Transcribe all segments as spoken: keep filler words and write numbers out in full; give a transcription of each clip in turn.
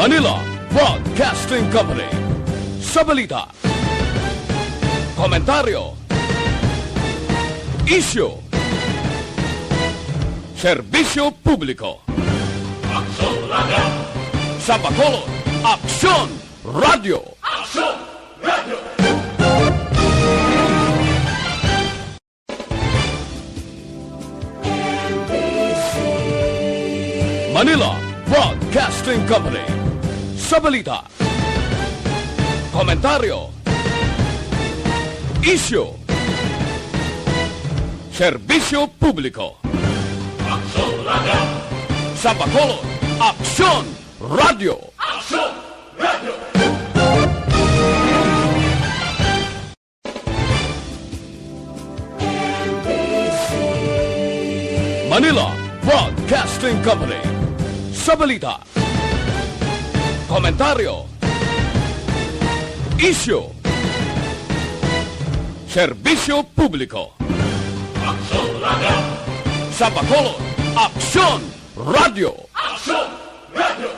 Manila Broadcasting Company. Sa balita, komentaryo, isyu, serbisyo publiko. Aksyon Radio. Sa Bacolod, Aksyon Radio. Aksyon Radio. Manila Broadcasting Company. Sa balita, komentaryo, isyu, serbisyo publiko. Aksyon Radio. Sa Bacolod, Aksyon Radio. Aksyon Radio. Manila Broadcasting Company. Sa balita, komentaryo, isyu, serbisyo publiko. Aksyon Radio. Sa Bacolod, Aksyon Radio. Aksyon Radio.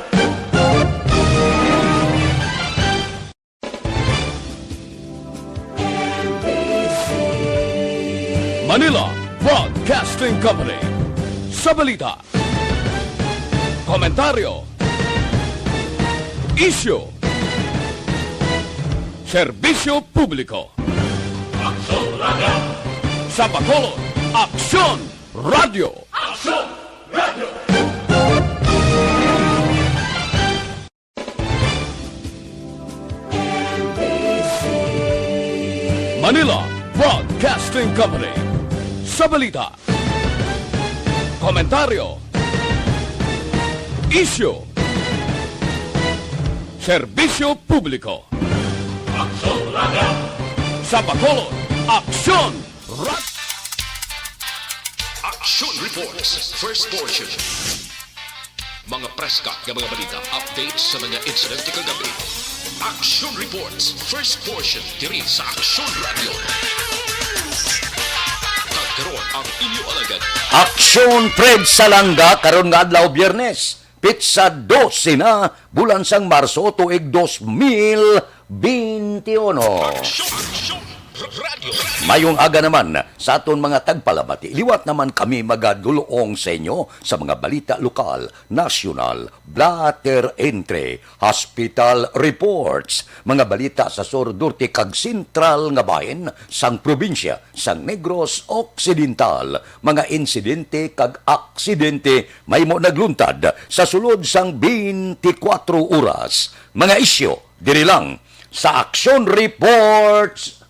Manila Broadcasting Company. Sa balita, komentaryo, isyu, serbisyo publiko. Aksyon Radio. Sa Bacolod, Aksyon Radio. Aksyon Radio. Manila Broadcasting Company. Sa balita, komentaryo, isyu, serbisyo publiko. Aksyon Radio. Sa Bacolod, Aksyon Radio. Action Reports, first portion. Mga preska nga mga balita, updates sa mga insidente kagabi. Action Reports, first portion, diri sa Action Radio. Kag karon ang inyo alagad. Action Fred Salanga karon nga adlaw, Biyernes, pitsa dose na, bulan sang Marso, tuig dos mil beintiuno. Action, Action Radio. Mayong aga naman sa aton mga tagpalamati. Liwat naman kami magadulong sa inyo sa mga balita lokal, nasyonal, blotter entry, hospital reports, mga balita sa Sur, Norte kag Sentral nga bahin sang probinsya sang Negros Occidental, mga insidente kag aksidente mahimo nagluntad sa sulod sang twenty-four oras, mga isyu diri lang sa Action Reports.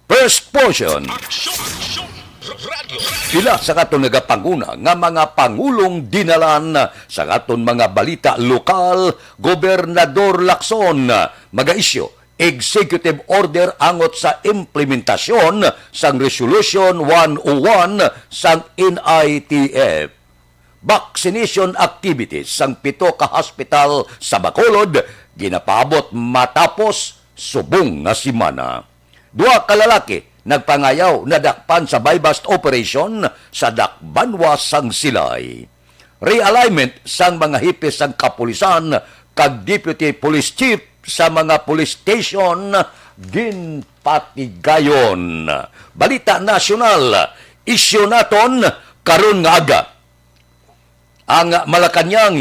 First portion. Action, Action Radio. Pila sa aton nagapanguna nga mga pangulong dinalan sa aton mga balita lokal, Gobernador Lacson, mga isyu, executive order angot sa implementasyon sang Resolution one oh one sang N I T F. Vaccination activities sang pito ka hospital sa Bacolod ginapaabot matapos subong nga semana. Duha ka lalaki nagpangayaw nadakpan sa buy-bust operation sa Dakbanwa sang Silay. Realignment sang mga hepe sang kapulisan kag deputy police chief sa mga police station ginpatigayon. Balita nasyonal, isyu naton karon nga aga. Ang Malacañang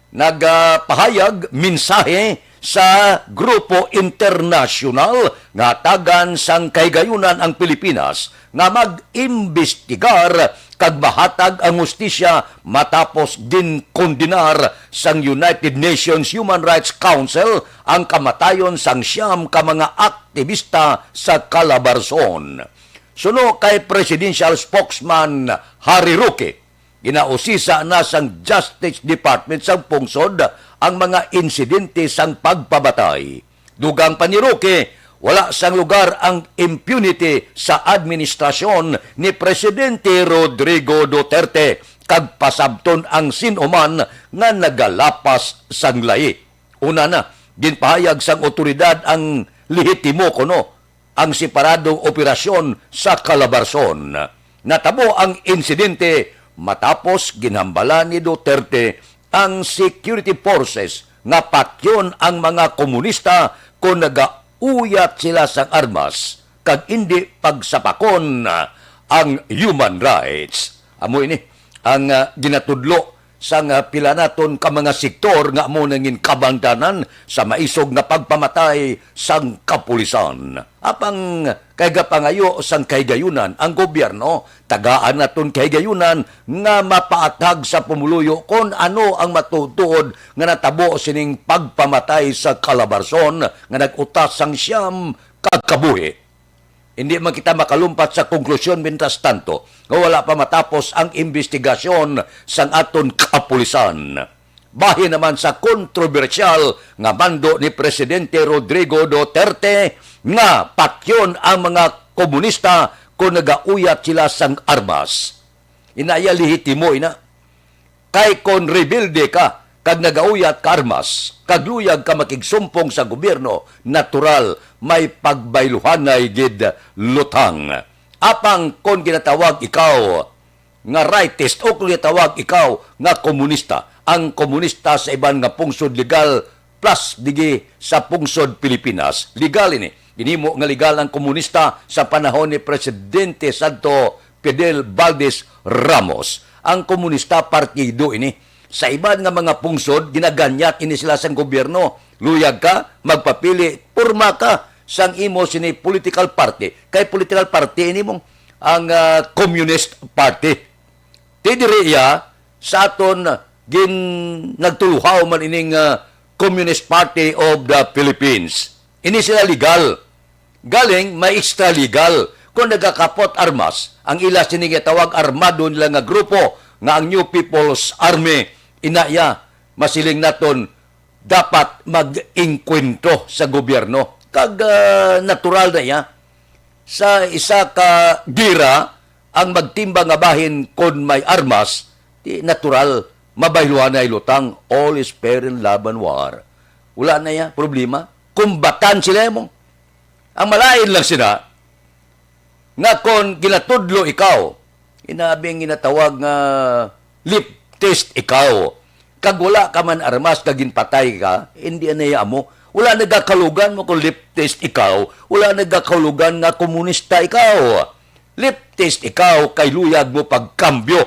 nagapahayag mensahe sa grupo internasyonal nga hatagan sang kahigayunan ang Pilipinas nga mag-imbestigar kag mahatag ang hustisya matapos ginkondenar sang United Nations Human Rights Council ang kamatayon sang siyam ka mga aktibista sa Calabarzon. Suno kay Presidential Spokesman Harry Roque, ginausisa na sang Justice Department sang pungsod ang mga insidente sang pagpamatay. Dugang pa ni Roque, wala sang lugar ang impunity sa administrasyon ni Presidente Rodrigo Duterte kag pasabton ang sin-o man nga nagalapas sang lahi. Una na, ginpahayag sang awtoridad ang lehitimo kuno ang separadong operasyon sa Calabarzon. Natabo ang insidente matapos ginhambalan ni Duterte ang security forces nga patyon ang mga komunista kon nagauyat sila sang armas kag indi pagsapakon ang human rights. Amo ini ang, ah, ginatudlo sang, ah, pila naton ka mga sektor nga amo nangin kabangdanan sa maisog nga pagpamatay sang kapulisan. Apang kay gapangayo sang kahigayunan ang gobyerno, tagaan naton kahigayunan nga mapaathag sa pumuluyo kon ano ang matuod-tuod nga natabo sining pagpamatay sa Calabarzon nga nag-utas sang siyam ka kabuhi. Hindi man kita makalumpat sa konklusyon, mientras tanto, nga wala pa matapos ang imbestigasyon sang aton kapulisan. Bahin naman sa kontrobersyal nga mando ni Presidente Rodrigo Duterte nga patyon ang mga komunista kon nagauyat sila sang armas. Inaya, lehitimo ina. Kay kon rebelde ka kag nagauyat ka armas, kag luyag ka makigsumpong sa gobyerno, natural, may pagbayluhanay gid lutang. Apang kon ginatawag ikaw nga rightist o kon ginatawag ikaw nga komunista, ang komunista sa iban nga pungsod legal plus digi sa pungsod Pilipinas, legal ini. Ginhimo nga legal ang komunista sa panahon ni Presidente Santo Fidel Valdez Ramos. Ang komunista partido ini. Sa iban nga mga pungsod, ginaganyat ini sila sang gobyerno. Luyag ka, magpapili, porma ka sang imo sini political party. Kay political party ini mong ang, ah, Communist Party. Ti diri iya sa aton gin-, nagtuluhaw man ining, ah, Communist Party of the Philippines. Ini sila legal. Galing, may extra legal. Kung nagakapot armas, ang ila sini nga tawag armado nila nga grupo nga ang New People's Army, ina iya, masiling naton, dapat mag-engkwentro sa gobyerno. Kag, ah, natural na iya. Sa isa ka gira, ang magtimbang nga bahin kon may armas, di natural, mabayluhanay lutang, all is fair in love and war. Wala na iya problema. Kumbatan sila mo. Ang malain lang sila, nga kon ginatudlo ikaw, inabing ginatawag nga leftist ikaw, kag wala ka man armas kag ginpatay ka, hindi anay amo. Wala nagakalugan mo kung leftist ikaw, wala nagakalugan nga komunista ikaw. Leftist ikaw kay luyag mo pagkambyo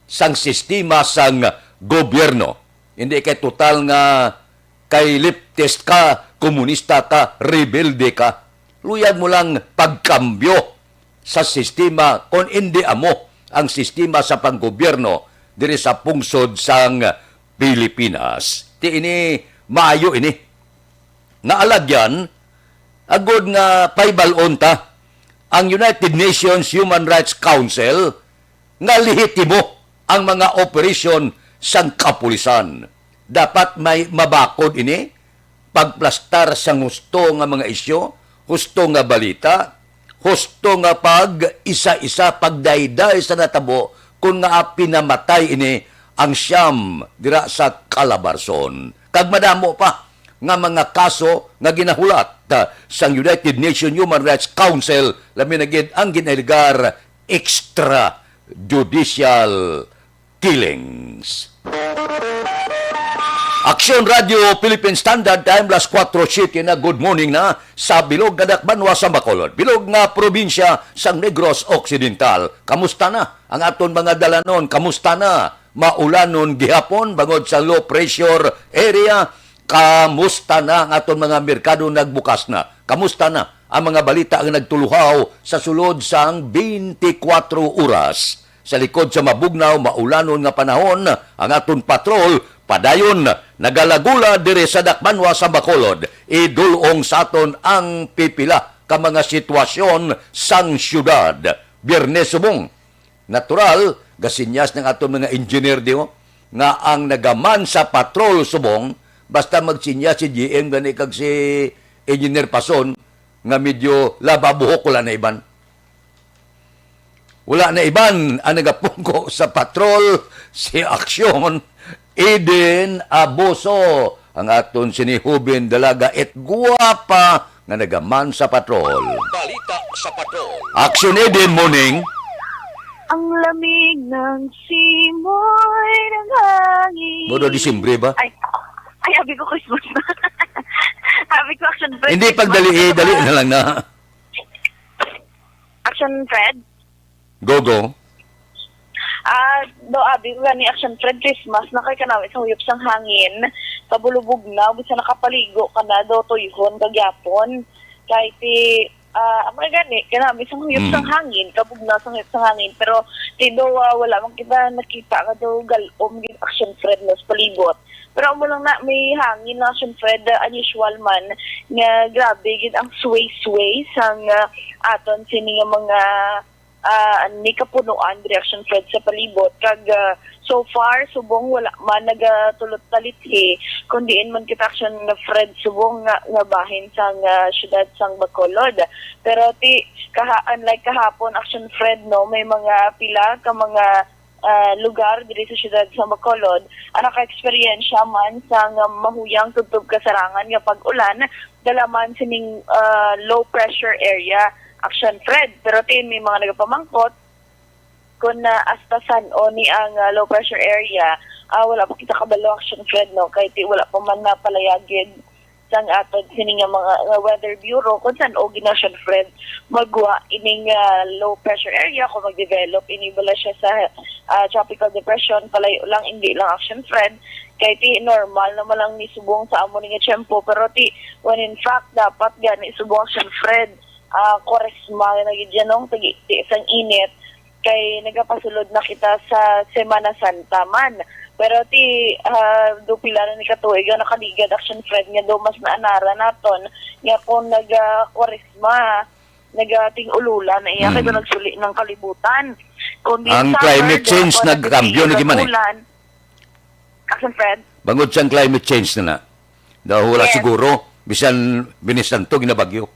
sang sistema sang gobyerno. Hindi kay total nga kay leftist ka, komunista ka, rebelde ka. Luyag mo lang pagkambyo sa sistema, kon indi amo ang sistema sa panggobyerno diri sa pungsod sang Pilipinas. Ti ini, maayo ini nga alagyan, agod nga pahibal-on ta, ang United Nations Human Rights Council nga lehitimo ang mga operasyon sang kapulisan. Dapat may mabakod ini, pagplastar sang husto nga mga isyu, husto nga balita, husto nga pag-isa-isa, pagdayday sa natabo, kun nga pinamatay ini ang siyam dira sa Calabarzon. Kag madamo pa nga mga kaso nga ginahulat, ah, sang United Nations Human Rights Council, labi na gid ang ginalegar extrajudicial killings. Aksyon Radio Philippine Standard Time, las kuwatro siete na. Good morning na sa bilog nga dakbanwa sa Bacolod, bilog nga probinsya sang Negros Occidental. Kamusta na ang aton mga dalanon? Kamusta na? Maulanon gihapon bangod sa low pressure area. Kamusta na ang aton mga merkado? Nagbukas na? Kamusta na ang mga balita nga nagtuluhaw sa sulod sang twenty-four oras? Sa likod sa mabugnaw, maulanon nga panahon, ang aton patrol padayon nagalagula diri sa dakbanwa sa Bacolod. Idulong sa aton ang pipila ka mga sitwasyon sang syudad. Biyernes subong, natural, gasinyas ng aton mga engineer di, oh, nga ang nagaman sa patrol subong, basta magsinyas si G M gani kag si Engineer Pason, nga medyo laba buhok, wala na iban. Wala na iban ang nagapungko sa patrol, si Aksyon Eden Abuso, ang aton sini hubin, dalaga, et guwapa nga nagaman sa patrol. Balita sa patrol. Aksyon Eden, morning. Ang lamig ng simoy ng hangin. Bodo, Disyembre ba? Ay. Ay, abi ko Christmas na. Abi ko Action Fred, Hindi Christmas pagdali, eh, na dali naman. na lang na. Action Fred? Go, go. Ah, do abi ko gani Action Fred, Christmas na kay kanawi sa huyop sang hangin, kabulubog na, bisan nakapaligo ka na, do tuyhon ka gyapon. Kay ti, ah, amo na gani, kanawi sa huyop Mm. sang hangin, kabugnaw sa huyop sang hangin, pero ti do, ah, wala man kita nakita nga do galom gid Action Fred no sa palibot. Pero amo lang na, may hangin na Action Fred, ah, unusual man, nga grabe gid ang sway-sway sang, ah, aton sini nga mga, ah, ni kapunuan diri Action Fred sa palibot. Kag, ah, so far, subong wala man nagatulot talithi, kun diin man kita Action Fred subong nga, nga bahin sang, ah, siyudad sang Bacolod. Pero ti, kaha-, unlike kahapon, Action Fred, no, may mga pila ka mga, ah, lugar diri sa siyudad sa Bacolod ang naka-eksperyensya man sang mahuyang tubtob kasarangan nga pag-ulan, dala man sining, ah, low pressure area, Action Fred. Pero ti, may mga nagapamangkot kung, ah, hasta san-o ni ang, ah, low pressure area. Ah, wala pa kita kabalo, Action Fred, no, kay ti wala pa man napalayagid sang aton sini nga mga, nga Weather Bureau kung san-o gid Action Fred magwa ining, ah, low pressure area, kung mag-develop ini bala siya sa, ah, tropical depression, palayo lang, hindi lang Action Fred, kay ti normal naman lang ni subong sa amo ni nga tiyempo, pero ti, when in fact, dapat gani subong Action Fred, ah, Kwaresma na gid yan, no? Tagi-, ti sang init, kay nagapasulod na kita sa Semana Santa man. Pero ti, ah, do pila na ni katuig ang nakaligad Action Fred nga do mas naanara naton nga kung naga-Kwaresma, nagating-ululan na iya, kay Mm. do nagsuli ng kalibutan. Kung di Ang summer, climate change dapat nagkambyo na nagting gid man eh. ulan. Action Fred? Bangod sang climate change na na. Daw wala Yes. siguro, bisan Binisanto, ginabagyo.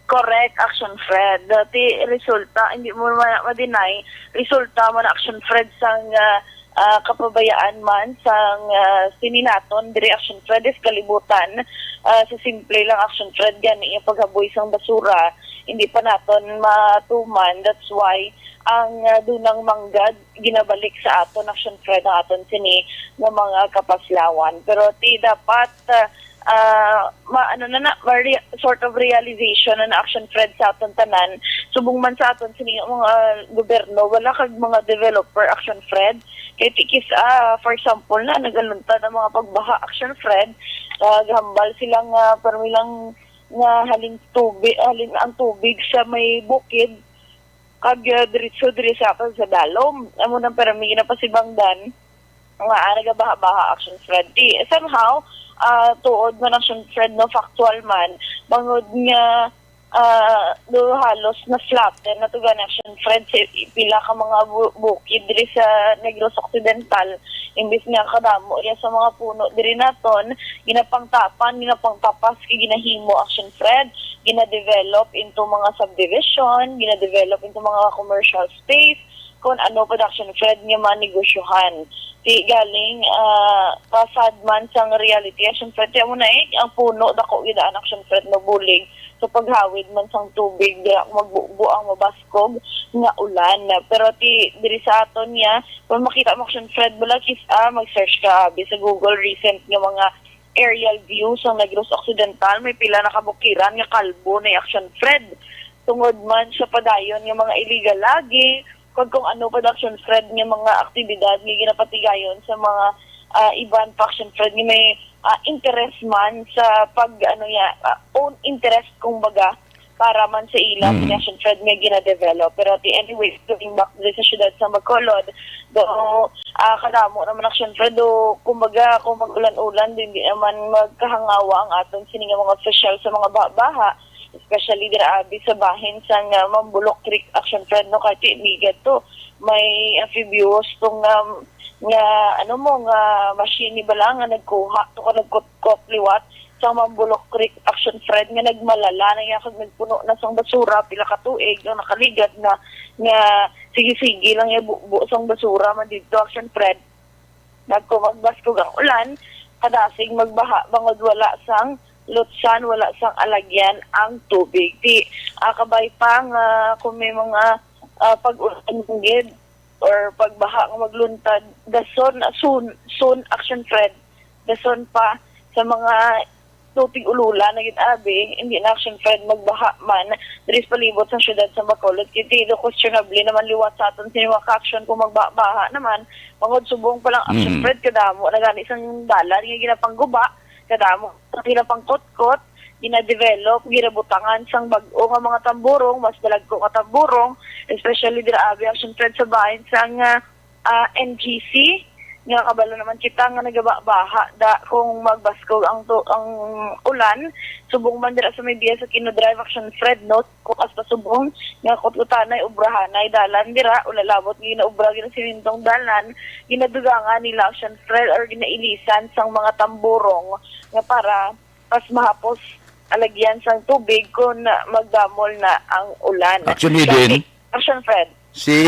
Correct, Action Fred. Dati resulta, hindi mo ma-, ma-deny, resulta man, Action Fred, sang, ah, ah, kapabayaan man sang, ah, sini naton diri, Action Fred, is kalibutan. Ah, sa simple lang, Action Fred, gani yung paghaboy sang basura, hindi pa naton matuman. That's why ang, ah, dunang manggad ginabalik sa aton, Action Fred, ang aton sini nga mga kapaslawan. Pero ti dapat, ah, ah, ma-, ano na na, ma-rea-, sort of realization na na, Action Fred, sa aton tanan. Subong man sa aton sini nga mga gobyerno, wala kag mga developer, Action Fred. Kay ti kis-a, for example na, nagaluntad ang mga pagbaha, Action Fred. Ah, gahambal sila nga, pero lang nga halin tubig, halin ang tubig sa may bukid, kag, ah, diretso diri sa aton sa dalom. Amo nang permi ginapasibangdan nga, ah, nagabaha-baha, Action Fred. Di, somehow, ah, tuod man, Action Fred, no, factual man, bangod nga, ah, do halos na-flatten na to gani, Action Fred, sa pila ka mga bu-, bukid diri sa Negros Occidental. Imbis nga kadamo iya sa mga puno diri naton, ginapangtapan, ginapangtapas, kay ginahimo, Action Fred, gina-develop into mga subdivision, gina-develop into mga commercial space, kung ano pa, Action Fred, nga manegosyohan. Ti galing, ah, pa-sad man sang reality, Action Fred, kaya mo na eh, ang puno, dako gid ang, Action Fred, mabulig sa paghawid man sang tubig, dira magbubo ang mabaskog nga ulan. Pero ti diri sa aton niya, kung makita mo, Action Fred, bala kis-a, mag-search ka abi sa Google, recent nga mga aerial view sa Negros Occidental, may pila na kabukiran nga kalbo na, Action Fred. Tungod man sa padayon nga mga illegal logging, kag kung ano pa, Action Fred, nga mga aktibidad nga ginapatigayon sa mga, ah, iban pa, Action Fred, nga may, ah, interest man sa pag, ano niya, ah, own interest, kumbaga, para man sa ila, Mm. Action Fred, nga gina-develop. Pero at the anyway, going back dito sa syudad sa Bacolod, do, ah, kadamo naman, Action Fred, do, kumbaga, kung mag-ulan-ulan, di, di naman magkahangawa ang aton sini nga mga opisyal sa mga baha-baha, especially dira abi sa bahin sang, ah, Mambulok Creek, Action Fred, no, kay ti, may gadto, may amphibious tong, um, nga, ano mo, nga machine ni bala nga nagkuha to ka nagkutkot liwat sa Mambulok Creek, Action Fred, nga nagmalala na iya kag nagpuno na sang basura pila ka tuig ang nakaligad na, nga sige-sige lang iya bubo sang basura man didto, Action Fred. Nagkumagbaskog ang ulan, kadasig magbaha bangod wala sang lutsan, wala sang alagyan ang tubig. Ti, ah, kabay pa nga kung may mga, ah, pag-ulan gid or pagbaha nga magluntad, dason, soon, soon, Action Fred, Dason pa sa mga tubig ulula na gid abi, hindi na, Action Fred, magbaha man diri sa palibot sa siyudad sa Bacolod. Kay tilo questionable naman liwat sa aton sini mga ka-action kung magbaha naman. Mangod subong pa lang, Action Mm. Fred, kadamo na gani sang dalan nga ginapangguba, kadamo sa ginapangkutkot, ginadevelop, ginabutangan sang bag-o nga mga tamburong, mas dalagko nga tamburong, especially dira abi, Action Fred, sa bahin sang, ah, ah, N G C, nga kabalo naman kita nga nagababaha da kung magbaskog ang tu-, ang ulan. Subong man dira sa may biya sa Kino Drive, Action Fred, no? Kung hasta subong nga kutkutanay, ubrahanay dalan dira, ulalabot nga ginaubra, ginasimintong dalan, ginadugangan nila, Action Fred, or ginailisan sang mga tamburong nga para mas mahapos alagyan sang tubig kung magdamol na ang ulan. Action Eden. Action Fred. Si,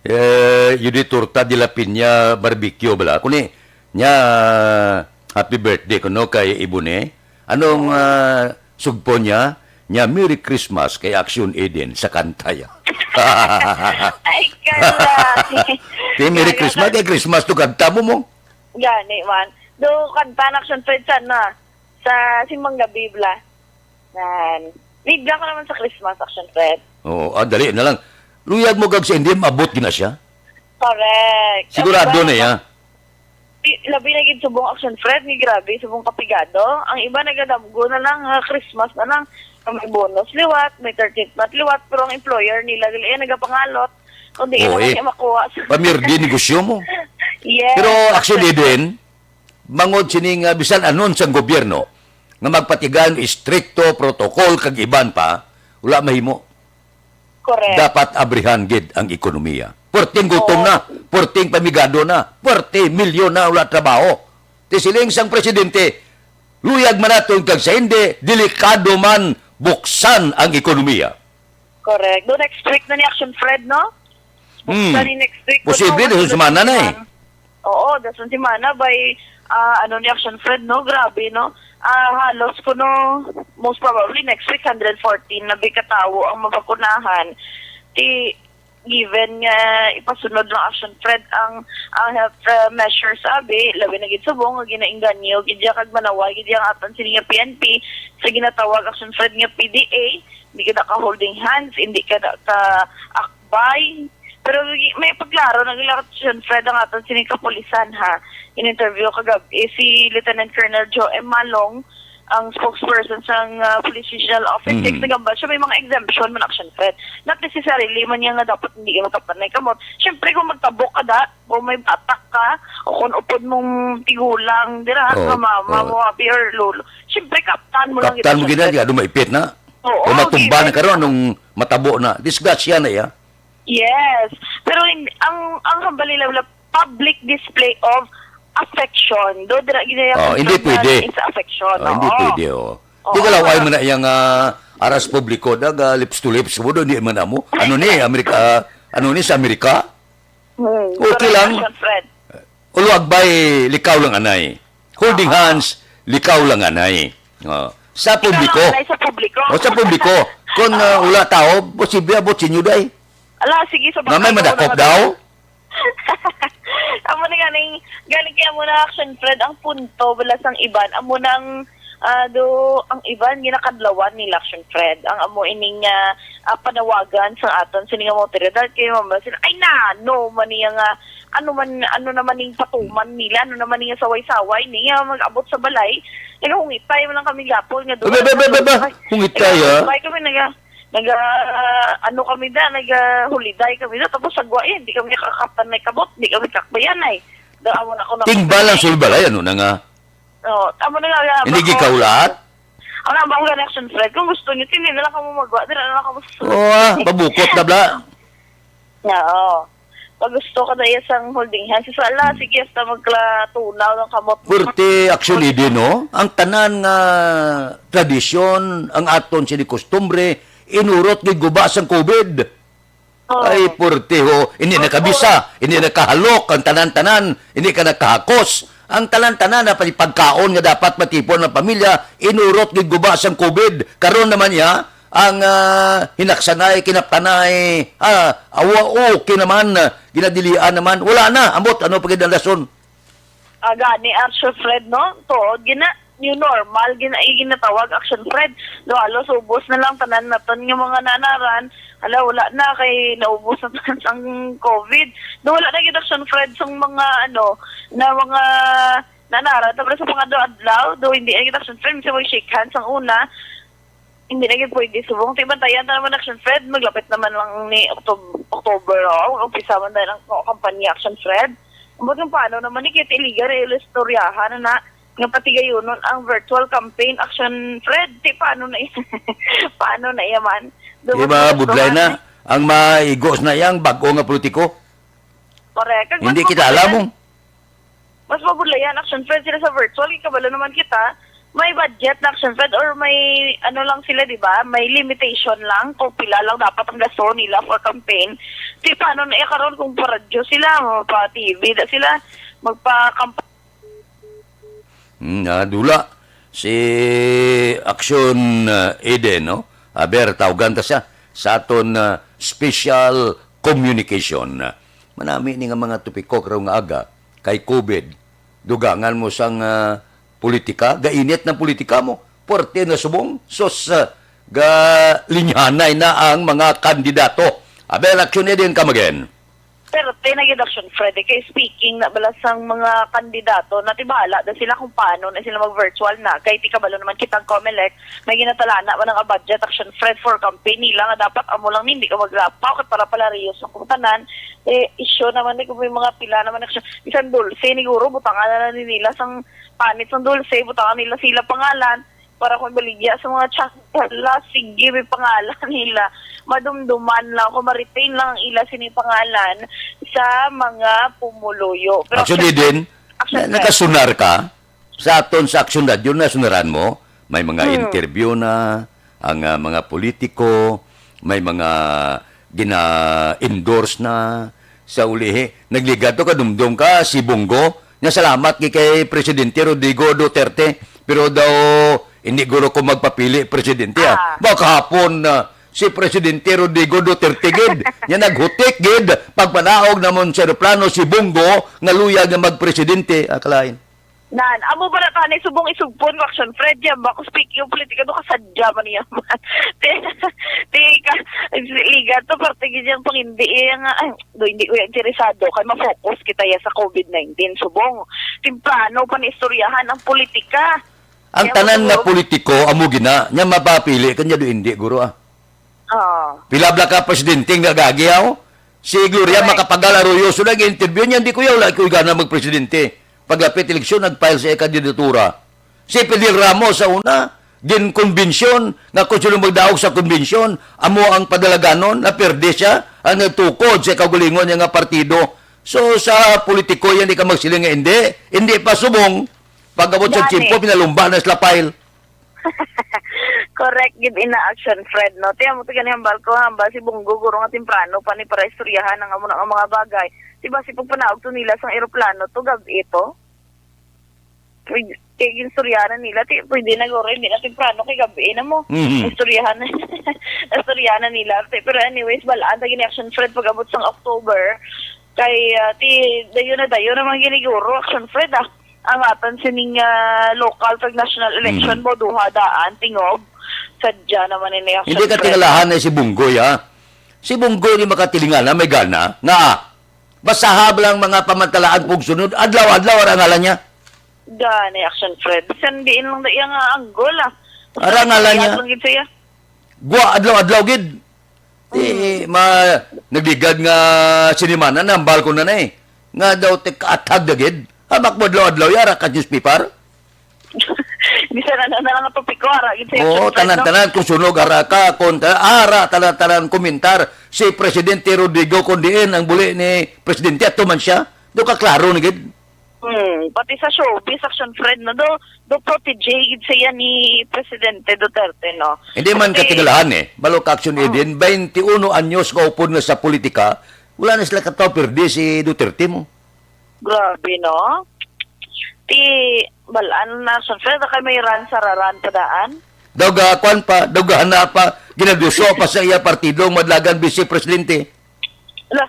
eh, Yudit Turta de la Piña Barbecue bala. Kuni, nya, happy birthday kuno kay Ibune. Anong, ah, sugpo niya? Nya, "Merry Christmas kay Action Eden" sa kanta ya. Ay, kala. Kay Merry Kaya Christmas, ka- kay Christmas to kanta mo mo. Gani man. Do, kanta na, Action Fred, sana. Sa simbang gabi, bla. Nan. Bibla ko naman sa Christmas, Action Fred. Oo, ah, dali na lang. Luyag mo kag sa hindi, maabot gina siya. Correct. Sigurado Ang iba na, ya. Pi-, labi na gid subong, Action Fred, ni grabe, subong kapigado. Ang iba nagadamgo na lang, nga Christmas na lang. May bonus liwat, may thirteenth month liwat, pero ang employer nila, gali, eh, nagapangalot. Kung di Oo, naman eh. Niya makuha. Pamirdi negosyo mo. Yes. Pero actually din, mangod sini nga bisan anon sang gobyerno nga magpatigayon istrikto protocol kag iban pa, wala mahimo. Correct. Dapat abrihan gid ang ekonomiya. Puwerteng gutom Oo. Na, puwerteng pamigado na, puwerte milyon na wala trabaho. Ti siling sang presidente, luyag man naton kag sa hindi, delikado man buksan ang ekonomiya. Correct. Do next week na ni Action Fred, no? Hmm. Buksan ni next week, Posible, no? Dason semana na eh. Oo, dason semana by, ah, ano ni Action Fred, no? Grabe, no? Ah, halos kuno, most probably next week, hundred fourteen na bi katawo ang mabakunahan. Ti, given nga ipasunod ng Action Fred ang, ang health, ah, measures, abi, labi na gid subong nga ginainganyo gid ya kag manaway gid ya ang aton sini nga P N P sa ginatawag, Action Fred, nga P D A, hindi ka ka holding hands, hindi ka ka akbay. Pero may paglaro na gila, Action Fred, ang aton sining kapulisan, ha. In-interview kagab-, eh, si Lieutenant Colonel Joe M. Malong, ang spokesperson sang, ah, Police Regional Office Mhm. Six, nagambal siya, may mga exemption man, Action Fred. Not necessarily man niya nga dapat hindi ka magkapanay kamot. Siyempre, kung magtabok ka da, o may batak ka, o kung upod mong tigulang, dira, Oo, nga mama oo. Mo, abi, or lolo. Siyempre, kaptan mo lang Kaptan mo gid na, Action Fred. Di ka dumaipit na. Oo, O matumba na given. Karon, anong matabo na. Disgrasya na, ya. Yes. Pero in, ang, ang hambal nila, wala, public display of affection. Do, dira ginaya Oh, hindi pwede. Is affection. Oh, hindi Oo. Pwede, oh. Oo, Di ka laway wala. Mo na yang, ah, aras publiko, dag, ah, lips to lips mo do, hindi man amo. Ano ni, Amerika, ah, ano ni sa Amerika? Hmm, Okay correct, lang. Action Fred. Uluag bay, likaw lang anay. Holding Oo. Hands, likaw lang anay. Oh. Sa Ikaw publiko. Lang anay sa publiko. O sa publiko. Kung, ah, wala tao, posible abot sa inyo, day. Ala, sige, sa Mamay bakal madakop ko na daw? Amo na ganing, galing kaya mo na, Action Fred, ang punto, wala sang iban. Amo nang, ah, do, ang iban, ginakadlawan nila, Action Fred. Ang amo ining, ah, ah, panawagan sa aton, sini nga mga otoridad, kay mama sila, ay na, no, man niya nga, ano man, ano naman ning patuman nila, ano naman ning saway-saway niya, mag-abot sa balay, nagahungitay man lang kami gapon nga Ba, ba, ba, ba, ba? Hungitay, ah? Nagahungitay kami, naga-, naga-, ano kami da, naga-holiday kami da, tapos sagwa, eh, hindi kami kakaptan na kabot, hindi kami kakbayan, ay. Da, amo na ako na Tingba lang sulbalay, ano na nga? Oh, amo na nga, Hindi bako. Gikaw lahat? Ano ba ang connection, Fred? Kung gusto niyo, hindi na lang kamo magwa, di na lang kamo susunod. Oo, ah, pabukot na bla. Oo. Pag gusto ka na iya sang holding hands, sa ala, sige, hasta magklatunaw ng kamot. Pwerte, actually, di, no? Ang tanan nga tradisyon, ang aton sini kostumbre, inurot gid guba sang covid. Oo. Ay, pwerte, ho. Hindi Oo. Nakabisa, hindi nakahalok ang tanan-tanan, hindi ka nakahakos. Ang tanan-tanan na pati pagkaon nga dapat matipon ng pamilya, inurot gid guba sang covid. Karon naman niya, ang, ah, hinaksanay, kinaptanay, ah, awa, okay naman, ah, ginadilian naman, wala na. Ambot, ano pa gid ang rason? Ah, gani, Action Fred, no? Tuod, gina, new normal, gina, ay ginatawag, Action Fred. Do, halos ubos na lang tanan naton nga mga naanaran. Hala, wala na, kay naubos na tanan ang COVID. Do, wala na gid, Action Fred, sang mga, ano, na mga naanaran. Tapos sa mga do adlaw, do, hindi na gid, Action Fred, sa mag-shake hands ang una. Hindi na gyud pwede subong. Ti bantayan ta naman, Action Fred, maglapit naman lang ni Octob-, October, oh. Umpisa man dahil ang ko-, kampanya, Action Fred. Ambot kung paano naman ni, kaya ti iliga na ilistoryahan na, nga patigayunon ang virtual campaign, Action Fred. Ti paano na iya? Paano na iya man? Di Duman ba, sa budlay na? Ang maigos na yang bago nga politiko. Correct. Kag Hindi mas kita alam mabuti mo. Mas mabudlayan, Action Fred, sila sa virtual. Kay kabalo naman kita, may budget na, Action Fred, or may ano lang sila, di ba? May limitation lang kung pila lang dapat ang gasto nila for campaign. Di paano na iya karon kung pa-radyo sila, magpa-T V da sila, magpa-campaign? Hmm, ah, dula. Si Action, ah, Eden, no? Aber, tawgan ta siya sa aton, ah, special communication. Manami ni nga mga topiko karong nga aga kay COVID. Dugangan mo sang, ah, politika, gainit ng politika mo. Puwerte na subong, sus, ah, galinyanay na ang mga kandidato. Aber, Action Eden, come again. Pero tinagid, Action Fred, kay speaking na bala sang mga kandidato, natibahala da sila kung paano na sila mag-virtual na. Kay ti kabalo naman kitang Comelec, may ginatalana man ang budget, Action Fred, for campaign nila nga dapat amo lang, hindi ka maglapaw, kay para pala riyos ang kung tanan. Eh, isyo naman ni kung may mga pila naman, Action, isang dulce, niguro, butangan na lang nila sang panit sang dulce, butangan nila sila pangalan, para kung baligya sa mga channel, hala, sige, may pangalan nila. Madumduman lang, kung ma-retain lang ang ila sini pangalan sa mga pumuluyo. Pero Actually, Action, din, Action na, Fred. Nagasunar ka sa aton sa Action Radio, nasunaran mo, may mga Hmm. interview na ang, ah, mga politiko, may mga gina-endorse na sa ulihi. Nagligad to, kadumdom ka, si Bong Go. Nya salamat gi kay Presidente Rodrigo Duterte, pero daw hindi guro ko magpapili presidente, ah. Ah. Ba kahapon, ah, si Presidente Rodrigo Duterte gid. Nya naghutik gid, pagpanaog namon sa eroplano si Bong Go nga luyag nga magpresidente, ah, kalain. Nan, amo ba na tanay subong isugpon ko, Action Fred, yan ba? Kung speaking of politika, do kasadya man niya man. Ti, ti ka, ligat to, parte gid yang pangindi, iya nga, ay, do, hindi ko yan interesado, kay ma-focus kita ya sa COVID nineteen. Subong, temprano pa ni istoryahan ang politika. Ang Kaya tanan mo nga siguro politiko, amo gina, nya mapapili, kanya do hindi, guro, ah. Ah. Pila bala ka presidente nga gagi, aw? Si Gloria Correct. Macapagal Arroyo, so nag-interview niya, "Hindi, kuya, wala ko gana magpresidente." Paglapit eleksyon, nag-file siya kandidatura. Si Fidel Ramos sa una, gin-convention nga kung sino magdaog sa convention, amo ang padalaganon, naperde siya, ang nagtukod sa kaugalingon niya nga partido. So, sa politiko, yan, di ka magsiling nga hindi, hindi pa subong. Pag-abot sa Gani. tiyempo, pinalumba na sila file. Correct gid ina, Action Fred, no? Ti amo to gani hambal ko, hambal si Bong Go guro nga temprano pa ni para istoryahan ang amo na nga mga bagay. Di ba si pagpanaog to nila sang eroplano to gab-i to? Pwede, kay ginstoryahan na nila, ti pwede na guro, hindi na temprano kay gab-i na mo. Mhm. Istoryahan na, istoryahan na nila. Ti, pero anyways, balaan ta gini, Action Fred, pag-abot sang October, kay, ah, ti, dayon na, dayon naman gini guro, Action Fred, ah. Ang atan sining, ah, local kag national election Mhm. mo, duha daan, tingog. Sadya naman ini, Action Hindi ka Fred. tingalahan na si Bong Go, ya. Si Bong Go di makatilingana, may gana, nga, basaha lang mga pamantalaan pugsunod, adlaw-adlaw, ara ngalan niya. Gani, Action Fred. Bisan diin lang da iya nga anggol, ah. Ara ngalan niya. Lang gid siya. Gwa, adlaw-adlaw gid. Di, Mm. ma, nagligad nga sinimana, nambal ko na na eh. Nga daw, ti kaathag na gid. Hamak mo adlaw-adlaw, yara ka newspaper? Bisan ano na lang ang topiko, ara gid sa Oo, Action Fred, no? tanan-tanan, kung sunog, ara ka, kung ta-, ara, tanan-tanan, komentar. Si Presidente Rodrigo, kung diin ang buli ni Presidente, ato man siya. Do ka klaro ni gid. Hmm, pati sa showbiz, Action Fred, no? Do, do protege gid siya ni Presidente Duterte, no? Hindi man Kasi katigalahan eh. Balo ka, Action Oh. Eden, twenty-uno anyos ka upod na sa politika, wala na sila kataw pirdi si Duterte mo. Grabe, no? Ti, balaan na, Action Fred, kay may ran sa raran pa daan. Daw ga, kwan pa, daw gahana pa, ginaduso pa sa iya partido, madlagan vice presidente. Ala,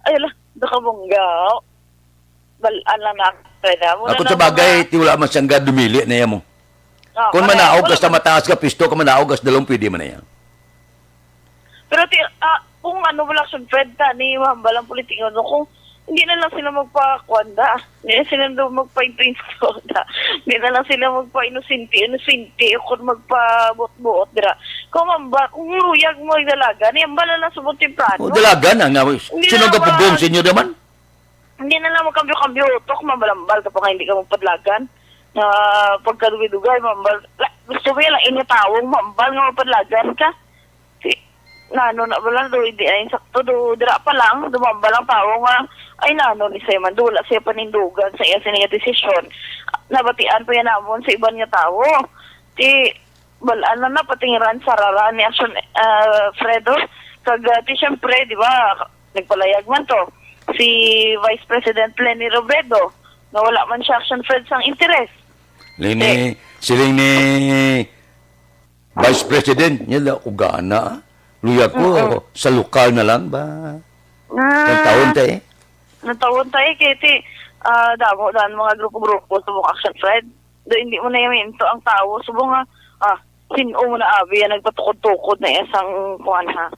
ay, ala, nakabungga. Bal-an lang na, Fred, ha? Muna Ako na sa bagay, mga ti wala man siyang dumili na iya mo. Ah, Kung pareho, manaog wala ka sa man. mataas ka pisto, ka manaog ka sa dalawang pwede man na iya. Pero ti, ah, kung ano, wala siyang Fred, ta, ni mahambal ang politiko, no? Kung hindi na lang sila magpakuan da. Hindi na sila daw magpa-intinso da. Hindi na lang sila magpa-inosente-inosente o kung magpabuot-buot dira. Kung mamba, kung luyag mo ang dalaga, ni hambal na lang subong temprano. O, dalaga na nga. Hindi Sino na ka pugong ma- sa inyo naman? Hindi na lang magkambyo-kambyo utok, mambalambal ka pa nga hindi ka magpadlagan. Na pagkadugay-dugay, mambal, la, gusto mo yan lang inyatawong mambal nga mapadlagan ka. Si, nano na ba lang, do, hindi ay sakto, do, dira pa lang, dumambal ang tawo nga, ay, nano ni Simon, do, wala siya panindugan sa iya sining desisyon. Nabatian pa yan namon sa iban nga tawo. Ti, balaan na na, patingiran sa rara ni Action, ah, Fredo. Kag, ah, ti, syempre, di ba, nagpalayag man to si Vice President Leni Robredo nga wala man siya, Action Fred, sang interes. Lini, siling ni Vice President, niya la ko gana. Luya ko, Mm-mm. sa lokal na lang ba? Ah. Ang taon ta eh. Ang taon ta eh, kaya ti, ah, damo dan mga grupo-grupo sa mga Action Fred. Do, hindi mo na yaminto ang tawo. Subong nga, ah, sin-o mo na abi yan, nagpatukod-tukod na iya sang kuwan, ha.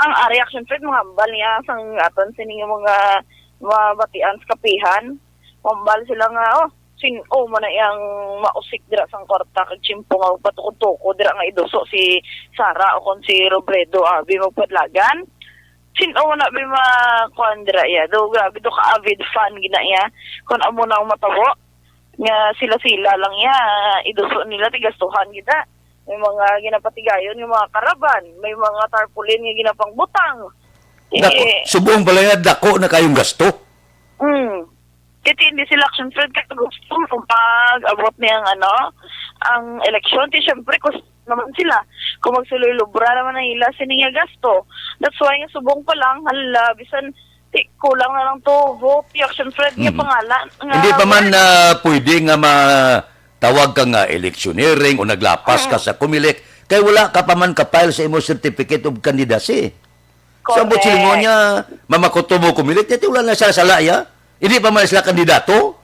Ang ari Action Fred, mga hambal niya, sang aton, sining mga mabatian sa kapihan. Mambal sila nga, oh, sin-o mo na iyang mausik dira sang kwarta kag tiyempo nga magpatukod-tukod dira nga iduso si Sara o kon si Robredo, abi, magpadlagan. Sin-o mo na, bi, ma-, kuwan dira iya. Do, grabe, do ka avid fan gina iya. Kung amo na ang matabo, nga sila-sila lang iya, iduso nila, ti gastuhan kita. May mga ginapatigayon nga mga karaban, may mga tarpaulin nga ginapangbutang. Dako, Eh, subong pala nga, dako na kayong gasto. Mm. Kaya hindi sila Action Fred ka gusto kung pag-abot niya ang ano, ang eleksyon. Ti syempre, kus-, naman sila. Kung magsuloy lubra naman ang ila, sini nga gasto. That's why nga subong pa lang, hala, bisan ti, kulang na lang to vote, ti Action Fred nga Mm. pangalan. Nga Hindi pa man, word. ah, pwede nga ma-, tawag ka nga electioneering o naglapas ka Mm. sa Comelec, kay wala ka pa man ka-file sa imo certificate of candidacy. So, ang Correct. butsilngon niya, mamakuto mo Comelec, ti wala na siya sala, ya? Hindi pa man sila kandidato?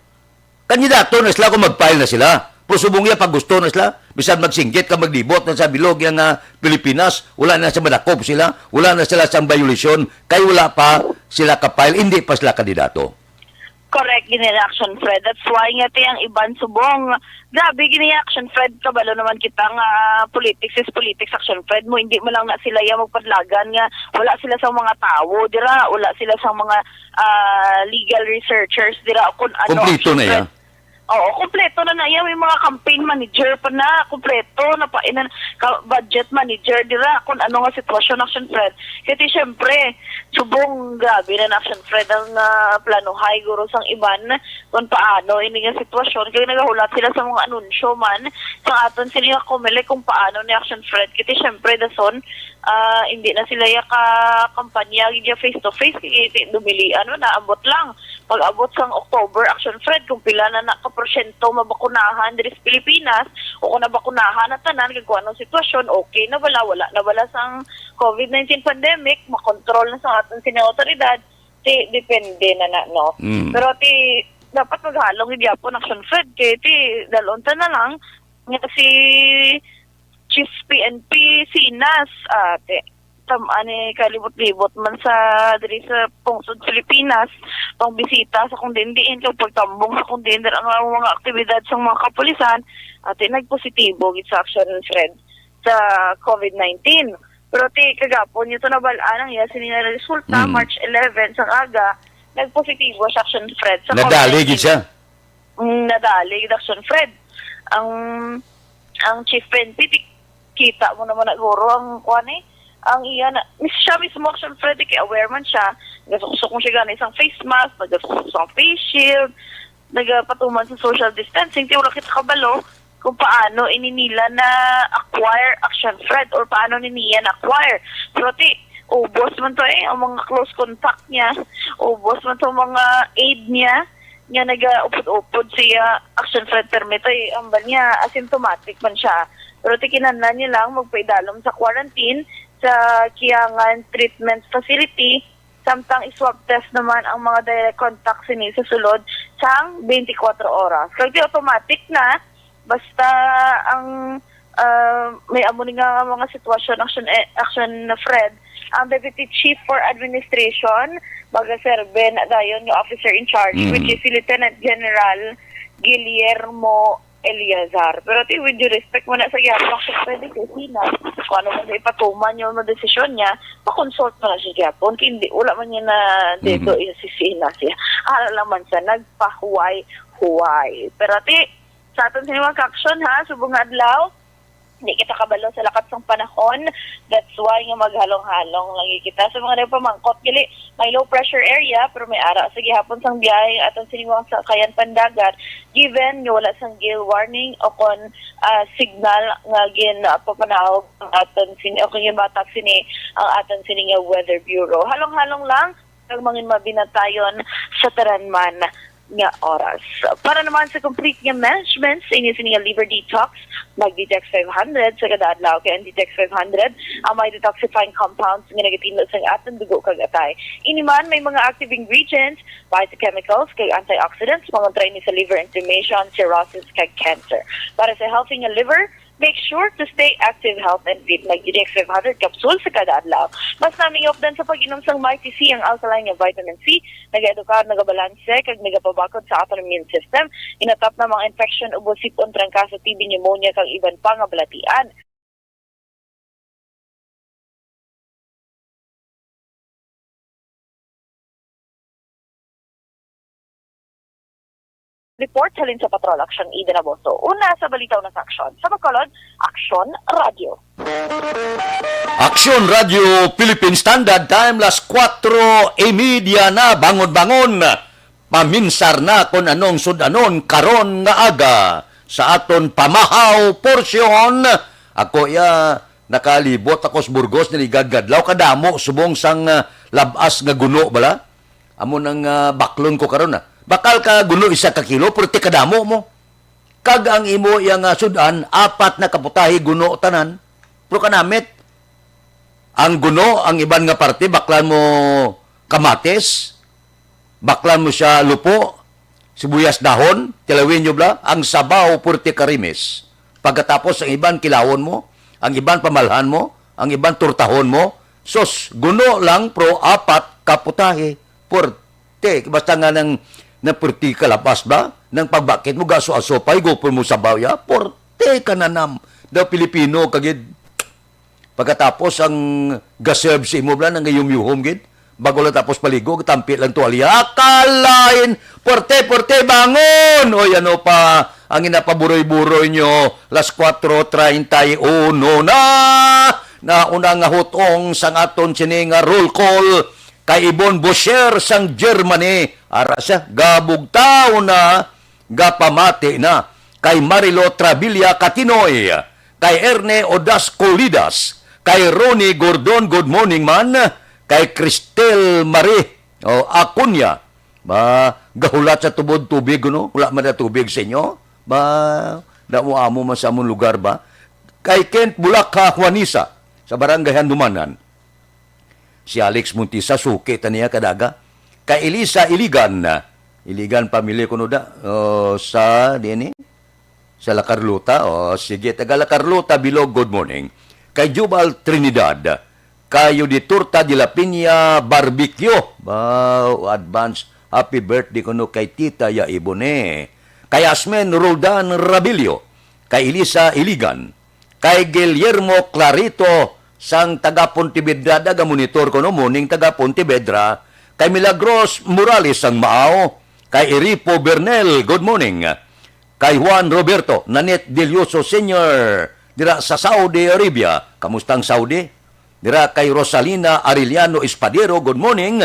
Kandidato na sila kung mag-file na sila. Pero subong niya, pag gusto na sila, bisan magsinggit ka, maglibot na sa bilog yan nga Pilipinas, wala na sa madakop sila, wala na sila sa violation, kay wala pa sila ka-file, hindi pa sila kandidato. Correct, gini Action Fred. That's why nga ti ang iban subong. Grabe, gini Action Fred, kabalo naman kita nga politics is politics, Action Fred. Mo, hindi mo lang na sila yung magpadlagan nga wala sila sa mga tawo dira, wala sila sa mga, ah, legal researchers dira, kung ano, Kompleto Action na Fred. iya. Oo, kompleto na na iya. May mga campaign manager pa na, kompleto na pa, inan, ka, budget manager dira, kung ano nga sitwasyon, Action Fred. Kaya ti, syempre, subong grabe na na, Action Fred, ang, ah, planuhay, guro, sang iban, kung paano ini nga sitwasyon. Kaya nagahulat sila sa mga anunsyo man, sa aton sila nga Comelec, kung paano ni, Action Fred. Kaya ti, syempre, dason, ah, hindi na sila ya ka kampanya, gid ya face to face, kaya ti, dumilian, wala, ambot lang. Pag-abot sang October, Action Fred, kung pila na na ka porsyento mabakunahan diri sa Pilipinas, o kung nabakunahan na tanan, kag kung anong sitwasyon, okay na bala, wala na bala sang covid nineteen pandemic, makontrol na sa aton sini nga awtoridad, ti, depende na na, no? Mm. Pero ti, dapat maghalong gid gyapon, Action Fred, kay ti, dalon ta na lang, nga si Chief P N P Sinas, ate. Tam-, ani, kalibot-libot man sa, diri sa pungsod Pilipinas, pangbisita sa kung diin-diin, kag pagtambong sa kung diin-diin ang mga aktibidad sa mga kapulisan, ate, nagpositibo gid sa Action Fred sa covid nineteen. Pero ti, kagapon niya to nabal-an ang iya sini nga resulta, Mm. March eleven, sa aga, nagpositibo sa Action Fred sa Nadali covid nineteen. gid siya. Mm, nadali gid, Action Fred. Ang, ang Chief P N P, ti-, kita mo naman na, guro, ang kuwan eh. Ang iya na, mis-, siya mismo, Action Fred, kay aware man siya. Nagasuksok mo siya gani sang face mask, nagasuksok sang face shield, nagapatuman sa social distancing. Ti wala kita kabalo kung paano ini nila na-acquire, Action Fred, or paano ni niya na-acquire. Pero ti, ubos man to eh, ang mga close contact niya, ubos man to mga aid niya, nga nagaupod-upod siya, Action Fred, permit, ay, ang ba niya, asymptomatic man siya. Pero ti kinahanglan niya lang magpaidalom sa quarantine sa Kiangan Treatment Facility, samtang i-swab test naman ang mga direct contact sini sa sulod sang twenty-four oras. Kag di automatic na, basta ang, ah, may amo ni nga mga sitwasyon, action, eh, action na Fred, ang Deputy Chief for Administration, magaserbe na dayon nga officer in charge, Mm. which is si Lieutenant General Guillermo Eleazar. Pero ati, with due respect mo na sa gihapon, actually, pwede kay Sina, kung ano man sa ipatuman niya, mga desisyon niya, pa-consult mo na siya gihapon. Kay hindi, wala man niya na dito Mhm. yung si Sina siya. Ara lang man sa nagpahuway-huway. Pero ati, sa aton sini mga ka-action, ha, subong nga adlaw, di kita kabalo sa lakat sang panahon. That's why nga maghalong-halong lagi kita. Sa mga nagpamangkot, gali, may low pressure area, pero may ara sa gihapon sang biyahe ang aton sini mga sakayan pandagat, given nga wala sang gale warning o kon, ah, signal nga ginpapanahog ang aton sini o kon ginbatak sini ang aton sini nga Weather Bureau. Halong-halong lang, kag mangin mabinantayon sa tanan man nga oras. Para naman sa complete nga management sa inyo sini nga liver detox, mag-Detox five hundred sa kada adlaw, kay ang Detox five hundred ang may detoxifying compounds nga nagatinlo sa aton dugo kag atay. Ini man may mga active ingredients, phytochemicals, kag antioxidants, pangontra ini sa liver inflammation, cirrhosis, kag cancer. Para sa healthy nga liver, make sure to stay active, health, and fit. Mag-Detox five hundred capsule sa kada adlaw. Mas nami nga updan sa pag-inom sang Mighty C, ang alkaline nga vitamin C, nagaedukar, nagabalanse, kag nagapabakod sa aton immune system. Inatap na mga infection, ubo, sipon, trangkaso, T B, pneumonia, kag iban pa nga balatian. Report halin sa Patrol Action Eden Abasto. Una sa balita, una sa aksyon. Sa Bacolod, Aksyon Radio. Aksyon Radio Philippine Standard Time, las kuwatro y media na, bangon-bangon. Paminsar na kon anong sud-anon karon nga aga sa aton pamahaw porsyon. Ako ya, nakalibot ako sa Burgos, niligad nga adlaw, kadamo subong sang, ah, lab-as nga guno bala. Amo nang, ah, baklon ko karon, ah. Bakal ka guno isa ka kilo, pero ti kadamo mo. Kag ang imo iya nga sud-an, apat na kaputahi guno tanan. Pero kanamit, ang guno, ang iban nga parte, baklan mo kamatis, baklan mo siya lupo, sibuyas dahon, tilawin nyo bala, ang sabaw, purti karimis. Pagkatapos, ang iban kilawon mo, ang iban pamalhan mo, ang iban turtahon mo. Sus, guno lang, pero apat kaputahi, purti. Basta nga nang, nang purti kalabas ba? Nang pagbakit mo, gaso-aso pa, igupon mo sabaw ya, purti ka nanam. Daw Pilipino kagid. Pagkatapos ang ga-serve sa imo bala, nang gayumyuhom gid. Bago lang tapos paligo, tampi lang tuwalya. Akalain, porte, porte, bangon! Oy, ano pa ang ginapaburoy-buroy nyo? Las kuwatro treinta y uno na! Nauna nga hutong sang aton sini nga roll call kay Ibon Bosher sang Germany. Ara siya, gabugtaw na, gapamati na. Kay Marilo Travilla Katinoy, kay Erne Odas Colidas, kay Ronnie Gordon, good morning man, kay Cristel Marie, o, Acuña, ba, gahulat sa tubod tubig, no? Wala man na tubig sa inyo? Ba, damo-amo man sa among lugar ba? Kay Kent Bulaka Juanisa, sa Barangay Handumanan. Si Alex Montisa, suki ta niya kadaga. Kay Elisa Iligan, Iligan family kuno da, o, sa, diin eh? Sa La Carlota, o, sige, taga La Carlota, Bilog, good morning. Kay Jubal Trinidad, kay Auditorta de la Peña Barbecue, wow, advance happy birthday kuno kay Tita ya Ibone. Kay Asmen Roldan Rabilio, kay Elisa Iligan, kay Guillermo Clarito sang taga Pontevedra, daga monitor ko, no, morning taga Pontevedra, kay Milagros Morales sang Maao, kay Iripo Bernel, good morning, kay Juan Roberto Nanit Delioso Senior dira sa Saudi Arabia, kamusta ang Saudi? Dira kay Rosalina Arellano Espadero, good morning,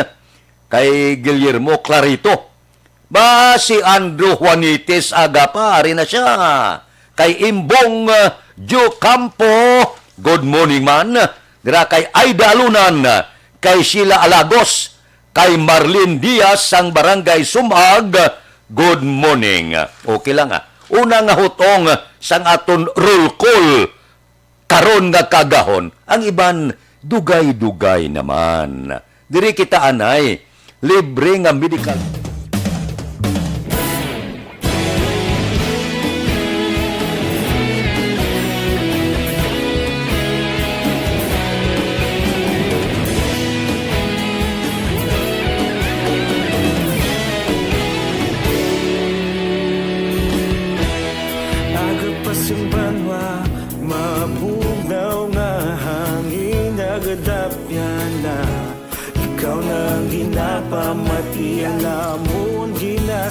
kay Guillermo Clarito. Ba, si Andrew Juanites aga pa, ari na siya. Kay Imbong, uh, Diocampo, good morning man. Dira kay Aida Alunan, kay Sheila Alagos, kay Marlene Diaz sang Barangay Sumag, good morning. Okay lang, ah. Una nga hutong sang aton roll call karon nga kaagahon, ang iban dugay-dugay naman. Diri kita anay, libre nga medical.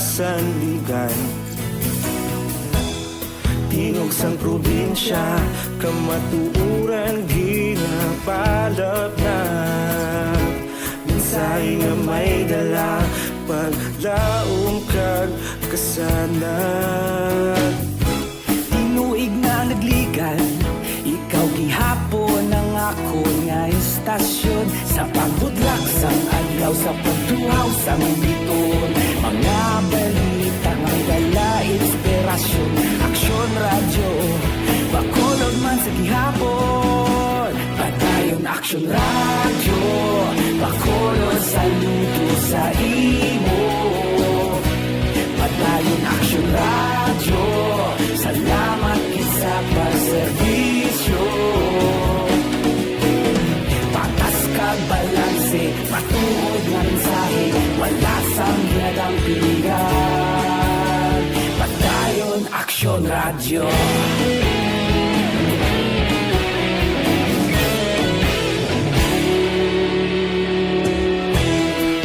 Sandigan. Tingog sang probinsya, kamatuoran ginapalapnap. Mensahe nga may dala, paglaom kag kasanag. Tinuig na nagligan, ikaw gihapon ang akon nga istasyon. Sa pagbudlak sang adlaw, sa pagtuhaw sang biton, mga balita nga may dala inspirasyon. Aksyon Radyo, Bacolod man sa gihapon. Padayon Aksyon Radyo, Bacolod, saludo sa imo. Padayon Aksyon Radyo, salamat gid sa pagserbisyo. Patas kag balanse, matuod nga mensahe, wala sang ginadampigan. Padayon Aksyon Radyo.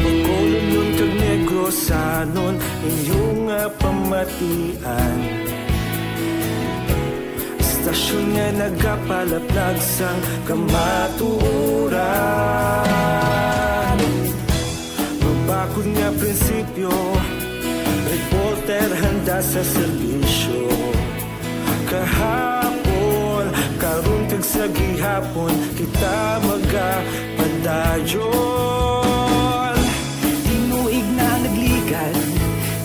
Bacolodnon kag Negrosanon, inyo nga pamatian. Istasyon nga nagapalaplag sang kamatuoran. Mabakod nga prinsipyo, reporter handa sa serbisyo. Kahapon, karon kag sa gihapon, kita magapadayon. Tinuig na nagligan,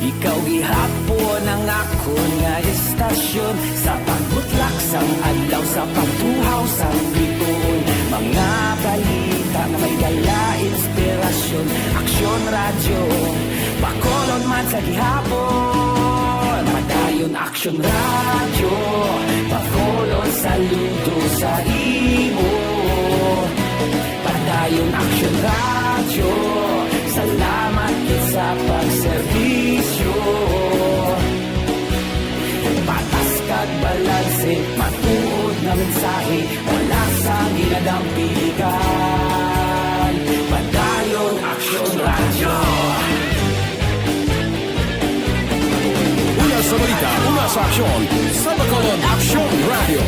ikaw gihapon ang akon nga istasyon. Sa pagbutlak sang adlaw, sa pagtuhaw sang bituon, mga balita nga may dala inspirasyon. Aksyon Radyo, Bacolod man sa gihapon. Padayon Aksyon Radyo, Bacolod, saludo sa imo. Padayon Aksyon Radyo, salamat gid sa pagserbisyo. Patas kag balanse, matuod nga mensahe, wala sang ginadampigan. Padayon Aksyon Radyo. Una sa balita, una sa aksyon, sa Bacolod Aksyon Radyo.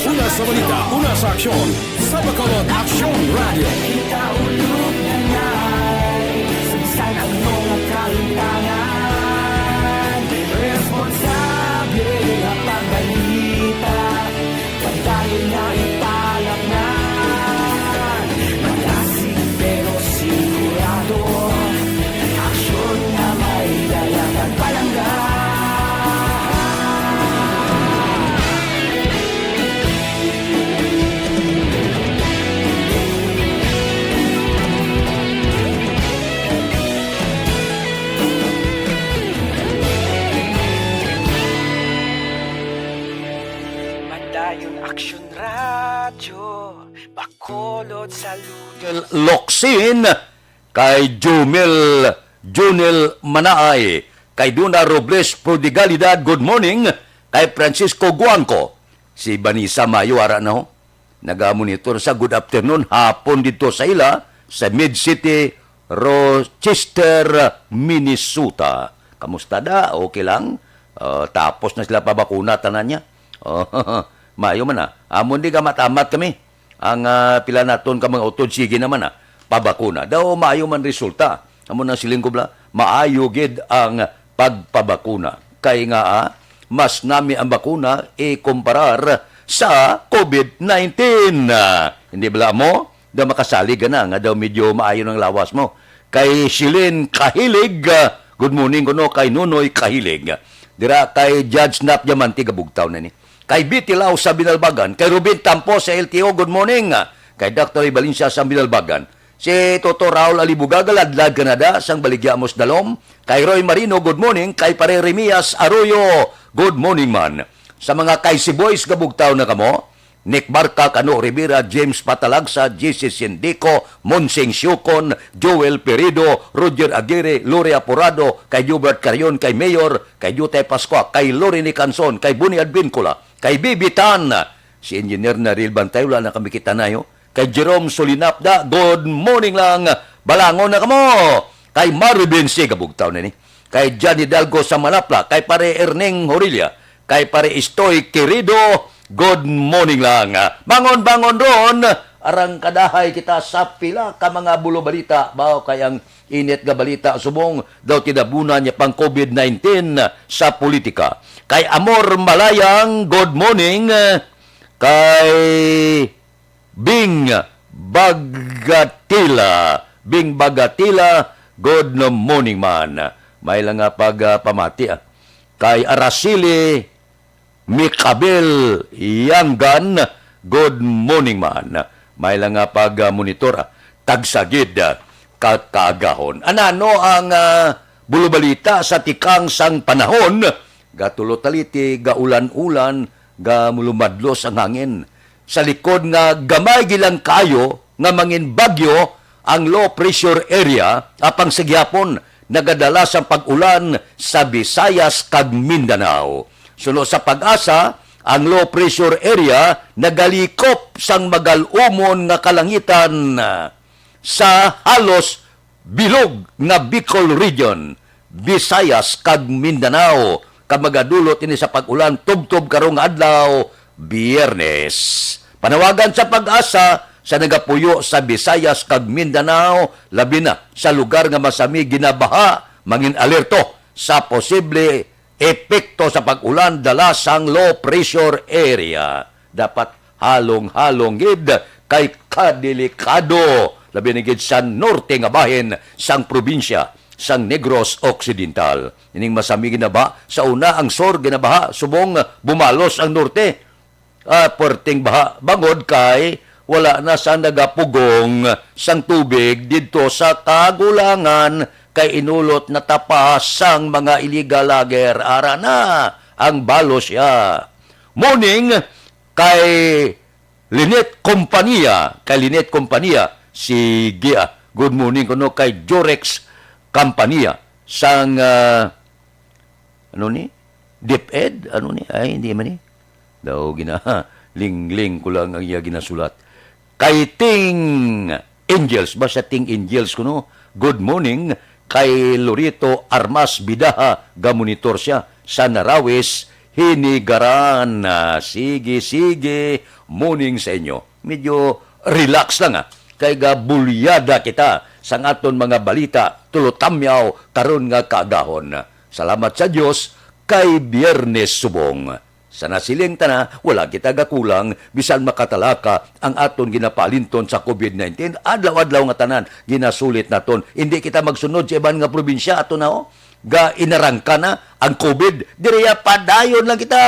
Una sa balita, una sa aksyon, sa Bacolod Aksyon Radyo. Kita ulog na ngay, sa bisan ano nga kahitangan, responsable nga pagbalita, padayon nga ipalapnan. Malasig pero sigurado, aksyon nga may dala kag palangga. Padayon Aksyon Radyo, Bacolod, saludo. Loksin, kay Jumel, Junel Manaay, kay Duna Robles Prodigalidad, good morning, kay Francisco Guangco, si Vanessa Mayo, ara na, ho. Nagamonitor sa good afternoon, hapon dito sa ila, sa Mid City, Rochester, Minnesota. Kamusta da? Okay lang? Ah, tapos na sila pabakuna, tanan niya. Oh, mayo man, ah. Amon di gamat-amat kami. Ang, ah, pila naton ka mga utod, sige naman, ah, pabakuna. Daw maayo man resulta. Amo nang siling ko bala, maayo gid ang pagpabakuna. Kay nga, ah, mas nami ang bakuna ikumparar sa covid nineteen. Ah, hindi bala mo? Daw makasalig ka na, nga daw medyo maayo ng lawas mo. Kay Shilin Kahilig, ah, good morning kuno kay Nonoy Kahilig. Dira kay Judge Nap Diamante, gabugtaw na ni. Kay Betty Lau sa Binalbagan, kay Ruben Tampo sa L T O, good morning. Kay Doctor Ray Valencia sa Binalbagan, si Toto Raul Alibugaga, Ladlad, Canada, sang Baligya Amos Dalom, kay Roy Marino, good morning. Kay Pare Remias Arroyo, good morning man. Sa mga Kaisi Boys, gabugtaw na kamo. Nick Barca, Cano Rivera, James Patalagsa, J C Sindico, Monsing Siucon, Joel Perido, Roger Aguirre, Lori Aporado, kay Jubert Carion, kay Mayor, kay Jutay Pascua, kay Lori Nicanson, kay Buni Advincula, kay Bibi Tan, si Engineer Naril Bantay, wala na kami kita nayo, kay Jerome Solinapda, good morning lang, Balangon na kamo. Kay Marvin C. Kabugtaw na ni. Kay Johnny Dalgo sa Manapla. Kay Pare Erning Horilla. Kay Pare Istoy Querido. Good morning lang. Bangon-bangon ron. Arang kadahay kita sa pila ka mga bulo balita. Bao kay ang init nga balita subong daw tinabunan niya pang COVID nineteen sa politika. Kay Amor Malayang, good morning. Kay Bing Bagatila. Bing Bagatila, good morning man. May lang nga pag, ah, pamati, ah. Kay Araceli Mikabil Yanggan, good morning man. May lang nga pag, ah, monitor, ah. Tagsagid, ah, ka kaagahon. Anano ang, ah, bulobalita sa tikang sang panahon? Gatulo taliti, gaulan-ulan, gamulumadlos ang hangin. Sa likod nga gamay gilang kayo nga mangin bagyo, ang low pressure area apang sa gihapon nagadala sang pag-ulan sa Visayas kag Mindanao. Suno sa PAGASA, ang low pressure area nagalikop sang magal-umon nga kalangitan sa halos bilog nga Bicol Region, Visayas kag Mindanao, kag magadulot ini sa pag-ulan tubtob karong adlaw, Biyernes. Panawagan sa PAGASA sa nagapuyo sa Visayas kag Mindanao, labi na sa lugar nga masami ginabaha, mangin alerto sa posible epekto sa pag-ulan dala sang low pressure area. Dapat halong-halong gid kay kadelikado, labi na gid sa norte nga bahin sang probinsya sang Negros Occidental. Ining masami ginabaha, sa una ang sur ginabaha, subong bumalos ang norte. Ah, perting baha, bangod kay wala na sa nagapugong sang tubig didto sa kagulangan, kay inulot na tapas sang mga illegal logger. Ara na ang balos siya. Morning kay Lynette Compania, kay Lynette Compania, sige, ah, good morning kuno kay Jorex Compania sang, ah, ano ni? DepEd? Ano ni? Ay, hindi man ni. Daw gina-, lingling ko lang ang iya ginasulat. Kay Ting Angels, basta Ting Angels kuno. Good morning kay Lorito Armas Bidaha, gamonitor siya sa Narawis, Hinigaran. Ah, sige, sige, morning sa inyo. Medyo relax lang, ah. Kay gabulyada kita sang aton mga balita, tulotamyaw karon nga kaagahon. Salamat sa Dios, kay Biyernes subong. Sa nasiling tana, wala kita gakulang, bisan makatalaka ang aton ginapaalinton sa COVID nineteen. Adlaw-adlaw nga tanan, ginasulit naton. Hindi kita magsunod sa iban nga probinsya, ato na, oh. Ga inarangka na ang COVID, diriya padayon lang kita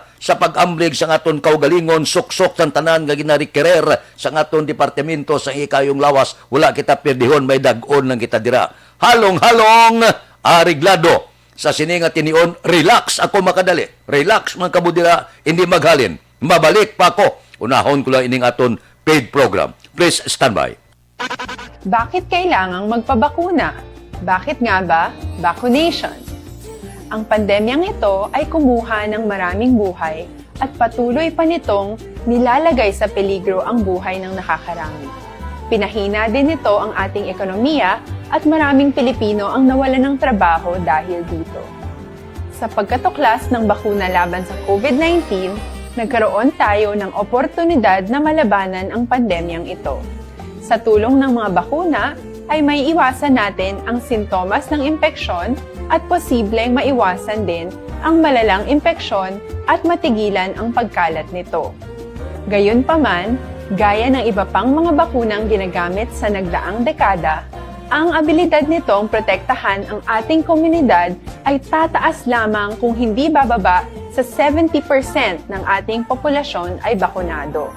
sa pag-amblig sang aton kaugalingon, suksok sang tanan nga ginarikirer sang aton departamento sang ikayong lawas. Wala kita pirdihon, may dag-on lang kita dira. Halong-halong, areglado. Sa sini nga tinion, relax ako makadali. Relax man kamo dira, hindi maghalin. Mabalik pa ako. Unahon ko lang ining aton paid program. Please stand by. Bakit kailangang magpabakuna? Bakit nga ba vaccination? Ang pandemyang ito ay kumuha ng maraming buhay at patuloy pa nitong nilalagay sa peligro ang buhay ng nakakarami. Pinahina din nito ang ating ekonomiya at maraming Pilipino ang nawalan ng trabaho dahil dito. Sa pagkatuklas ng bakuna laban sa COVID nineteen, nagkaroon tayo ng oportunidad na malabanan ang pandemyang ito. Sa tulong ng mga bakuna, ay maiiwasan natin ang sintomas ng impeksyon at posibleng maiwasan din ang malalang impeksyon at matigilan ang pagkalat nito. Gayunpaman, gaya ng iba pang mga bakunang ginagamit sa nagdaang dekada, ang abilidad nitong protektahan ang ating komunidad ay tataas lamang kung hindi bababa sa seventy percent ng ating populasyon ay bakunado.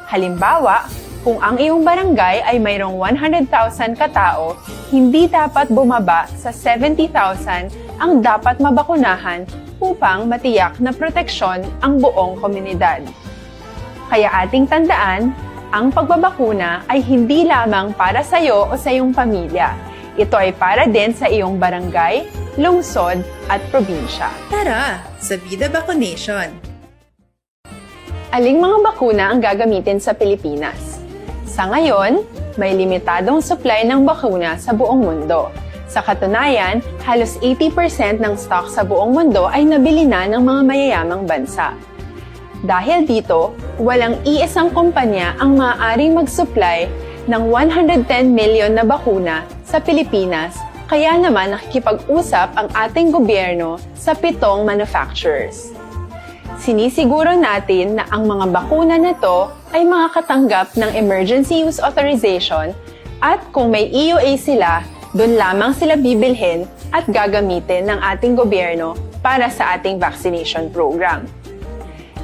Halimbawa, kung ang iyong barangay ay mayroong one hundred thousand katao, hindi dapat bumaba sa seventy thousand ang dapat mabakunahan upang matiyak na proteksyon ang buong komunidad. Kaya ating tandaan, ang pagbabakuna ay hindi lamang para sa iyo o sa iyong pamilya. Ito ay para din sa iyong barangay, lungsod, at probinsya. Tara, sa Vida Vaccination! Aling mga bakuna ang gagamitin sa Pilipinas? Sa ngayon, may limitadong supply ng bakuna sa buong mundo. Sa katunayan, halos eighty percent ng stock sa buong mundo ay nabili na ng mga mayayamang bansa. Dahil dito, walang iisang kumpanya ang maaaring mag-supply ng one hundred ten million na bakuna sa Pilipinas, kaya naman nakikipag-usap ang ating gobyerno sa pitong manufacturers. Sinisiguro natin na ang mga bakuna na to ay makakatanggap ng emergency use authorization, at kung may E U A sila, doon lamang sila bibilhin at gagamitin ng ating gobyerno para sa ating vaccination program.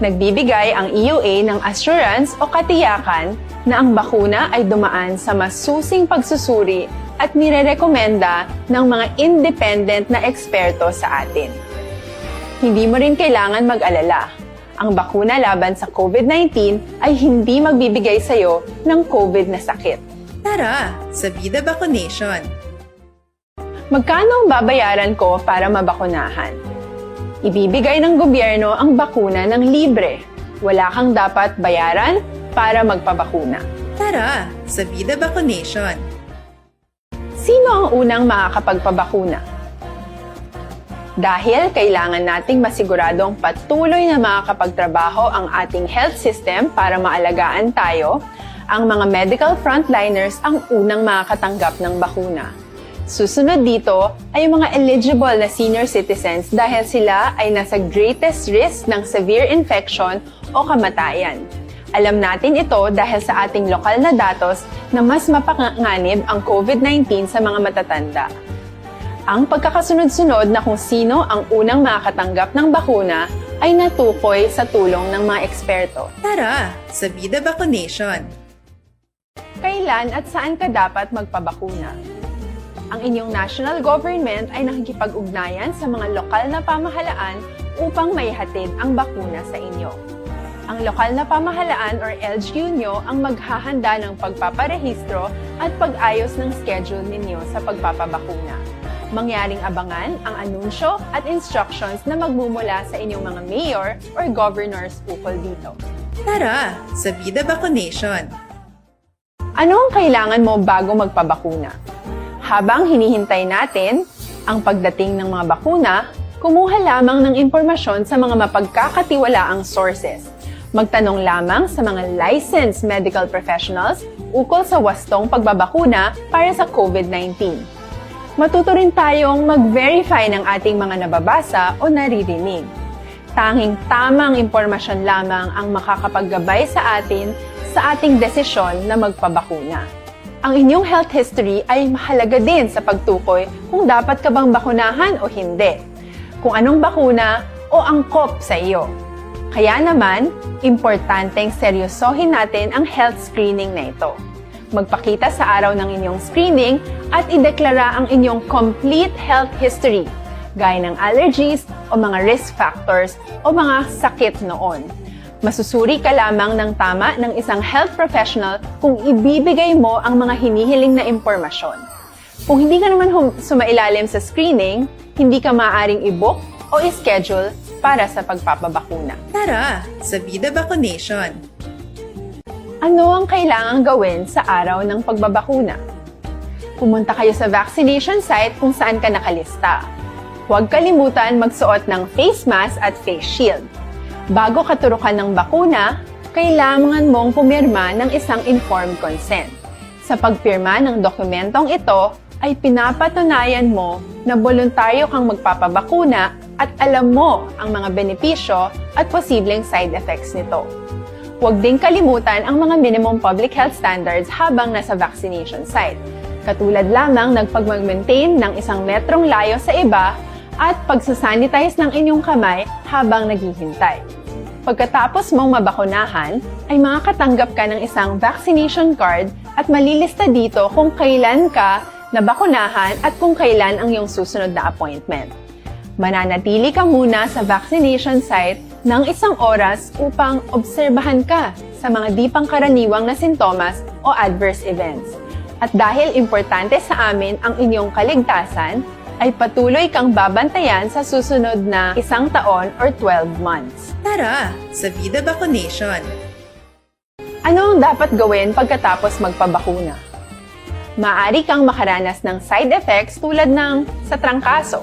Nagbibigay ang E U A ng assurance o katiyakan na ang bakuna ay dumaan sa masusing pagsusuri at nirerekomenda ng mga independent na eksperto sa atin. Hindi mo rin kailangan mag-alala. Ang bakuna laban sa COVID nineteen ay hindi magbibigay sa iyo ng COVID na sakit. Tara sa Vida Vaccination! Magkano ang babayaran ko para mabakunahan? Ibibigay ng gobyerno ang bakuna ng libre. Wala kang dapat bayaran para magpabakuna. Tara sa Vida Vaccination! Sino ang unang makakapagpabakuna? Dahil kailangan nating masiguradong patuloy na makakapagtrabaho ang ating health system para maalagaan tayo, ang mga medical frontliners ang unang makakatanggap ng bakuna. Susunod dito ay ang mga eligible na senior citizens dahil sila ay nasa greatest risk ng severe infection o kamatayan. Alam natin ito dahil sa ating lokal na datos na mas mapanganib ang COVID nineteen sa mga matatanda. Ang pagkakasunod-sunod na kung sino ang unang makakatanggap ng bakuna ay natukoy sa tulong ng mga eksperto. Tara sa Vida Vaccination! Kailan at saan ka dapat magpabakuna? Ang inyong national government ay nakikipag-ugnayan sa mga lokal na pamahalaan upang maihatid ang bakuna sa inyo. Ang lokal na pamahalaan or L G U nyo ang maghahanda ng pagpaparehistro at pag-ayos ng schedule ninyo sa pagpapabakuna. Mangyaring abangan ang anunsyo at instructions na magmumula sa inyong mga mayor or governors ukol dito. Tara sa Vida Vaccination! Ano ang kailangan mo bago magpabakuna? Habang hinihintay natin ang pagdating ng mga bakuna, kumuha lamang ng impormasyon sa mga mapagkakatiwalaang sources. Magtanong lamang sa mga licensed medical professionals ukol sa wastong pagbabakuna para sa COVID nineteen. Matuto rin tayong mag-verify ng ating mga nababasa o naririnig. Tanging tamang impormasyon lamang ang makakapaggabay sa atin sa ating desisyon na magpabakuna. Ang inyong health history ay mahalaga din sa pagtukoy kung dapat ka bang bakunahan o hindi, kung anong bakuna o angkop sa iyo. Kaya naman, importanteng seryosohin natin ang health screening na ito. Magpakita sa araw ng inyong screening at ideklara ang inyong complete health history, gaya ng allergies o mga risk factors o mga sakit noon. Masusuri ka lamang ng tama ng isang health professional kung ibibigay mo ang mga hinihiling na impormasyon. Kung hindi ka naman hum- sumailalim sa screening, hindi ka maaaring i-book o i-schedule para sa pagpapabakuna. Tara sa Vida Vaccination! Ano ang kailangang gawin sa araw ng pagbabakuna? Pumunta kayo sa vaccination site kung saan ka nakalista. Huwag kalimutan magsuot ng face mask at face shield. Bago ka turukan ng bakuna, kailangan mong pumirma ng isang informed consent. Sa pagpirma ng dokumentong ito, ay pinapatunayan mo na boluntaryo kang magpapabakuna at alam mo ang mga benepisyo at posibleng side effects nito. Huwag ding kalimutan ang mga minimum public health standards habang nasa vaccination site, katulad lamang ng pagmag-maintain ng isang metrong layo sa iba at pagsasanitize ng inyong kamay habang naghihintay. Pagkatapos mong mabakunahan, ay makakatanggap ka ng isang vaccination card at malilista dito kung kailan ka nabakunahan at kung kailan ang iyong susunod na appointment. Mananatili ka muna sa vaccination site ng isang oras upang obserbahan ka sa mga di pangkaraniwang na sintomas o adverse events. At dahil importante sa amin ang inyong kaligtasan, ay patuloy kang babantayan sa susunod na isang taon or twelve months. Tara sa Vida Vaccination! Ano ang dapat gawin pagkatapos magpabakuna? Maaari kang makaranas ng side effects tulad ng sa trangkaso,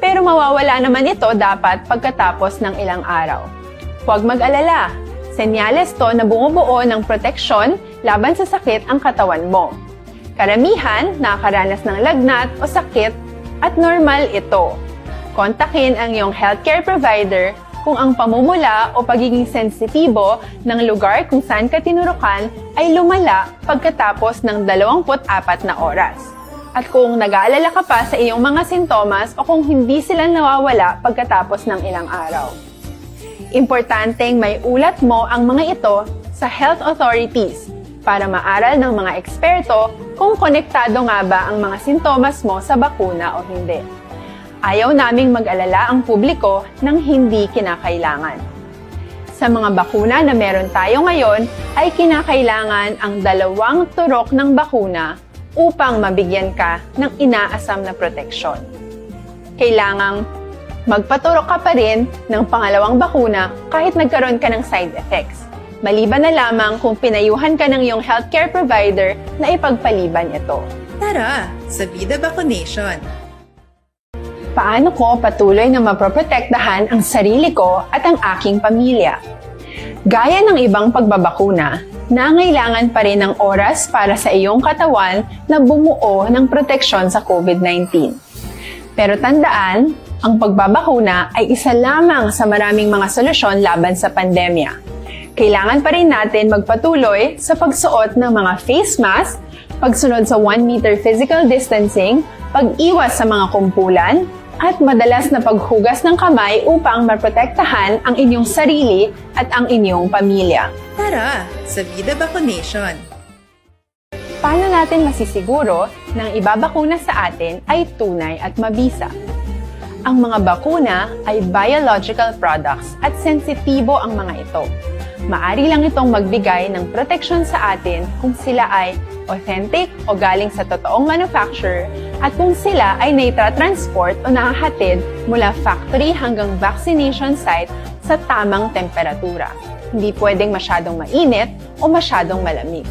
pero mawawala naman ito dapat pagkatapos ng ilang araw. Huwag mag-alala, senyales to na bumubuo ng proteksyon laban sa sakit ang katawan mo. Karamihan nakakaranas ng lagnat o sakit at normal ito. Kontakin ang iyong healthcare provider kung ang pamumula o pagiging sensitibo ng lugar kung saan ka tinurukan ay lumala pagkatapos ng dalawampu't apat na oras. At kung nag-aalala ka pa sa iyong mga sintomas o kung hindi sila nawawala pagkatapos ng ilang araw. Importanteng may ulat mo ang mga ito sa health authorities para maaral ng mga eksperto kung konektado nga ba ang mga sintomas mo sa bakuna o hindi. Ayaw naming mag-alala ang publiko ng hindi kinakailangan. Sa mga bakuna na meron tayo ngayon, ay kinakailangan ang dalawang turok ng bakuna upang mabigyan ka ng inaasam na proteksyon. Kailangang magpaturok ka pa rin ng pangalawang bakuna kahit nagkaroon ka ng side effects, maliban na lamang kung pinayuhan ka ng iyong healthcare provider na ipagpaliban ito. Tara sa Vida Vaccination! Paano ko patuloy na maproprotektahan ang sarili ko at ang aking pamilya? Gaya ng ibang pagbabakuna, nangailangan pa rin ng oras para sa iyong katawan na bumuo ng proteksyon sa COVID nineteen. Pero tandaan, ang pagbabakuna ay isa lamang sa maraming mga solusyon laban sa pandemya. Kailangan pa rin natin magpatuloy sa pagsuot ng mga face mask, pagsunod sa one meter physical distancing, pag-iwas sa mga kumpulan, at madalas na paghugas ng kamay upang maprotektahan ang inyong sarili at ang inyong pamilya. Tara sa Vida Vaccination! Paano natin masisiguro na ang ibabakuna sa atin ay tunay at mabisa? Ang mga bakuna ay biological products at sensitibo ang mga ito. Maari lang itong magbigay ng proteksyon sa atin kung sila ay authentic o galing sa totoong manufacturer at kung sila ay naitra-transport o nahahatid mula factory hanggang vaccination site sa tamang temperatura. Hindi pwedeng masyadong mainit o masyadong malamig.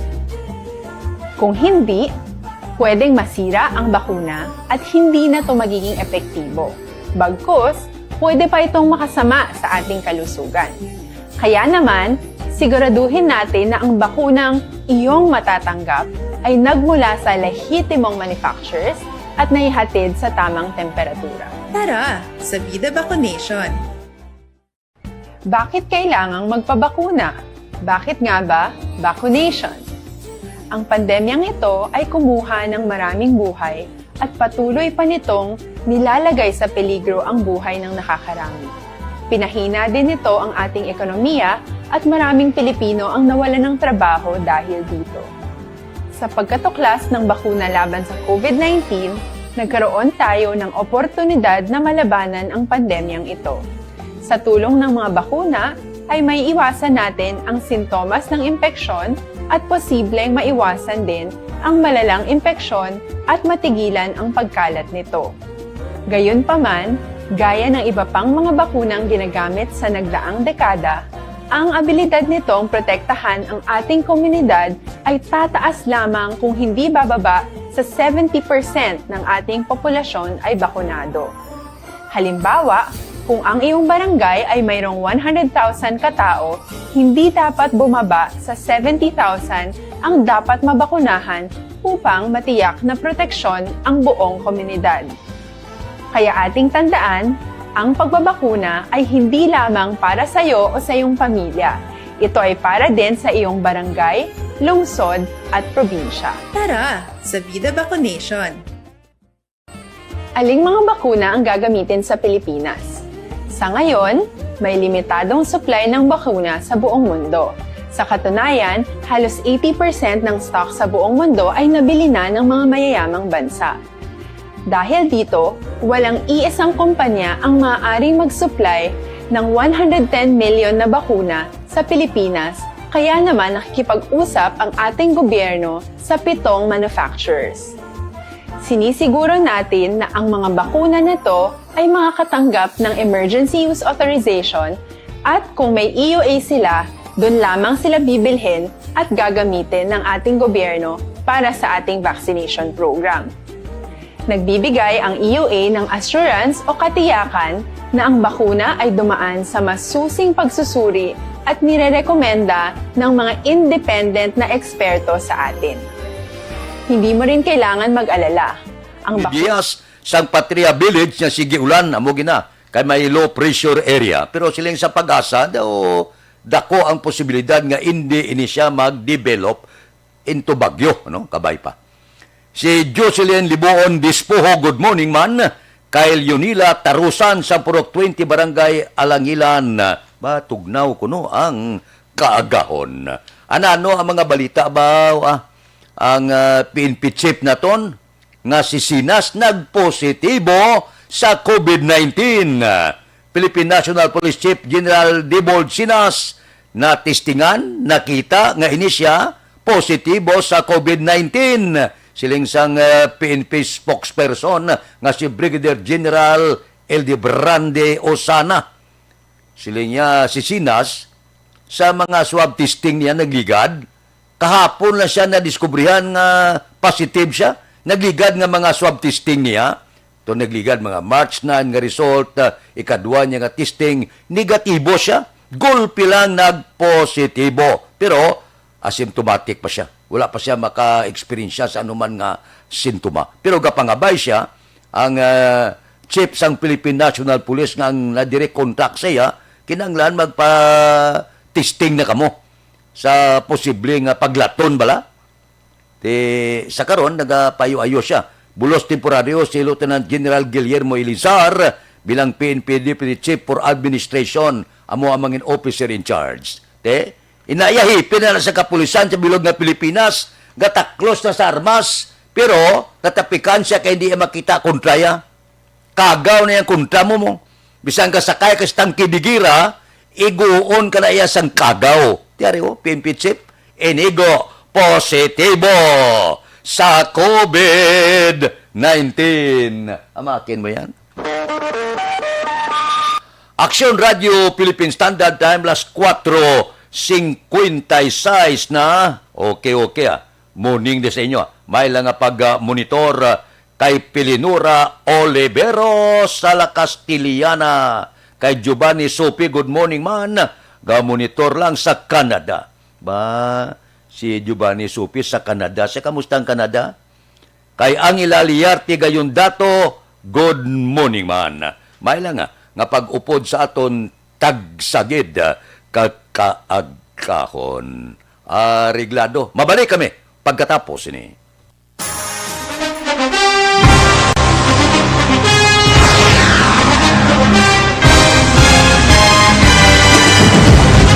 Kung hindi, pwedeng masira ang bakuna at hindi na ito magiging epektibo. Bagkus, pwede pa itong makasama sa ating kalusugan. Kaya naman, siguraduhin natin na ang bakunang iyong matatanggap ay nagmula sa lehitimong manufacturers at naihatid sa tamang temperatura. Tara sa Vida Vaccination! Bakit kailangang magpabakuna? Bakit nga ba vaccination? Ang pandemyang ito ay kumuha ng maraming buhay at patuloy pa nitong nilalagay sa peligro ang buhay ng nakakarami. Pinahina din nito ang ating ekonomiya at maraming Pilipino ang nawalan ng trabaho dahil dito. Sa pagkatuklas ng bakuna laban sa COVID nineteen, nagkaroon tayo ng oportunidad na malabanan ang pandemyang ito. Sa tulong ng mga bakuna, ay maiiwasan natin ang sintomas ng impeksyon at posibleng maiwasan din ang malalang impeksyon at matigilan ang pagkalat nito. Gayunpaman, gaya ng iba pang mga bakunang ginagamit sa nagdaang dekada, ang abilidad nitong protektahan ang ating komunidad ay tataas lamang kung hindi bababa sa seventy percent ng ating populasyon ay bakunado. Halimbawa, kung ang iyong barangay ay mayroong one hundred thousand katao, hindi dapat bumaba sa seventy thousand ang dapat mabakunahan upang matiyak na proteksyon ang buong komunidad. Kaya ating tandaan, ang pagbabakuna ay hindi lamang para sa iyo o sa iyong pamilya. Ito ay para din sa iyong barangay, lungsod, at probinsya. Tara sa Vida Vaccination! Aling mga bakuna ang gagamitin sa Pilipinas? Sa ngayon, may limitadong supply ng bakuna sa buong mundo. Sa katunayan, halos eighty percent ng stock sa buong mundo ay nabili na ng mga mayayamang bansa. Dahil dito, walang iisang kumpanya ang maaaring mag-supply ng one hundred ten million na bakuna sa Pilipinas, kaya naman nakikipag-usap ang ating gobyerno sa pitong manufacturers. Sinisiguro natin na ang mga bakuna na to ay makakatanggap ng emergency use authorization at kung may E U A sila, doon lamang sila bibilhin at gagamitin ng ating gobyerno para sa ating vaccination program. Nagbibigay ang E U A ng assurance o katiyakan na ang bakuna ay dumaan sa masusing pagsusuri at nirerekomenda ng mga independent na eksperto sa atin. Hindi mo rin kailangan mag-alala. Ang bakuna Diaz sang Patria Village nga sige ulan, amo gina, kay may low pressure area. Pero siling sa PAGASA, daw dako ang posibilidad nga indi ini siya mag-develop into bagyo, no? Kabay pa. Si Jocelyn Libuon Dispoho, good morning, man. Kay Leonila Tarusan sa Purok twenty, Barangay Alangilan. Ba, tugnaw kuno ang kaagahon. Ano, ano ang mga balita ba, ah? Ang, ah, P N P chief naton nga si Sinas nagpositibo sa COVID nineteen. Philippine National Police Chief General Dibold Sinas natistingan, nakita nga ini siya positibo sa COVID nineteen. Siling sang, eh, P N P spokesperson nga si Brigadier General Ildebrande Osana. Siling niya si Sinas, sa mga swab testing niya nagligad, kahapon lang siya nadiskubrihan nga positive siya. Nagligad nga mga swab testing niya. To nagligad mga March nine nga result, ah, ikadwa niya nga testing, negatibo siya. Gulpi lang nagpositibo. Pero asymptomatic pa siya. Wala pa siya maka-eksperyensya sa anuman nga sintoma. Pero gapangabay siya, ang, ah, chief sang Philippine National Police nga ang na-direct contact sa iya, kinahanglan magpa-testing na kamo sa posible nga paglaton bala. Ti, sa karon, nagapayo-ayo siya. Bulos temporaryo si Lieutenant General Guillermo Elizar bilang P N P Deputy Chief for Administration, amo ang mangin officer in charge. Te, inaya hipin na sa kapulisan sa bilog nga Pilipinas, gataklos na sa armas, pero natapikan siya kay hindi makita kontra ya. Kagaw na yang kontra mo mo. Bisan ka sakay ka sa tangke digira, iguon ka na iya sang kagaw. Tiyari, oh, P N P chief, inigo, positibo sa COVID nineteen. Amakin mo yan. Aksyon Radio Philippine Standard Time, las kuwatro singkwenta y seis na. Okay, okay, ah. Morning din sa inyo, ah. May lang nga pag, ah, monitor, ah, kay Pilinura Olivero sa La Castellana, kay Giovanni Sopi, good morning man. Ga-monitor lang sa Canada. Ba, si Giovanni Sopi sa Canada. Sa kamusta ang Canada? Kay Angela Liarte gayon dato, good morning man. May lang nga, nga pag-upod sa aton tagsagid, ah, kakaagkahon. Areglado. Mabalik kami pagkatapos ini.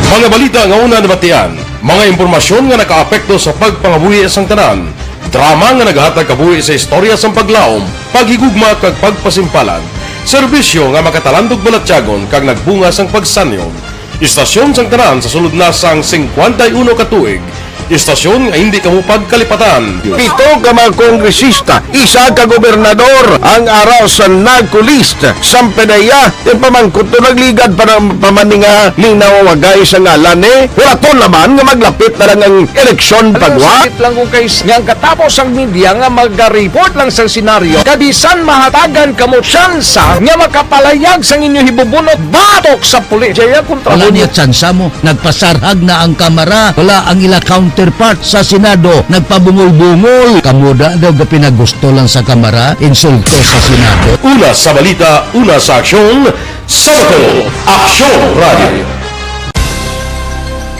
Mga balita nga una nabatian, mga impormasyon nga nakaapekto sa pagpangabuhi sang tanan, drama nga nagahatag kabuhi sa istorya sang paglaom, paghigugma kag pagpasimpalan, serbisyo nga makatalandog balatyagon kag nagbunga sang pagsanyon. Istasyon sang tanan sa sulod na sang singkwenta y uno ka tuig. Istasyon nga hindi kamo pagkalipatan. Pito ka mga kongresista, isa ka gobernador ang ara sa NAGCO list. Sampanaya, ti pamangkot to nagligad pa na, pa man ni nga linawagay sa ngalan ni. Wala to laman nga maglapit na lang ang eleksyon Ano pagwa. Sakit lang kung kay nga ang katapos ang media nga mag-report lang sa senaryo, kabisan mahatagan kamo tsansa nga makapalayag sang inyo hibubunot batok sa pulis. Jaya kontra Wala mo. Niya tsansa mo. Nagpasarhag na ang kamara. Wala ang ila counterpart sa Senado. Nagpabungol-bungol. Kamo da daw ga pinagusto lang sa kamara. Insulto sa Senado. Una sa balita, una sa aksyon, sa Bacolod, Aksyon Radio.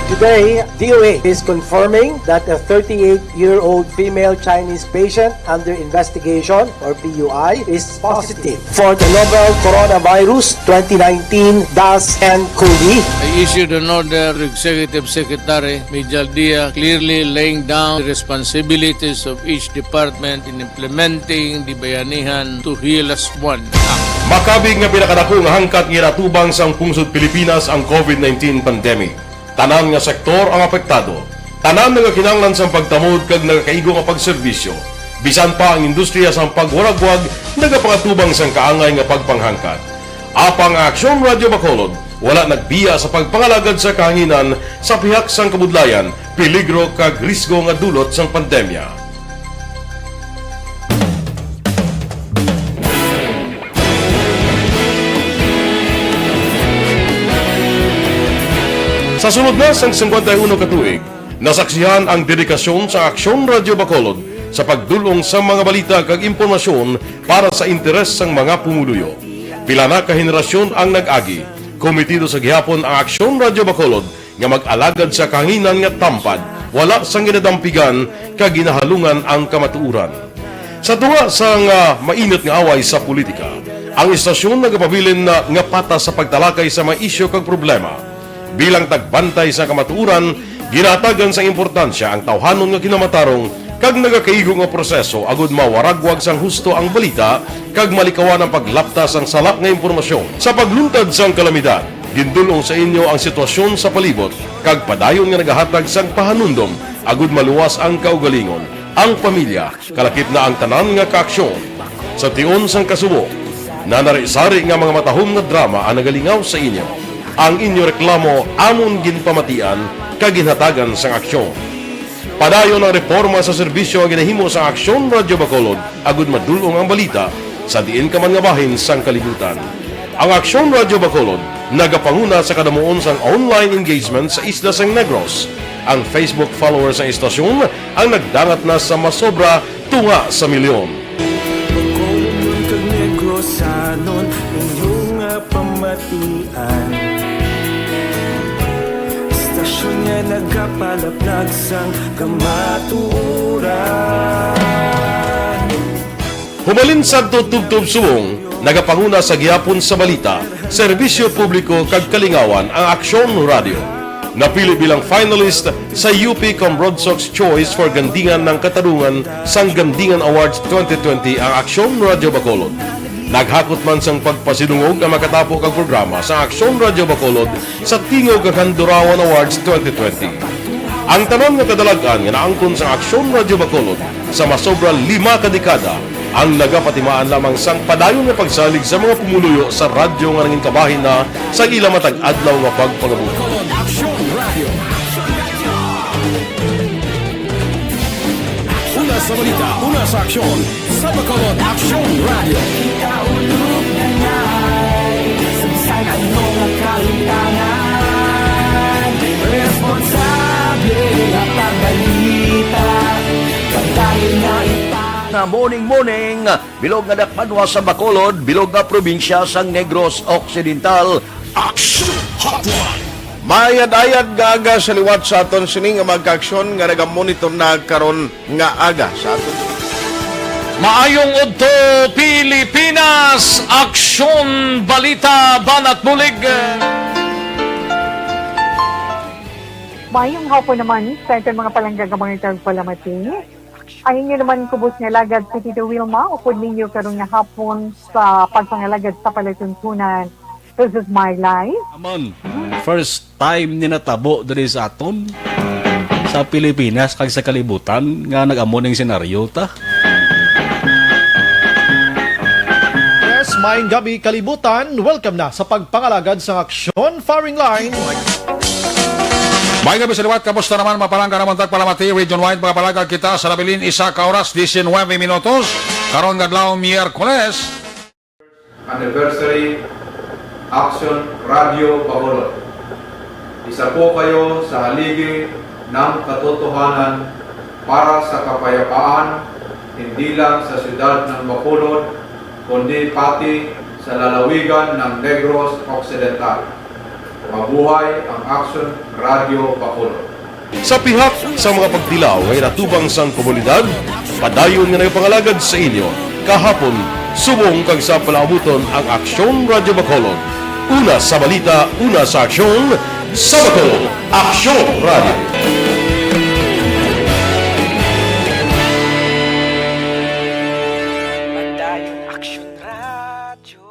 Today, D O A is confirming that a thirty-eight-year-old female Chinese patient under investigation, or P U I, is positive for the novel Coronavirus twenty nineteen dash N COVID. I issued an order to Executive Secretary Major Dia, clearly laying down the responsibilities of each department in implementing the Bayanihan to Heal Us One Act. Makabig nga pinakadako nga hangkat nga ginatubang sang pungsod Pilipinas ang COVID nineteen pandemic. Tanan nga sektor ang apektado. Tanan nagakinahanglan sang pagtamod kag nagakaigo nga pagserbisyo. Bisan pa ang industriya sang pagwaragwag nagapangatubang sang kaangay nga pagpanghangkat. Apang ang Aksyon Radio Bacolod wala nagbiya sa pagpangalagad sa kahanginan sa pihak sang kabudlayan Peligro kag risgo nga dulot sang pandemya. Sa sulod na sang singkwenta y uno ka tuig, nasaksihan ang dedikasyon sa Aksyon Radyo Bacolod sa pagdul-ong sa mga balita kag impormasyon para sa interes sang mga pumuluyo. Pila na ka henerasyon ang nag-agi. Komitido sa gihapon ang Aksyon Radyo Bacolod nga mag-alagad sa kahanginan nga tampad, wala sang ginadampigan kag ginahalungan ang kamatuoran. Sa tunga sang, ah, mainit nga away sa politika, ang istasyon nagapabilin na nga patas sa pagtalakay sa mga isyu kag problema. Bilang tagbantay sa kamatuoran, ginahatagan sang importansya ang tawhanon nga kinamatarong kag nagakaigo nga proseso agud mawaragwag sang husto ang balita kag malikawan ang paglapta sang sala nga impormasyon. Sa pagluntad sang kalamidad, gindul-ong sa inyo ang sitwasyon sa palibot kag padayon nga nagahatag sang pahanumdom agud maluwas ang kaugalingon, ang pamilya, kalakip na ang tanan nga kaaksyon. Sa tion sang kasubo, nanari-sari nga mga matahom nga drama ang nagalingaw sa inyo. Ang inyo reklamo amon ginpamatian kag ginhatagan sang aksyon. Padayon ang reporma sa serbisyo nga ginahimo sang Aksyon Radyo Bacolod agud madul-ong ang balita sa diin ka man nga bahin sang kalibutan. Ang Aksyon Radyo Bacolod nagapanguna sa kadamuon sang online engagement sa isla sang Negros. Ang Facebook followers sang istasyon ang nagdangat na sa masobra tunga sa milyon. Bacolodnon kag Negrosanon, inyo nga pamatian. Istasyon nga nagapalaplag sang kamatuoran. Hubalin sadto tubtob subong, nagapanguna sa gihapon sa balita, serbisyo publiko kag kalingawan ang Aksyon Radyo. Napili bilang finalist sa U P Cambronsox Choice for Gandingan ng Katarungan sang Gandingan Awards twenty twenty ang Aksyon Radyo Bacolod. Naghakot man sang pagpasidungog ang makatapo kag programa sa Aksyon Radyo Bacolod sa Tingog kag Handurawan Awards twenty twenty. Ang tanan nga kadalag-an nga naangkon sang Aksyon Radyo Bacolod sa masobra lima ka dekada ang nagapatimaan lamang sang padayon nga pagsalig sa mga pumuluyo sa radyo nga nangin kabahin na sa ila matag adlaw nga pagpangabuhi. Aksyon Radyo. Una sa balita, una sa aksyon, sa Bacolod Aksyon Radyo. Kita ulog na ngay, sang ano nga kalimtangan, responsable nga pagbalita, padayon nga ipa- Na morning, morning, bilog nga dakpanwa sa Bacolod, bilog nga probinsya sang Negros Occidental. Action Hotline. Maayad-ayad nga aga sa liwat sa aton sini nga mga kaaksyon nga nagamonitor na karon nga aga sa aton. Maayong udto, Pilipinas! Aksyon, balita, banat bulig. Maayong hapon naman sa aton mga palangga nga mga tagpalamati. Ang inyo naman kubos nga alagad si Tito Wilma, upod ninyo karon nga hapon sa pagpangalagad sa palatuntunan. This is my life. Amon, first time ni natabo diri sa aton, sa Pilipinas kag sa kalibutan, nga nag-amo ning senaryo ta. Yes, maayong gabi, kalibutan. Welcome na sa pagpangalagad sa Aksyon Firing Line. May gabi sa liwat, kamusta naman, mga palangga namon tagpalamati, region-wide, mga palangga kita sa nabilin, isa ka oras, diecinuebe minutos, karon nga adlaw, Miyerkules. Anniversary, Action Radio Bacolod. Isa po kayo sa haligi ng katotohanan para sa kapayapaan, hindi lang sa siyudad ng Bacolod, kundi pati sa lalawigan ng Negros Occidental. Mabuhay ang Action Radio Bacolod. Sa pihak sa mga pagtilaw nga ginatubang sang komunidad, padayon nga nagapangalagad sa inyo, kahapon, subong kag sa palaabuton ang Aksyon Radio Bacolod. Una sa balita, una sa aksyon, sa Bacolod, Aksyon Radio. Padayon Aksyon Radio.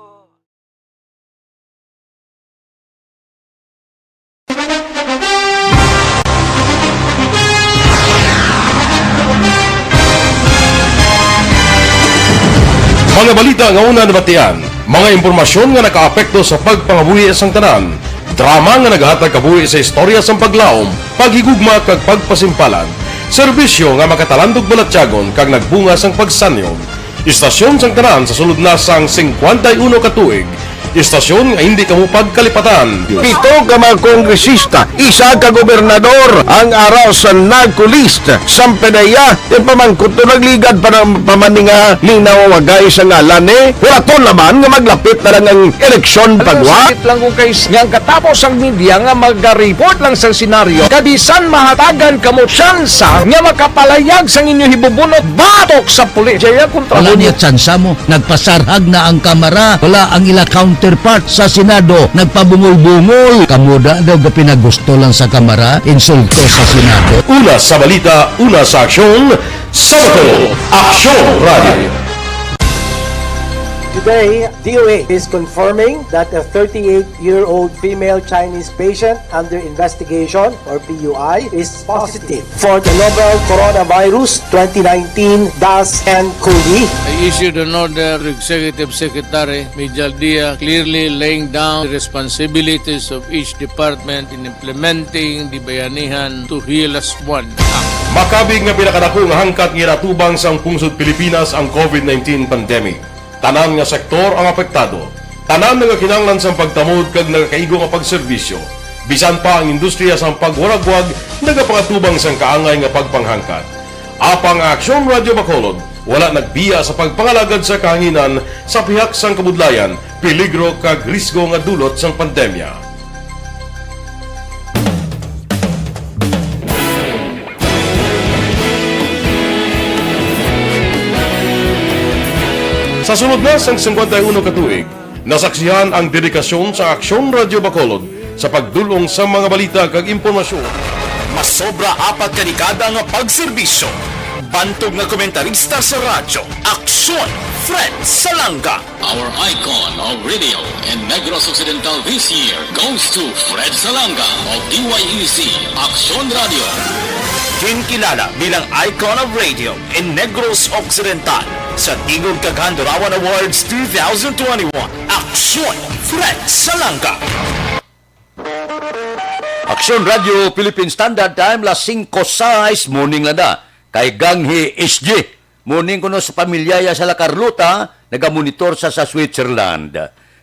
Mga balita nga una nabatian, mga impormasyon nga nakaapekto sa pagpangabuhi sang tanan, Drama nga nagahatag kabuhi sa istorya sang paglaom, paghigugma, kag pagpasimpalan. Serbisyo nga makatalandog balatyagon kag nagbunga sang pagsanyon. Istasyon sang tanan sa sulod na sang singkwenta y uno ka tuig. Istasyon nga hindi kamo pagkalipatan. Pito ka mga kongresista, isa ka gobernador ang ara sa NAGCO list. Sampanaya, ti pamangkot to nagligad pa ng pamaninga ni nawawagay sa ngalan ni. Wala to naman nga maglapit na lang ang eleksyon pagwa. Sakit lang kung kay nga ang katapos ang media nga magareport lang sa senaryo, kabisan mahatagan kamo tsansa nga makapalayag sang inyo hibubunot batok sa pulis. Jaya kontra Wala mo niya tsansa mo. Nagpasarhag na ang Kamara. Wala ang ila counterpart sa Senado. Nagpabungol-bungol. Kamo da daw gapinagusto lang sa Kamara. Insulto sa Senado. Una sa balita, una sa aksyon, sa Bacolod, Aksyon Radio. Today, D O A is confirming that a thirty-eight-year-old female Chinese patient under investigation, or P U I, is positive for the novel coronavirus twenty nineteen dash N cov. I issued an order to Executive Secretary Mijal Dia, clearly laying down the responsibilities of each department in implementing the Bayanihan to Heal Us One Act. Makabig nga pinakadako nga hangkat nga ginatubang sang pungsod Pilipinas ang covid nineteen pandemic. Tanan nga sektor ang apektado. Tanan nga kinahanglan sang pagtamod kag nagakaigo nga pagserbisyo. Bisan pa ang industriya sang pagwaragwag nagapangatubang sang kaangay nga pagpanghangkat. Apang ang Aksyon Radio Bacolod wala nagbiya sa pagpangalagad sa kahanginan sa pihak sang kabudlayan, peligro kag risgo nga dulot sang pandemya. Sa sulod na sang singkwenta y uno ka tuig, nasaksihan ang dedikasyon sa Aksyon Radio Bacolod sa pagdul-ong sa mga balita kag impormasyon. Masobra apat ka dekada nga pagserbisyo, bantog nga komentarista sa radyo, Aksyon, Fred Salanga. Our icon of radio in Negros Occidental this year goes to Fred Salanga of D Y E C Aksyon Radio. Ginkilala bilang Icon of Radio in Negros Occidental sa Tingog kag Handurawan Awards two thousand twenty-one, Aksyon, Fred Salanga. Aksyon Radio Philippine Standard Time, las singko sais, morning na da. Kay Ganghi S G, morning kuno sa pamilya ya sa La Carlota, nagamonitor sa, sa Switzerland.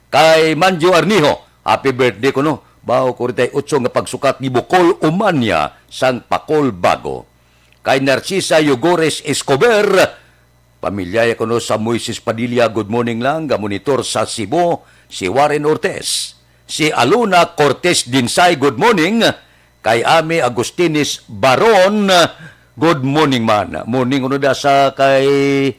Kay Manjo Arnijo, happy birthday kuno. Bao ko rin tayo utso nga pagsukat ni Bukol Umanya sang Pakol Bago. Kay Narcisa Yugores Escobar, pamilya ya kuno sa Moises Padilla, good morning lang, gamonitor sa Cebu, si Warren Ortiz. Si Aluna Cortez Dinsay, good morning. Kay Ami Agustines Baron, good morning man. Morning kuno da sa kay,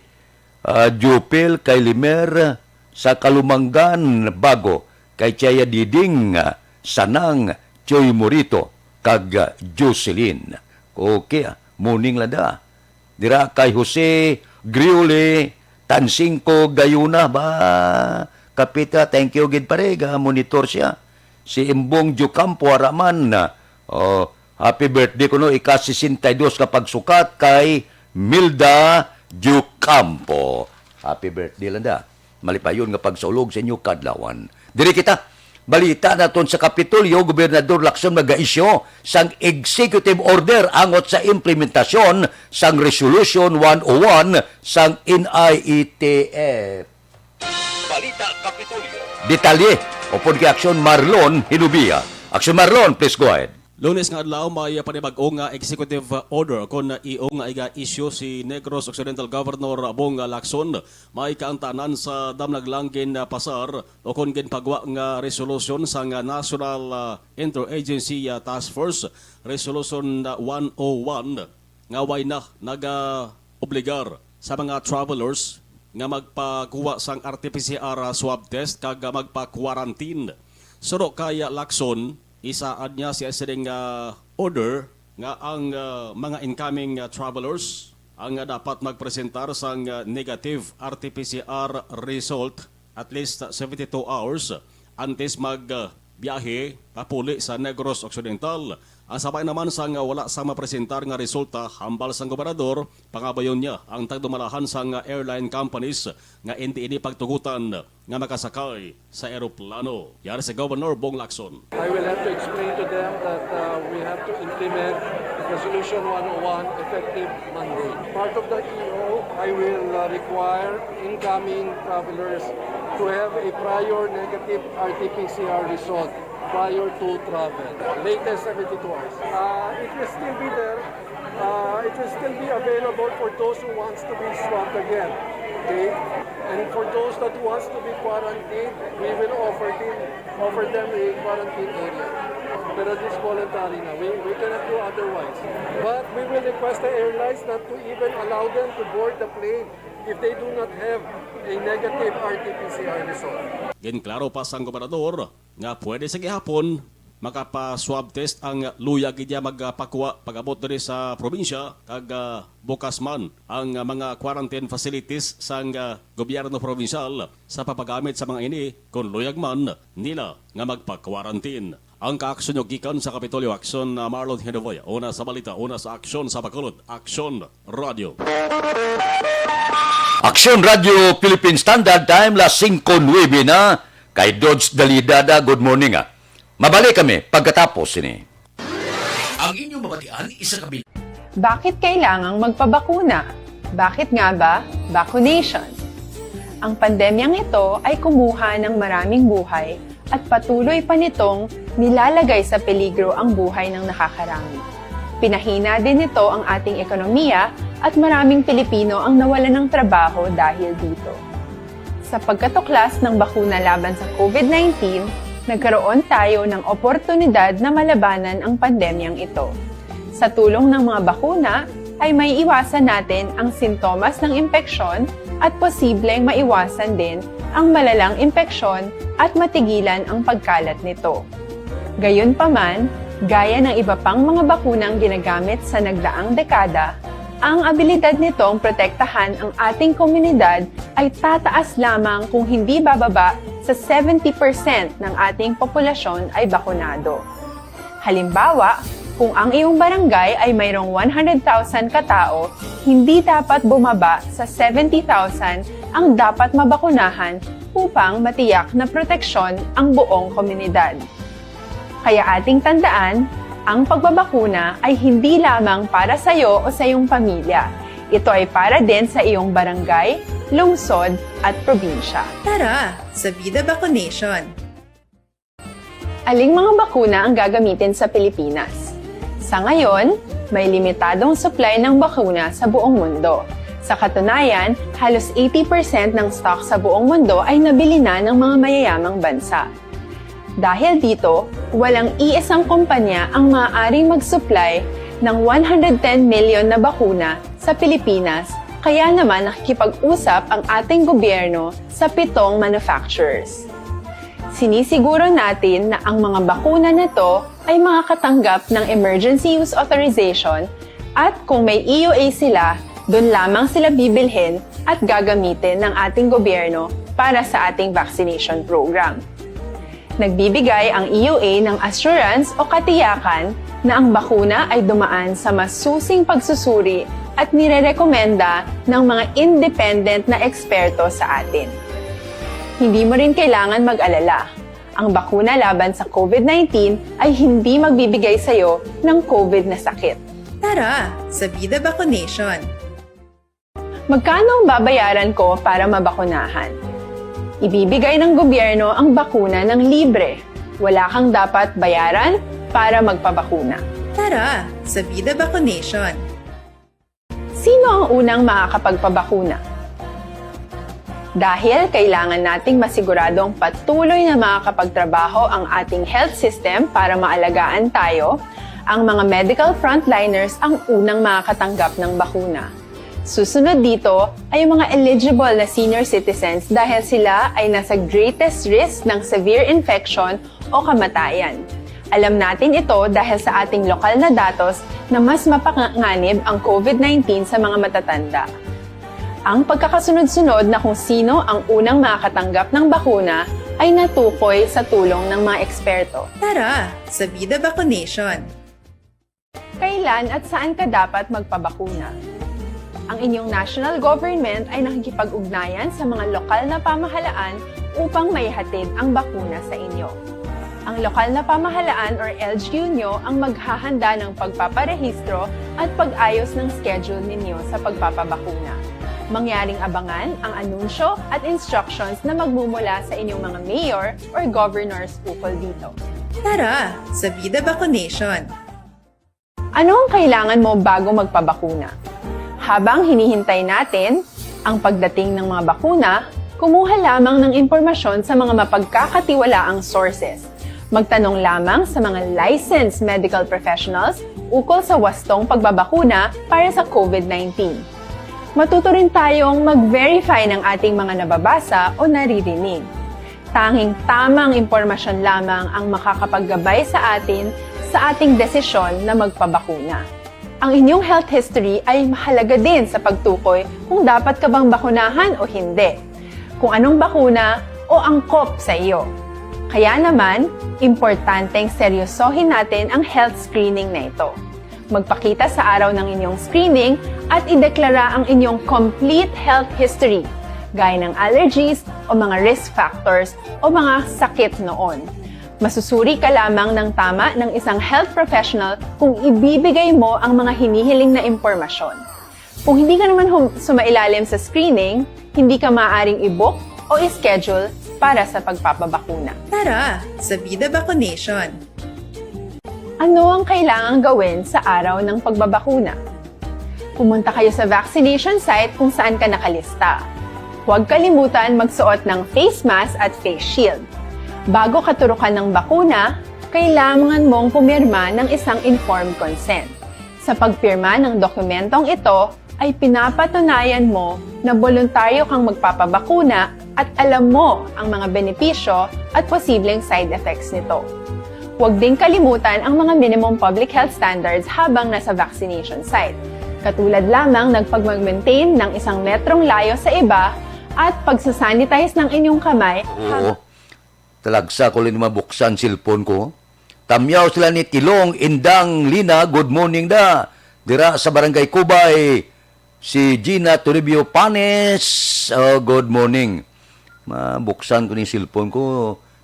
ah, Jupil, kay Limer, sa Kalumanggan, Bago, kay Chaya Diding, Sanang, Choy Morito, kag, ah, Jocelyn. Okay, ah, morning lang da. Dira kay Jose Griuli Tansingco Gayuna ba? Kapita, thank you gid pare, ga monitor siya. Si Imbong Jucampo Araman. Oh, happy birthday kuno, ika sesenta y dos ka pagsukat kay Milda Jucampo. Happy birthday lang da. Malipayon nga pagsaulog sa inyo kadlawan. Diri kita. Balita naton sa Kapitolyo, Gobernador Lacson magaisyu sang executive order angot sa implementasyon sang Resolution one oh one sang N I E T F. Balita Kapitolyo. Detalye upod kay Aksyon Marlon Hinubia. Aksyon Marlon, please go ahead. Lunes nga adlaw, may panibag-o nga executive order kon E O nga iga-issue si Negros Occidental Governor Bong Lacson. May kaantanan sa damlag lang ginpasar o kon ginpagwa nga resolusyon sang National, ah, Interagency, ah, Task Force, Resolution one oh one, nga way na naga-obligar sa mga travelers nga magpakuha sang R T P C R swab test kag magpa-quarantine. Suno kay Lacson, isaad niya siya sining, ah, order nga ang, ah, mga incoming, ah, travelers ang, ah, dapat magpresentar sang, ah, negative R T P C R result at least seventy-two hours antes mag, ah, biyahe papuli sa Negros Occidental. Asabay naman sang wala sang mapresentar nga resulta hambal sang gobernador, pangabayon niya ang tagdumalahan sang airline companies nga indi ini pagtugutan nga makasakay sa eroplano. Yari si Governor Bong Lacson. I will have to explain to them that uh, we have to implement Resolution one oh one effective Monday. Part of the E O, I will uh, require incoming travelers to have a prior negative R T P C R result prior to travel, latest seventy-two hours. Uh, it will still be there. Uh, it will still be available for those who wants to be swabbed again. Okay? And for those that wants to be quarantined, we will offer them, offer them a quarantine area. Pero this voluntary na. We, we cannot do otherwise. But we will request the airlines not to even allow them to board the plane if they do not have a negative R T P C R result. Ginklaro pa sang gobernador nga pwede sa gihapon makapa-swab test ang luyag niya magpakwa pag-abot diri sa probinsya, kag ah, bukas man ang ah, mga quarantine facilities sang ah, gobyerno probinsyal sa pagpagamit sa mga ini kon luyag man nila nga magpa-quarantine. Ang kaaksyon nyo gikan sa Kapitolyo Aksyon, ah, Marlon Hinovoy. Una sa balita, una sa aksyon sa Bacolod, Aksyon Radio. Aksyon Radio Philippine Standard Time, las singko nuebe na. Kay Dodge Dalidada, good morning, ah. Mabalik kami pagkatapos sini. Ang inyong mabatian isa ka bil- Bakit kailangang magpabakuna? Bakit nga ba vaccination? Ang pandemyang ito ay kumuha ng maraming buhay at patuloy pa nitong nilalagay sa peligro ang buhay ng nakakarami. Pinahina din nito ang ating ekonomiya at maraming Pilipino ang nawalan ng trabaho dahil dito. Sa pagkatuklas ng bakuna laban sa COVID nineteen, nagkaroon tayo ng oportunidad na malabanan ang pandemyang ito. Sa tulong ng mga bakuna, ay maiiwasan natin ang sintomas ng impeksyon at posibleng maiwasan din ang malalang impeksyon at matigilan ang pagkalat nito. Gayunpaman, gaya ng iba pang mga bakunang ginagamit sa nagdaang dekada, ang abilidad nitong protektahan ang ating komunidad ay tataas lamang kung hindi bababa sa seventy percent ng ating populasyon ay bakunado. Halimbawa, kung ang iyong barangay ay mayroong one hundred thousand ka tawo, hindi dapat bumaba sa seventy thousand ang dapat mabakunahan upang matiyak na proteksyon ang buong komunidad. Kaya ating tandaan, ang pagbabakuna ay hindi lamang para sa iyo o sa iyong pamilya. Ito ay para din sa iyong barangay, lungsod, at probinsya. Tara, sa Vida Vaccination! Aling mga bakuna ang gagamitin sa Pilipinas? Sa ngayon, may limitadong supply ng bakuna sa buong mundo. Sa katunayan, halos eighty percent ng stock sa buong mundo ay nabili na ng mga mayayamang bansa. Dahil dito, walang iisang kumpanya ang maaaring mag-supply ng one hundred ten million na bakuna sa Pilipinas, kaya naman nakikipag-usap ang ating gobyerno sa pitong manufacturers. Sinisiguro natin na ang mga bakuna na to ay makakatanggap ng emergency use authorization at kung may E U A sila, doon lamang sila bibilhin at gagamitin ng ating gobyerno para sa ating vaccination program. Nagbibigay ang E U A ng assurance o katiyakan na ang bakuna ay dumaan sa masusing pagsusuri at nirerekomenda ng mga independent na eksperto sa atin. Hindi mo rin kailangan mag-alala. Ang bakuna laban sa COVID nineteen ay hindi magbibigay sa iyo ng COVID na sakit. Tara, sa Vida Vaccination! Magkano ang babayaran ko para mabakunahan? Ibibigay ng gobyerno ang bakuna ng libre. Wala kang dapat bayaran para magpabakuna. Tara, sa Vida Vaccination! Sino ang unang makakapagpabakuna? Dahil kailangan nating masiguradong patuloy na makakapagtrabaho ang ating health system para maalagaan tayo, ang mga medical frontliners ang unang makakatanggap ng bakuna. Susunod dito ay ang mga eligible na senior citizens dahil sila ay nasa greatest risk ng severe infection o kamatayan. Alam natin ito dahil sa ating lokal na datos na mas mapanganib ang COVID nineteen sa mga matatanda. Ang pagkakasunod-sunod na kung sino ang unang makakatanggap ng bakuna ay natukoy sa tulong ng mga eksperto. Tara, sa Vida Vaccination! Kailan at saan ka dapat magpabakuna? Ang inyong national government ay nakikipag-ugnayan sa mga lokal na pamahalaan upang maihatid ang bakuna sa inyo. Ang lokal na pamahalaan or L G U nyo ang maghahanda ng pagpaparehistro at pag-ayos ng schedule ninyo sa pagpapabakuna. Mangyaring abangan ang anunsyo at instructions na magmumula sa inyong mga mayor or governors ukol dito. Tara sa Vida Vaccination! Ano ang kailangan mo bago magpabakuna? Habang hinihintay natin ang pagdating ng mga bakuna, kumuha lamang ng impormasyon sa mga mapagkakatiwalaang sources. Magtanong lamang sa mga licensed medical professionals ukol sa wastong pagbabakuna para sa COVID nineteen. Matuto rin tayong mag-verify ng ating mga nababasa o naririnig. Tanging tamang impormasyon lamang ang makakapaggabay sa atin sa ating desisyon na magpabakuna. Ang inyong health history ay mahalaga din sa pagtukoy kung dapat ka bang bakunahan o hindi, kung anong bakuna o angkop sa iyo. Kaya naman, importanteng seryosohin natin ang health screening na ito. Magpakita sa araw ng inyong screening at ideklara ang inyong complete health history, gaya ng allergies o mga risk factors o mga sakit noon. Masusuri ka lamang ng tama ng isang health professional kung ibibigay mo ang mga hinihiling na impormasyon. Kung hindi ka naman hum- sumailalim sa screening, hindi ka maaaring i-book o i-schedule para sa pagpapabakuna. Tara sa Vida Vaccination! Ano ang kailangang gawin sa araw ng pagbabakuna? Pumunta kayo sa vaccination site kung saan ka nakalista. Huwag kalimutan magsuot ng face mask at face shield. Bago katurukan ng bakuna, kailangan mong pumirma ng isang informed consent. Sa pagpirma ng dokumentong ito, ay pinapatunayan mo na boluntaryo kang magpapabakuna at alam mo ang mga benepisyo at posibleng side effects nito. Huwag ding kalimutan ang mga minimum public health standards habang nasa vaccination site, katulad lamang ng pagmag-maintain ng isang metrong layo sa iba at pagsasanitize ng inyong kamay. Oo. Talagsa ko lang mabuksan cellphone ko. Tamyaw sila ni Tilong, Indang, Lina, good morning da. Dira sa Barangay Kubay, si Gina Toribio Panes, oh, good morning. Mabuksan ko ni cellphone ko,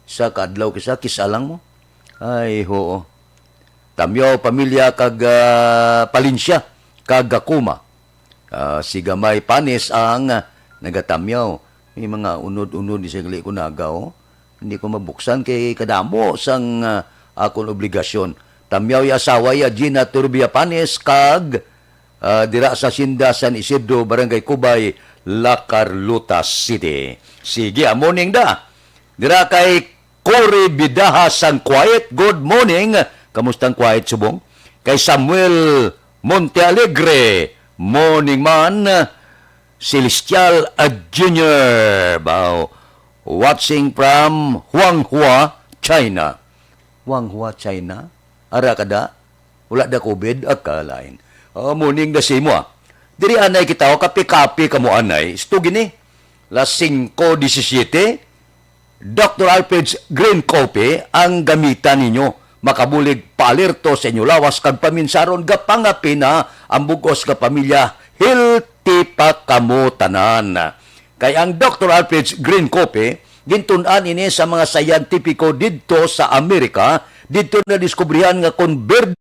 sa kadlaw kisa, kisa lang mo. Ay, hoo. Tamyaw, pamilya kag, ah, Palencia, kag Gakuma. Ah, si Gamay Panes ang, ah, nagatamyaw. May mga unod-unod ni Sigli ko naga, oh. Hindi ko mabuksan kay kadamo sang, ah, akon obligasyon. Tamyaw ya asawa ya Gina Turbia Panes kag, ah, dira sa Sinda San Isidro, Barangay Kubay, La Carlota City. Sige, ah, morning da. Dira kay Cory Bidaha sang Quiet, good morning. Kamusta ang Quiet, subong? Kay Samuel Montealegre, morning man. Celestial, ah, Junior, baw. Watching from Huanghua, China. Huanghua, China? Ara ka da? Wala da COVID? Akalain. Ah, morning da sa imo, ah. Diri anay kita, oh, kape-kape kamo anay. Isto gini. Las singko disisiyete. Doctor Alfred's Green Coffee ang gamitan ninyo. Makabulig paalerto sa inyo lawas kag paminsaron, gapangapi na ang bug-os nga pamilya. Healthy pa kamo tanan. Kay ang Doctor Alfred's Green Coffee, gintun-an ini sa mga siyentipiko didto sa Amerika, didto nadiskubrihan nga kon berde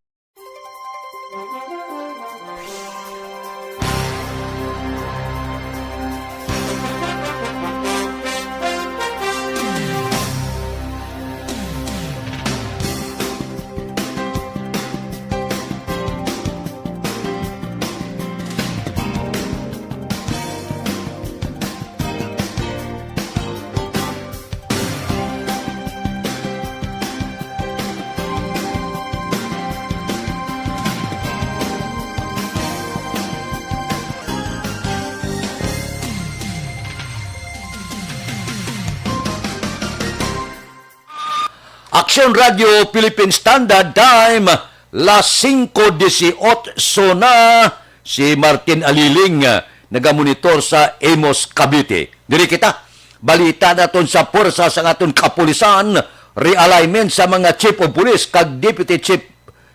Aksyon Radio Philippine Standard Time, las singko disiotso na. Si Martin Aliling, ah, nagamonitor sa Imus, Cavite. Diri kita, balita naton sa pwersa sang aton kapulisan, realignment sa mga chief of police kag deputy chief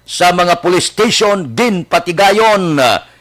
sa mga police station ginpatigayon.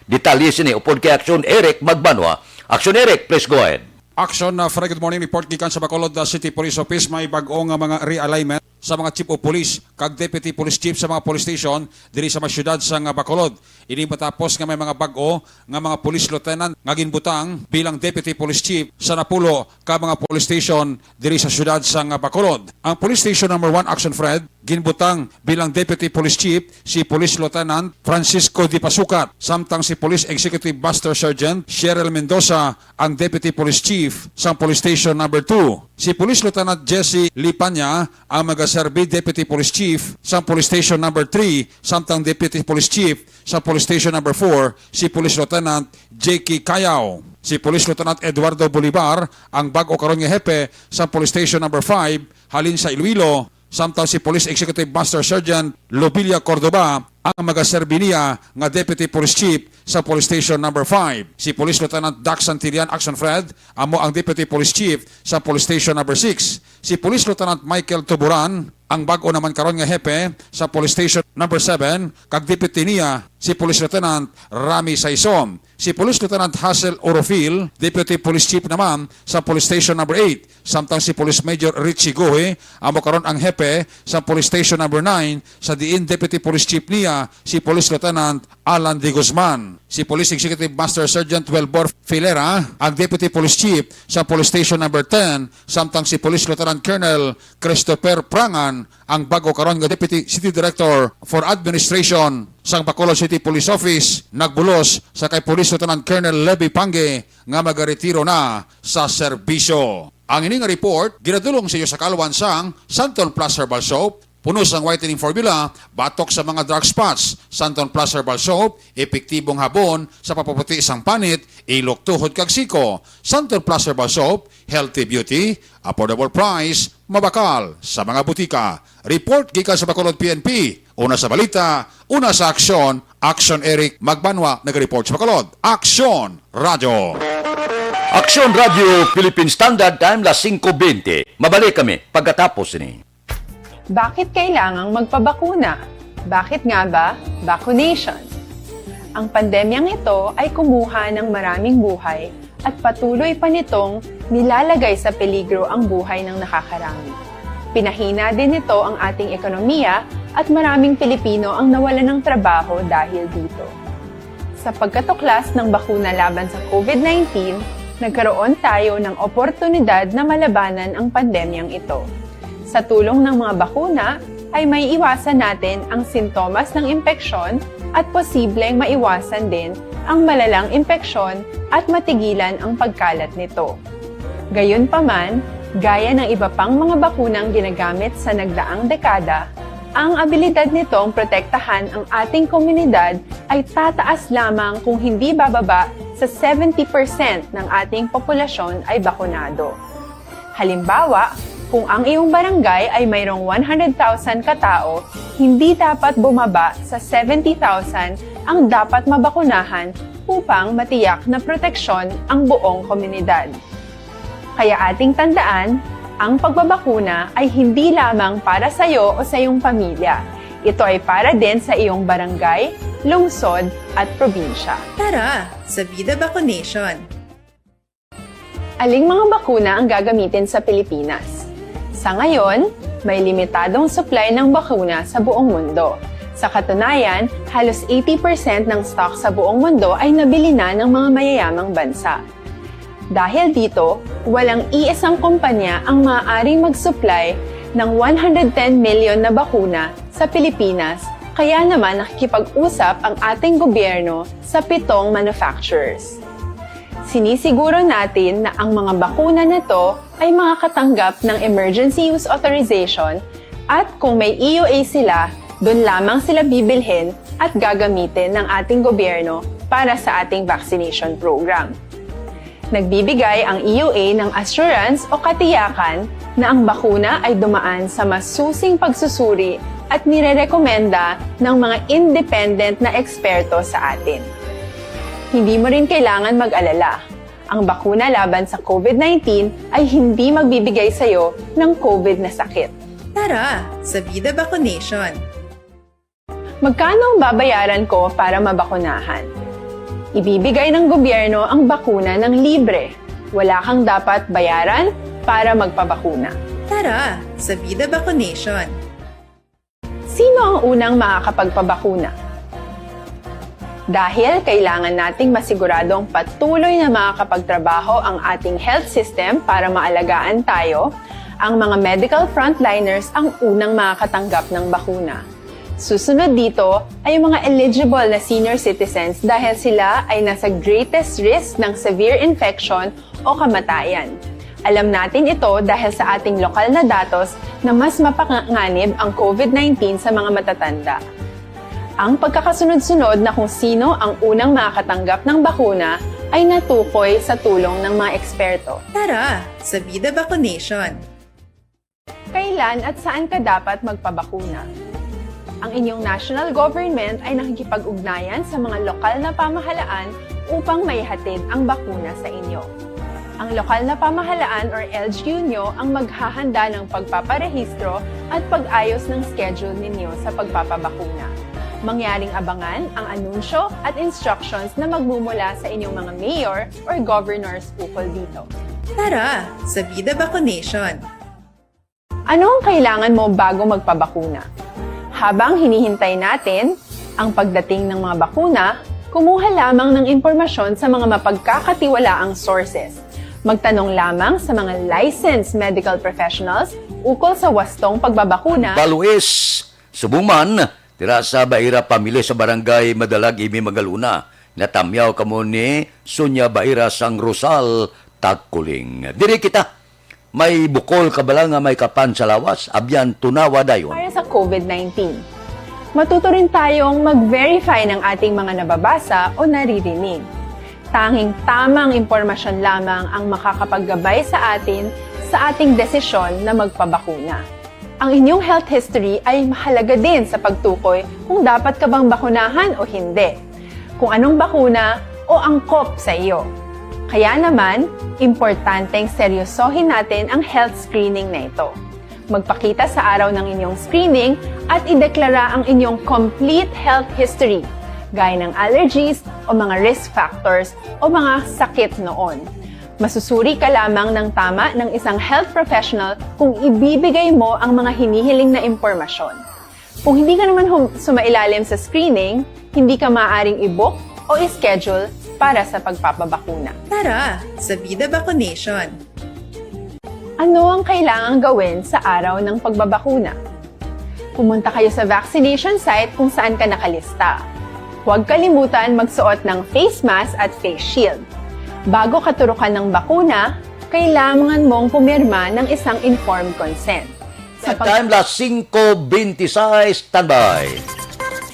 Detalye sini upod kay Action Eric Magbanwa. Action Eric, please go ahead. Action, uh, Fred, good morning. Report gikan sa Bacolod uh, City Police Office. May bag-o nga mga realignment sa mga chief of police kag deputy police chief sa mga police station diri sa mga syudad sa nga Bacolod. Ini matapos nga may mga bag-o nga mga police lieutenant nga ginbutang bilang deputy police chief sa napulo ka mga police station diri sa syudad sa nga Bacolod. Ang police station number one, Action Fred, ginbutang bilang deputy police chief si Police Lieutenant Francisco Di Pasukat, samtang si Police Executive Master Sergeant Cheryl Mendoza ang deputy police chief sang police station number two. Si Police Lieutenant Jesse Lipanya ang magaserbi deputy police chief sang police station number three, samtang deputy police chief sa police station number four si Police Lieutenant J K Cayao. Si Police Lieutenant Eduardo Bolivar ang bag-o karon nga hepe sa police station number five halin sa Iloilo, samtang si Police Executive Master Sergeant Lobilia Cordova ang magaserbi niya nga Deputy Police Chief sa Police Station number five. Si Police Lieutenant Dax Santillan, Action Fred, amo ang Deputy Police Chief sa Police Station number six. Si Police Lieutenant Michael Tuburan ang bag-o naman karon nga hepe sa Police Station number seven, kag deputy niya si Police Lieutenant Rami Saison. Si Police Lieutenant Hazel Orofil, Deputy Police Chief naman sa Police Station number eight, samtang si Police Major Richie Guhi amo karon ang hepe sa Police Station number nine, sa diin Deputy Police Chief niya si Police Lieutenant Alan De Guzman. Si Police Executive Master Sergeant Welbor Filera ang Deputy Police Chief sa Police Station number ten, samtang si Police Lieutenant Colonel Christopher Prangan ang bag-o karon nga Deputy City Director for Administration sang Bacolod City Police Office, nagbulos sa kay Police Lieutenant Colonel Levy Pangue nga magaretiro na sa serbisyo. Ang ini nga report ginadulong sa iyo sa kalwan sang Santon Plus Herbal Soap, puno sang whitening formula, batok sa mga dark spots. Santon Plus Herbal Soap, epektibong habon sa papaputi sang panit, ilok, tuhod kag siko. Santon Plus Herbal Soap, healthy beauty, affordable price, mabakal sa mga butika. Report gikan sa Bacolod P N P. Una sa balita, una sa aksyon, Action Eric Magbanwa nagareport sa Bacolod. Aksyon Radyo. Aksyon Radyo Philippine Standard Time, las singko bente. Mabalik kami pagkatapos ini. Bakit kailangang magpabakuna? Bakit nga ba vaccination? Ang pandemyang ito ay kumuha ng maraming buhay at patuloy pa nitong nilalagay sa peligro ang buhay ng nakakarami. Pinahina din nito ang ating ekonomiya at maraming Pilipino ang nawalan ng trabaho dahil dito. Sa pagkatuklas ng bakuna laban sa COVID nineteen, nagkaroon tayo ng oportunidad na malabanan ang pandemyang ito. Sa tulong ng mga bakuna, ay may iwasan natin ang sintomas ng impeksyon at posibleng maiwasan din ang malalang impeksyon at matigilan ang pagkalat nito. Gayunpaman, gaya ng iba pang mga bakunang ginagamit sa nagdaang dekada, ang abilidad nitong protektahan ang ating komunidad ay tataas lamang kung hindi bababa sa seventy percent ng ating populasyon ay bakunado. Halimbawa, kung ang iyong barangay ay mayroong one hundred thousand katao, hindi dapat bumaba sa seventy thousand ang dapat mabakunahan upang matiyak na proteksyon ang buong komunidad. Kaya ating tandaan, ang pagbabakuna ay hindi lamang para sa iyo o sa iyong pamilya. Ito ay para din sa iyong barangay, lungsod, at probinsya. Tara, sa Vida Vaccination! Aling mga bakuna ang gagamitin sa Pilipinas? Sa ngayon, may limitadong supply ng bakuna sa buong mundo. Sa katunayan, halos eighty percent ng stock sa buong mundo ay nabili na ng mga mayayamang bansa. Dahil dito, walang iisang kumpanya ang maaaring mag-supply ng one hundred ten million na bakuna sa Pilipinas, kaya naman nakikipag-usap ang ating gobyerno sa pitong manufacturers. Sinisiguro natin na ang mga bakuna na to ay makakatanggap ng Emergency Use Authorization at kung may E U A sila, doon lamang sila bibilhin at gagamitin ng ating gobyerno para sa ating vaccination program. Nagbibigay ang E U A ng assurance o katiyakan na ang bakuna ay dumaan sa masusing pagsusuri at nirerekomenda ng mga independent na eksperto sa atin. Hindi mo rin kailangan mag-alala. Ang bakuna laban sa COVID nineteen ay hindi magbibigay sa iyo ng COVID na sakit. Tara, sa Vida Vaccination! Magkano ang babayaran ko para mabakunahan? Ibibigay ng gobyerno ang bakuna ng libre. Wala kang dapat bayaran para magpabakuna. Tara sa Vida Vacunation! Sino ang unang makakapagpabakuna? Dahil kailangan nating masiguradong patuloy na makakapagtrabaho ang ating health system para maalagaan tayo, ang mga medical frontliners ang unang makakatanggap ng bakuna. Susunod dito ay ang mga eligible na senior citizens dahil sila ay nasa greatest risk ng severe infection o kamatayan. Alam natin ito dahil sa ating lokal na datos na mas mapanganib ang COVID nineteen sa mga matatanda. Ang pagkakasunod-sunod na kung sino ang unang makakatanggap ng bakuna ay natukoy sa tulong ng mga eksperto. Tara sa Vida Vacunation! Kailan at saan ka dapat magpabakuna? Ang inyong national government ay nakikipag-ugnayan sa mga lokal na pamahalaan upang maihatid ang bakuna sa inyo. Ang lokal na pamahalaan or L G U nyo ang maghahanda ng pagpaparehistro at pag-ayos ng schedule ninyo sa pagpapabakuna. Mangyaring abangan ang anunsyo at instructions na magmumula sa inyong mga mayor or governors ukol dito. Tara sa Vida Vacunation! Ano ang kailangan mo bago magpabakuna? Habang hinihintay natin ang pagdating ng mga bakuna, kumuha lamang ng impormasyon sa mga mapagkakatiwalaang sources. Magtanong lamang sa mga licensed medical professionals ukol sa wastong pagbabakuna. Baluis, subong man, dira sa Baira Family sa Barangay Madalag, Imi, Magalona. Natamyaw kamo ni Sonia Baira sang Rosal, Tagkuling. Diri kita. May bukol ka bala nga may kapan sa lawas? Abyan, tunawa dayon. Para sa COVID nineteen. Matuto rin tayong mag-verify ng ating mga nababasa o naririnig. Tanging tamang impormasyon lamang ang makakapaggabay sa atin sa ating desisyon na magpabakuna. Ang inyong health history ay mahalaga din sa pagtukoy kung dapat ka bang bakunahan o hindi, kung anong bakuna o angkop sa iyo. Kaya naman, importanteng seryosohin natin ang health screening na ito. Magpakita sa araw ng inyong screening at ideklara ang inyong complete health history, gaya ng allergies o mga risk factors o mga sakit noon. Masusuri ka lamang ng tama ng isang health professional kung ibibigay mo ang mga hinihiling na impormasyon. Kung hindi ka naman hum- sumailalim sa screening, hindi ka maaaring i-book o i-schedule para sa pagpapabakuna. Tara sa Vida Vacunation! Ano ang kailangang gawin sa araw ng pagbabakuna? Pumunta kayo sa vaccination site kung saan ka nakalista. Huwag kalimutan magsuot ng face mask at face shield. Bago katurukan ng bakuna, kailangan mong pumirma ng isang informed consent. Sa pag- Time, las singko benti sais, standby.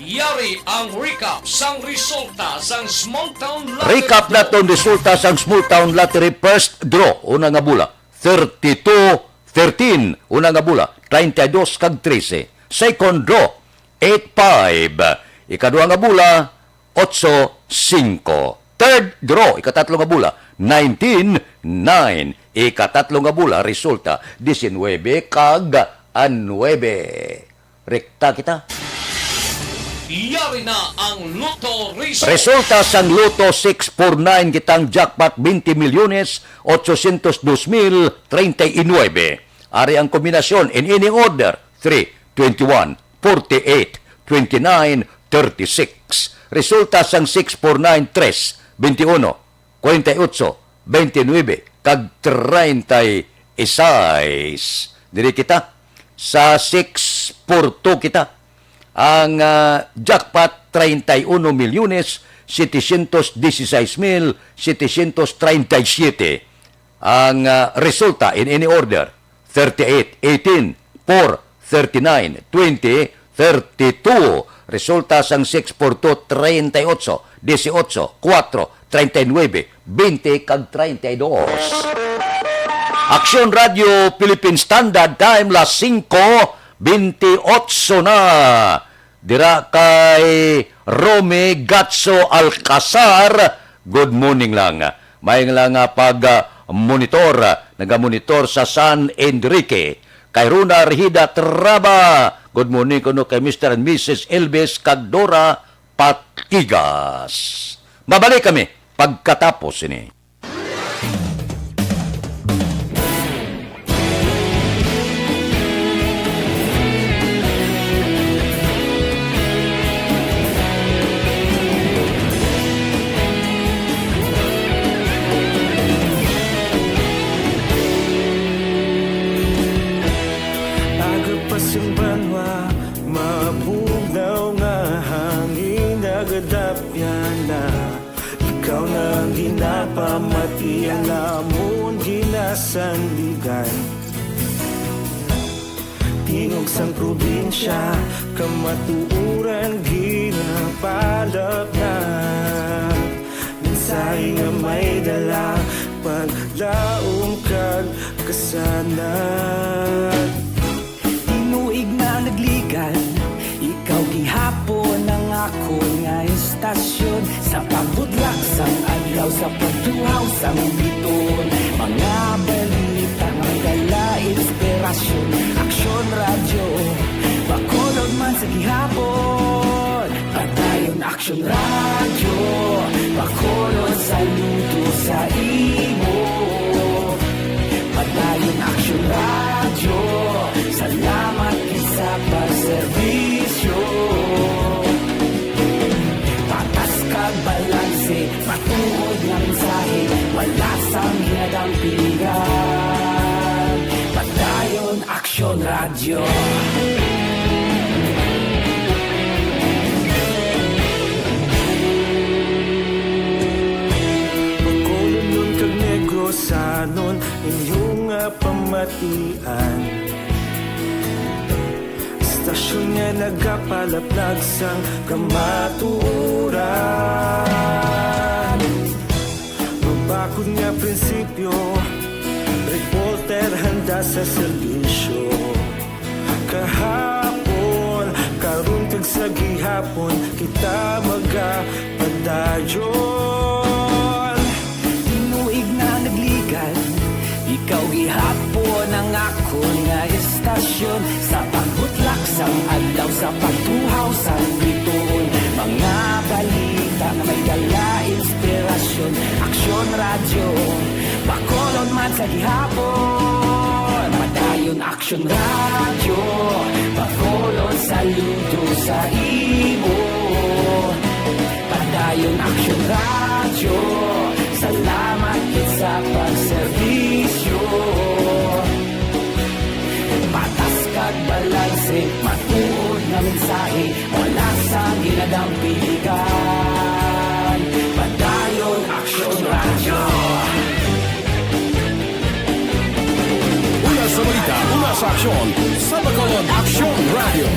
Yari ang recap sang resulta sang Small Town Lottery. Recap naton resulta sang Small Town Lottery first draw. Una nga bola, thirty-two thirteen. Una nga bola, treinta y dos kag trese. Second draw, eight five. Ikaduha nga bola, otso singko. Third draw, ikatatlo nga bola, nineteen nine. Ikatatlo nga bola, resulta, diecinuebe kag nuebe. Rekta kita. Yari na ang Lotto Result. Resulta sang Lotto six four nine kitang jackpot, twenty milyones, ochocientos dos mil treinta y nuebe. Ari ang kombinasyon in any order, three, twenty-one, forty-eight, twenty-nine, thirty-six. Resulta sang six four nine, tres, twenty-uno, kwarenta y ocho, twenty-nuebe, kag treinta y seis. Diri kita sa six four two kita. Ang, ah, jackpot, treinta y uno milyones, setecientos dieciséis mil setecientos treinta y siete. Ang, ah, resulta in any order, thirty-eight, eighteen, four, thirty-nine, twenty, thirty-two. Resulta sang six four two, treinta y ocho, dieciocho, cuatro, treinta y nueve, veinte, kag treinta y dos. Aksyon Radio Philippine Standard Time, las singko bentiocho na. Dira kay Romy Gatso Alcazar, good morning lang. May nga lang, ah, pag, ah, monitor, ah, nagamonitor sa San Enrique, kay Rona Rehida Traba. Good morning kuno kay Mister and Missus Elvis kag Dora Patigas. Mabalik kami pagkatapos ini. Aga pa sing banwa, mabugnaw nga hangin, nagadapyan na. Ikaw na ang ginapamati, ang amon ginasandigan. Tingog sang probinsya, kamatuoran ginapalapnag. Mensahe nga may dala, paglaom kag kasanag. Tinuig na nagligan, ikaw gihapon ang akon nga istasyon. Sa pagbutlak sang adlaw, sa pagtuhaw sang biton, mga balita nga may dala inspirasyon. Aksyon Radyo, Bacolod man sa gihapon. Padayon Aksyon Radyo, Bacolod, saludo sa imo. Padayon Aksyon Radyo, salamat gid sa pagserbisyo. Patas kag balanse, matuod nga mensahe, wala sang ginadampigan. Padayon Aksyon Radyo. Bacolodnon kag Negrosanon, inyo nga pamatian. Istasyon nga nagapalaplag sang kamatuoran. Mabakod nga prinsipyo, reporter handa sa serbisyo. Kahapon, karon kag sa gihapon, kita magapadayon. Tinuig na nagligan, ikaw gihapon ang akon nga istasyon. Sa pagbutlak sang adlaw, sa pagtuhaw sang bituon, mga balita nga may dala inspirasyon. Aksyon Radyo, Bacolod man sa gihapon. Padayon Aksyon Radyo, Bacolod, saludo sa imo. Padayon Aksyon Radyo, salamat gid sa pagserbisyo. Patas kag balanse, matuod nga mensahe, wala sang ginadampigan. Padayon Aksyon Radyo. Una sa balita, una sa aksyon, sa Bacolod Aksyon Radyo.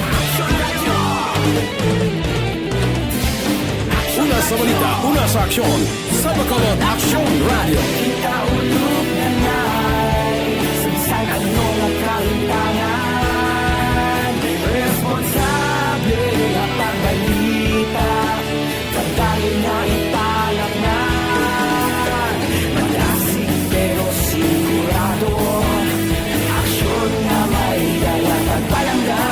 Una sa balita, una sa aksyon, sa Bacolod Aksyon Radyo. Kita ulog na nay, sa bisan ano nga kahimtangan, responsable nga pagbalita. Padayon nga ipalapngan, madasig pero sigurado, aksyon nga may dala kag palangga.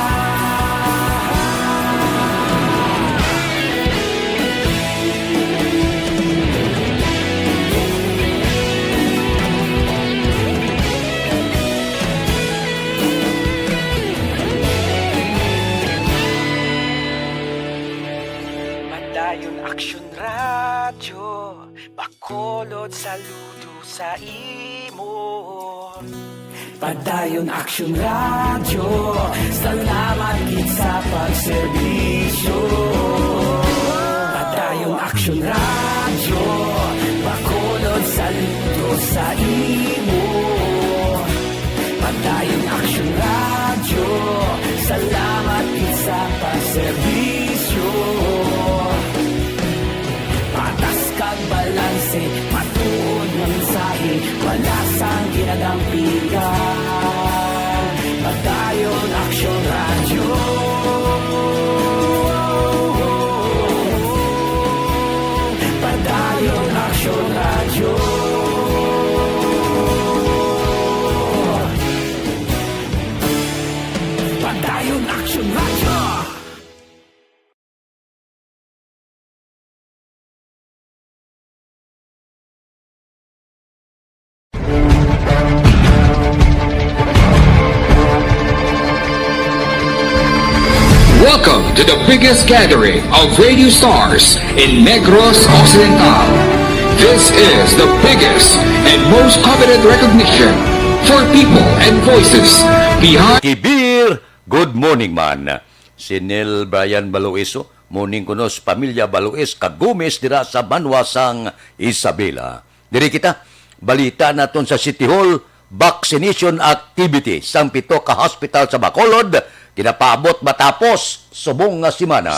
Padayon Aksyon Radyo, Bacolod, saludo sa imo. Padayon Aksyon Radyo, salamat gid sa pagserbisyo. Padayon Aksyon Radyo, Bacolod, saludo sa imo. Padayon Aksyon Radyo, salamat gid sa pagserbisyo. Patas kag balanse, matuod nga mensahe, wala sang ginadampigan. Padayon Aksyon Radyo. Padayon Aksyon Radyo. Welcome to the biggest gathering of radio stars in Negros Occidental. This is the biggest and most coveted recognition for people and voices behind Kibir, good morning, man. Si Neil Brian Baloiso, morning kuno sa pamilya Balois kag Gomez dira sa banwa sang Isabela. Diri kita, balita naton sa City Hall, vaccination activity sang pito ka hospital sa Bacolod, ginapaabot matapos subong nga semana.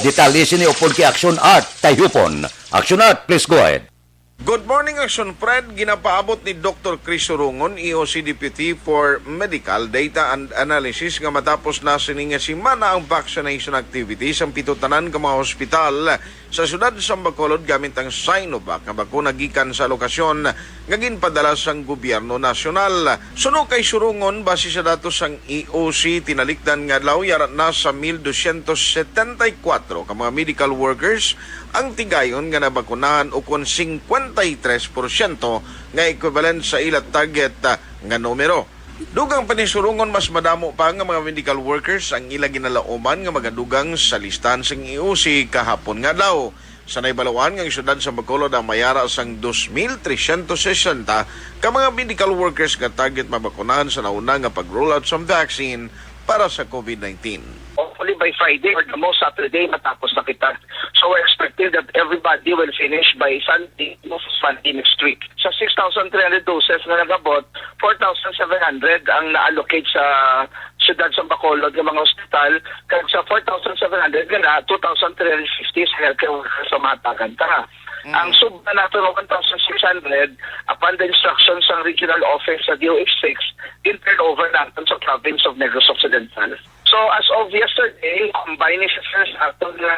Detalye sini upod kay Action Art Tayhupon. Action Art, please go ahead. Good morning, Action Fred. Ginapaabot ni Doctor Chris Surungon, E O C Deputy for Medical Data and Analysis, nga matapos na sini nga semana ang vaccination activity sang pito tanan ka mga hospital sa siyudad sang Bacolod gamit ang Sinovac nga bakuna gikan sa alokasyon nga ginpadala sang gobyerno nasyonal. Suno kay Surungon, base sa datos sang E O C, tinalikdan nga adlaw yara na sa mil dosyentos setenta y kuwatro ka mga medical workers ang tigayon nga nabakunahan, ukon singkwenta y tres porsyento nga equivalent sa ila target, ah, nga numero. Dugang pa ni Surungon, mas madamo pa nga mga medical workers ang ila ginalauman nga magadugang sa listahan sang E O C kahapon nga adlaw. Sa naibaluan nga ang siyudad sa Bacolod ang mayara sang dos mil tresyentos sesenta ka mga medical workers nga target mabakunahan sa nauna nga pag-rollout sang vaccine para sa COVID nineteen. Hopefully by Friday or the most Saturday, matapos na kita. So we're expecting that everybody will finish by Sunday, most Sunday next week. Sa six thousand three hundred doses na nagabot, four thousand seven hundred ang na-allocate sa siyudad sa Bacolod nga mga hospital, kag sa four thousand seven hundred nga na, two thousand three hundred fifty sa healthcare workers ang mahatagan ta. Mm. Ang subra nato nga one thousand six hundred, upon the instruction sa regional office sa D O H six, gin-turn over naton sa province of Negros Occidental. So, as of yesterday, combine ni sa aton nga,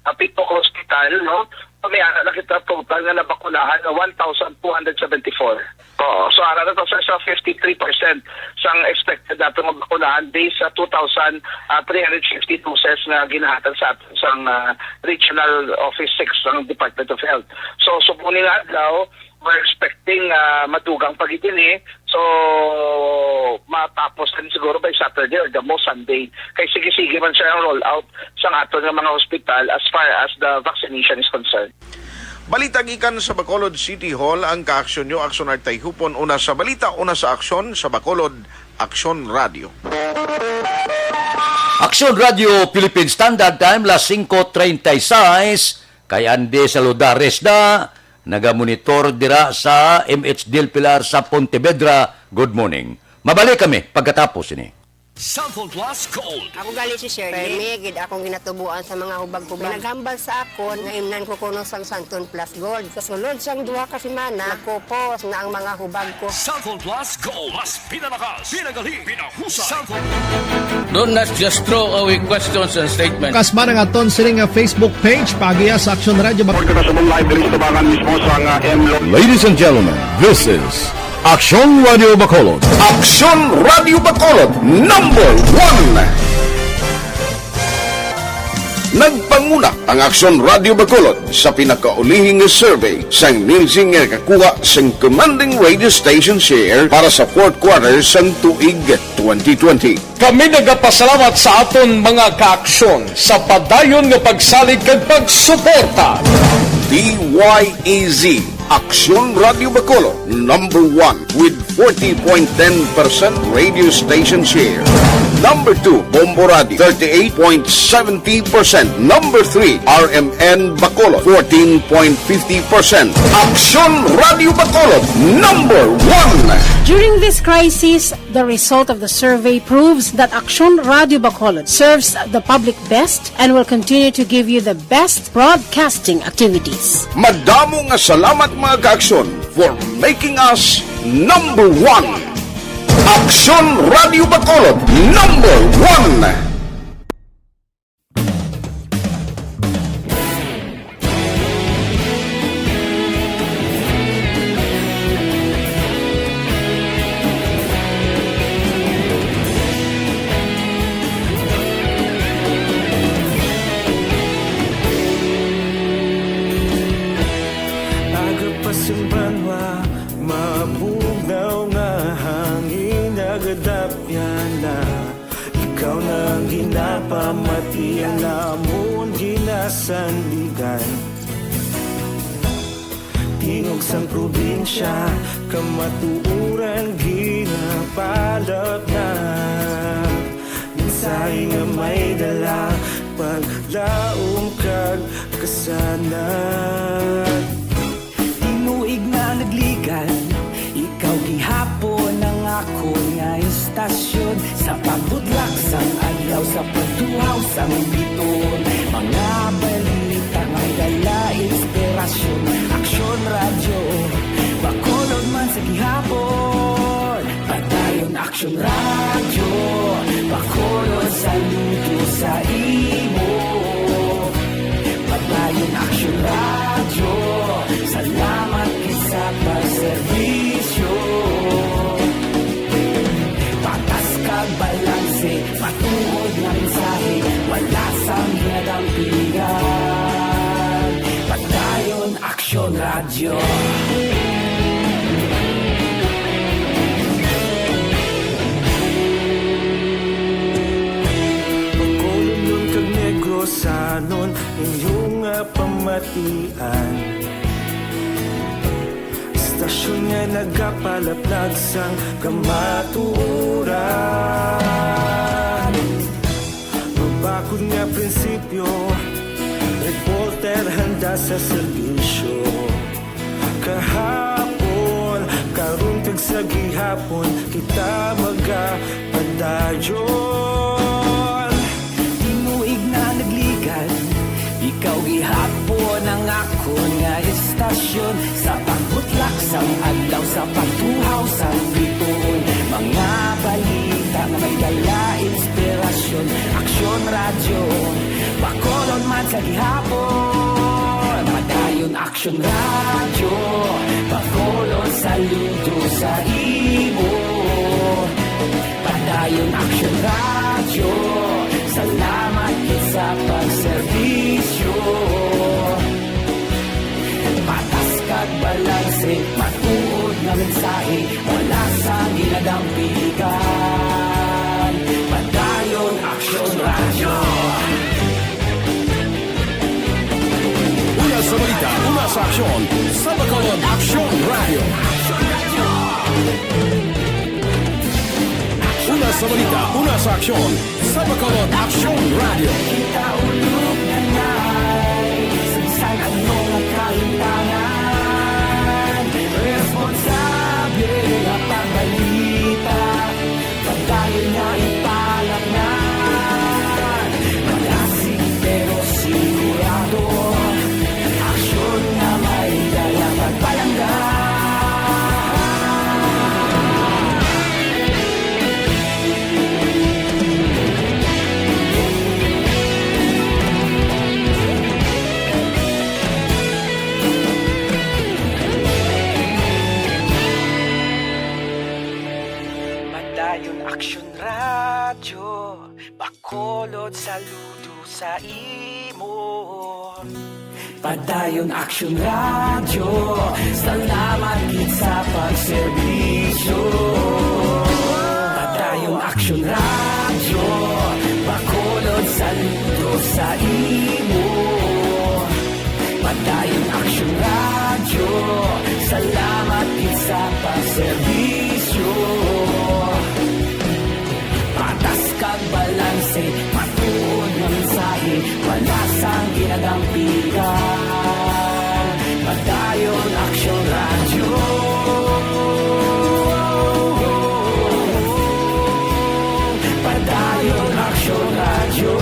ah, pito ka hospital, no? May ara na kita total nga nabakunahan nga one thousand two hundred seventy-four. Oo. So, ara na to sa, sa fifty-three percent sang expected nato nga bakunahan based sa two thousand, ah, three hundred fifty doses nga ginahatag sa aton sang, ah, Regional Office six sang Department of Health. So, subong ni nga adlaw, we're expecting, ah, madugang pa gid ini. So, matapos na siguro by Saturday or the most Sunday. Kay sige-sige man siya ang rollout sa aton nga mga hospital as far as the vaccination is concerned. Balita gikan sa Bacolod City Hall, ang Kaaksyon Nyo, Aksyon Art Tayhupon, una sa balita, una sa aksyon, sa Bacolod, Aksyon Radio. Aksyon Radio Philippine Standard Time, las singko treinta y seis, kay Andy Saludares na, nagamonitor dira sa M H Del Pilar sa Pontevedra. Good morning. Mabalik kami pagkatapos ini. Cellphone Plus Gold. Ako gali si Shirley. Permi gid akong ginatubuan sa mga hubag-hubag. May naghambal sa akon nga imnan ko kuno sang Santon Plus Gold. Sa sulod sang duha ka semana, nakupos na ang mga hubag ko. Cellphone Plus Gold. Mas pinalakas, pinagali, pinahusay. Cellphone. Do not just throw away questions and statements. Kasma ang aton sining nga Facebook page, paagiha sa Aksyon Radio Bac- Report ka sa live diri sa tubangan mismo sa nga M Lo- Ladies and gentlemen, this is Aksyon Radio Bacolod. Aksyon Radio Bacolod, number one. Nagpanguna ang Aksyon Radio Bacolod sa pinakaulihi nga survey sang Nielsen nga nakakuha sang commanding radio station share para sa fourth quarter sang tuig twenty twenty. Kami nagapasalamat sa aton mga kaaksyon sa padayon nga pagsalig kag pagsuporta. D Y E Z, Aksyon Radio Bacolod, number one with forty point ten percent radio station share. Number two, Bombo Radio, thirty-eight point seventy percent. Number three, R M N Bacolod, fourteen point fifty percent. Aksyon Radio Bacolod, number one. During this crisis, the result of the survey proves that Aksyon Radio Bacolod serves the public best and will continue to give you the best broadcasting activities. Madamo nga salamat, mga kaaksyon, for making us number one. Aksyon Radio Bacolod, number one. Matian namon ginasandigan, tingog sang probinsya, kamatuoran ginapalapnag. Mensahe nga may dala, paglaom kag kasanag. Tinuig na nagligan, ikaw gihapon ang akon nga istasyon. Sa pagbutlak sang adlaw, sa pagtuhaw sang biton, mga balita may dala inspirasyon. Aksyon Radyo, Bacolod man sa gihapon. Padayon Aksyon Radyo, Bacolod, saludo sa imo. Padayon Aksyon Radyo, salamat gid sa pagserbisyo. Patas kag balanse, matuod nga mensahe, wala sang ginadampigan. Padayon Aksyon Radyo. Bacolodnon kag Negrosanon, inyo nga pamatian. Istasyon nga nagapalaplag sang kamatuoran. Mabakod nga prinsipyo, reporter handa sa serbisyo. Kahapon, karon kag sa gihapon, kita magapadayon. Tinuig na nagligan, ikaw gihapon ang akon nga istasyon. Sa pagbutlak sang adlaw, sa pagtuhaw sang biton, mga balita nga may dala inspirasyon. Aksyon Radyo, Bacolod man sa gihapon. Padayon Aksyon Radyo, Bacolod, saludo sa imo. Padayon Aksyon Radyo, salamat gid sa pagserbisyo. Patas kag balanse, matuod nga mensahe, wala sang ginadampigan. Padayon Aksyon Radyo. Una sa balita, una sa aksyon, sa Bacolod Aksyon Radyo. Una sa balita, una sa aksyon, sa Bacolod Aksyon Radyo. Kita ulog na nay, sa bisan ano nga kalimtangan, responsable nga pagbalita. Padayon nga ipalapngan, malasig pero sigurado. Aksyon nga may dala pagpalangga. Padayon Aksyon Radyo, Bacolod, saludo sa imo. Padayon Aksyon Radyo, salamat gid sa pagserbisyo. Padayon Aksyon Radyo, Bacolod, saludo sa imo. Padayon Aksyon Radyo, salamat gid sa pagserbisyo. Patas kag balanse, matuod nga mensahe, wala sang ginadampigan. Padayon Aksyon Radyo. Padayon Aksyon Radyo.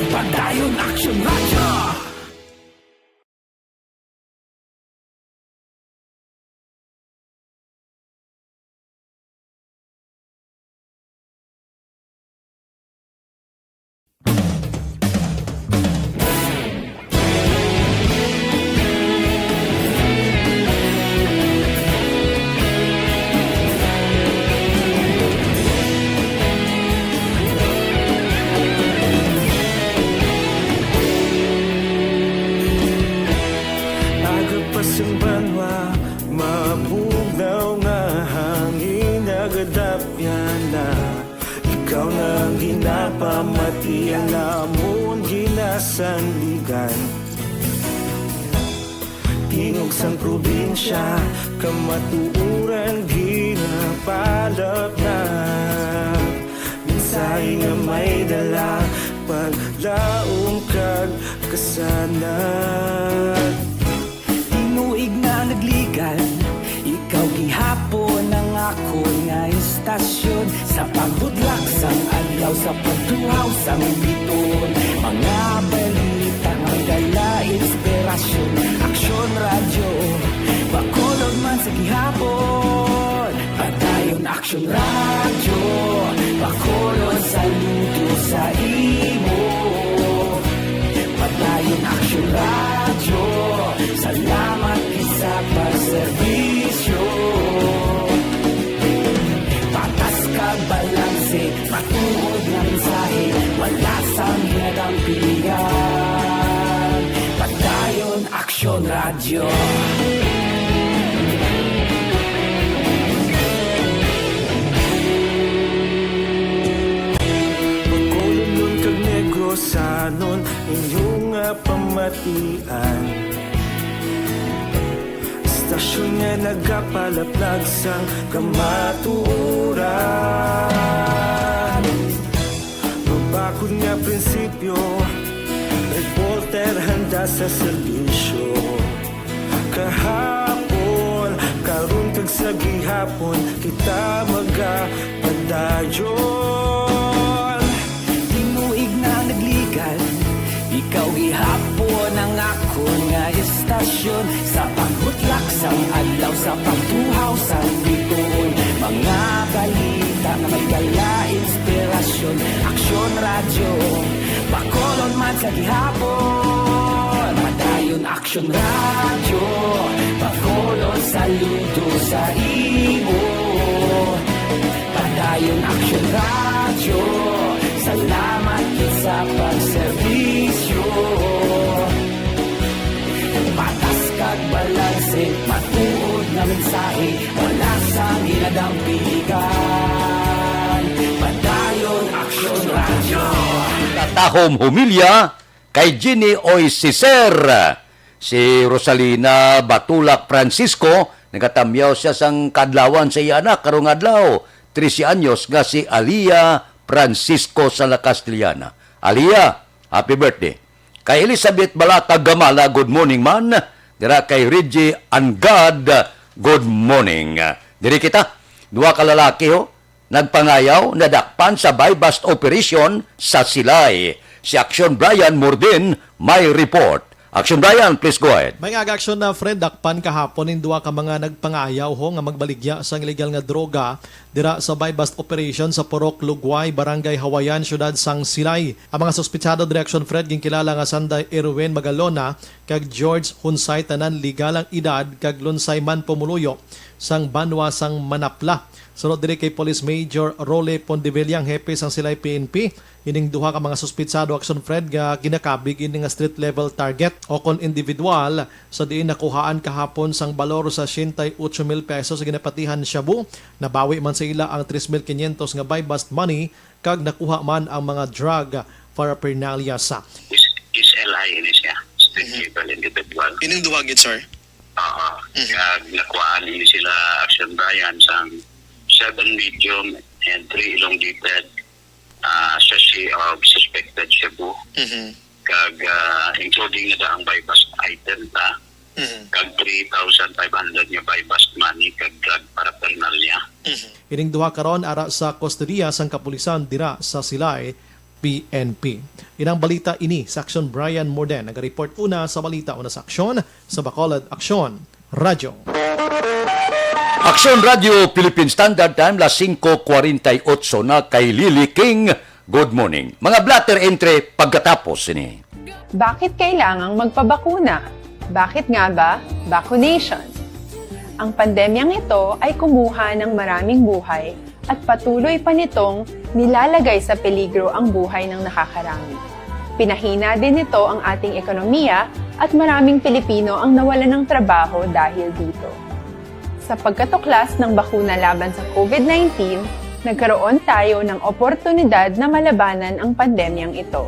Padayon Aksyon Radyo. Iya namon ginasandigan. Tingog sang probinsya, kamatuoran ginapalapnag. Mensahe nga may dala, paglaom kag kasanag. Tinuig na nagligan, ikaw gihapon ang akon nga istasyon. Sa pagbudlak sang adlaw, sa pagtuhaw sang bituon, mga balita nga dala inspirasyon. Aksyon Radyo, Bacolod man sa gihapon. Padayon Aksyon Radyo, Bacolod, saludo sa imo. Padayon Aksyon Radyo, salamat gid sa pagserbisyo. Patas kag balanse, matuod nga mensahe, wala sang ginadampigan. Padayon Aksyon Radyo. Bacolodnon kag Negrosanon, inyo nga pamatian. Istasyon nga nagapalaplag sang kamatuoran. Mabakod nga prinsipyo, reporter handa sa serbisyo. Kahapon, karon kag sa gihapon, kita magapadayon. Tinuig na nagligan, ikaw gihapon ang akon nga istasyon. Sa pagbutlak sang adlaw, sa pagtuhaw sang bituon, mga balita nga may dala inspirasyon. Aksyon Radyo, Bacolod man sa gihapon. Padayon Aksyon Radyo, Bacolod, saludo sa imo. Padayon Aksyon Radyo, salamat gid sa pagserbisyo. Patas kag balanse, matuod nga mensahe, wala sang ginadampigan. Padayon Aksyon Radyo. Katahom humilya kay Jenny Oy Siser. Si Rosalina Batulak Francisco, nagatamyaw siya sang kaadlawan sa iya anak karong adlaw, trese anyos, nga si Alia Francisco sa La Castellana. Alia, happy birthday. Kay Elizabeth Balata Gamala, good morning, man. Dira kay Reggie Angad, good morning. Diri kita, duha ka lalaki, ho, nagpangayaw, nadakpan sa buy-bust operation sa Silay. Si Aksyon Brian Mordin may report. Aksyon Brian, please go ahead. May nga aga, Aksyon na, Fred, dakpan kahapon ning duha ka mga nagpangayaw, ho, nga magbaligya sang illegal nga droga dira sa buy-bust operation sa Purok Lugway, Barangay Hawayan, Siyudad sang Silay. Ang mga suspitsado diri, Aksyon Fred, ginkilala nga Sanday Erwin Magalona kag George Hunsay, tanan legal ang edad, kag Lunsay man pumuluyo sang banwa sang Manapla. Sunod diri kay Police Major Rolly Pondevilla, ang hepe sang Silay P N P, ining duha ka mga suspitsado, Aksyon Fred, nga ginakabig ini nga street level target o kon individual, sa diin nakuhaan kahapon sang balor sa siyenta y ocho mil pesos sa ginapatihan shabu, nabawi man sa ila ang tres mil quinientos nga buy-bust money, kag nakuha man ang mga drug paraphernalia sa S L I ini siya, street level individual. Ining duha gid, sir? Oo. Mhm. Kag nakuhaan ini sila, Action Brian, sang seven medium and three elongated, ah, sachet of suspected shabu. Mhm. Kag, ah, including na ang buy-bust item ta, Mhm. kag three thousand five hundred nga buy-bust money kag drug paraphernalia. Mhm. Ining duha karon ara sa kustodiya sang kapulisan dira sa Silay, P N P. Inang balita ini sa Aksyon Brian Morden, nagareport una sa balita, una sa aksyon sa Bacolod Aksyon Radyo. Aksyon Radyo Philippine Standard Time, las singko kwarenta y otso na, kay Lily King. Good morning. Mga blotter entry pagkatapos sini. Bakit kailangang magpabakuna? Bakit nga ba vaccination? Ang pandemyang ito ay kumuha ng maraming buhay at patuloy pa nitong nilalagay sa peligro ang buhay ng nakakarami. Pinahina din nito ang ating ekonomiya at maraming Pilipino ang nawalan ng trabaho dahil dito. Sa pagkatuklas ng bakuna laban sa COVID nineteen, Nagkaroon tayo ng oportunidad na malabanan ang pandemyang ito.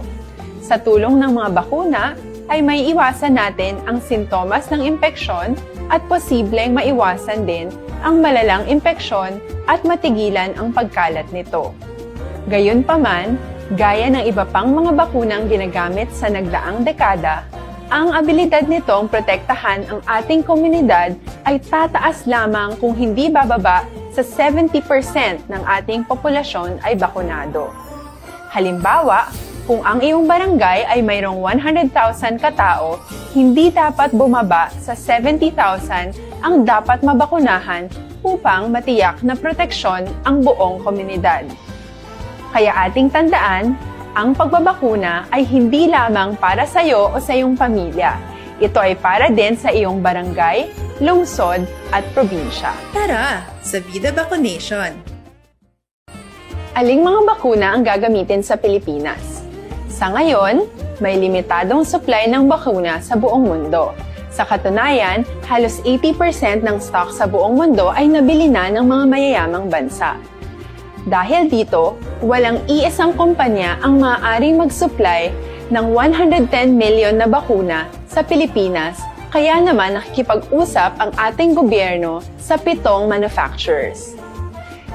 Sa tulong ng mga bakuna, ay may iwasan natin ang sintomas ng impeksyon at posibleng maiwasan din ang malalang impeksyon at matigilan ang pagkalat nito. Gayunpaman, gaya ng iba pang mga bakunang ginagamit sa nagdaang dekada, ang abilidad nitong protektahan ang ating komunidad ay tataas lamang kung hindi bababa sa seventy percent ng ating populasyon ay bakunado. Halimbawa, kung ang iyong barangay ay mayroong one hundred thousand katao, hindi dapat bumaba sa seventy thousand ang dapat mabakunahan upang matiyak na proteksyon ang buong komunidad. Kaya ating tandaan, ang pagbabakuna ay hindi lamang para sa iyo o sa iyong pamilya. Ito ay para din sa iyong barangay, lungsod, at probinsya. Tara, sa Vida Vaccination! Aling mga bakuna ang gagamitin sa Pilipinas? Sa ngayon, may limitadong supply ng bakuna sa buong mundo. Sa katunayan, halos eighty percent ng stock sa buong mundo ay nabili na ng mga mayayamang bansa. Dahil dito, walang iisang kumpanya ang maaaring mag-supply ng one hundred ten million na bakuna sa Pilipinas, kaya naman nakikipag-usap ang ating gobyerno sa pitong manufacturers.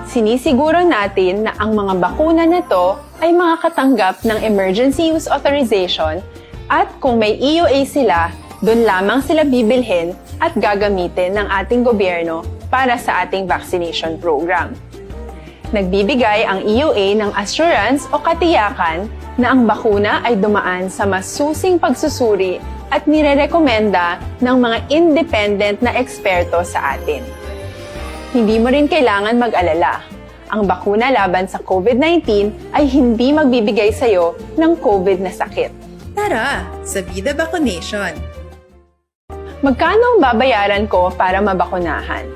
Sinisiguro natin na ang mga bakuna na to ay makakatanggap ng emergency use authorization at kung may E U A sila, doon lamang sila bibilhin at gagamitin ng ating gobyerno para sa ating vaccination program. Nagbibigay ang E U A ng assurance o katiyakan na ang bakuna ay dumaan sa masusing pagsusuri at nirerekomenda ng mga independent na eksperto sa atin. Hindi mo rin kailangan mag-alala. Ang bakuna laban sa COVID nineteen ay hindi magbibigay sa iyo ng COVID na sakit. Tara, sa Vida Vaccination! Magkano ang babayaran ko para mabakunahan?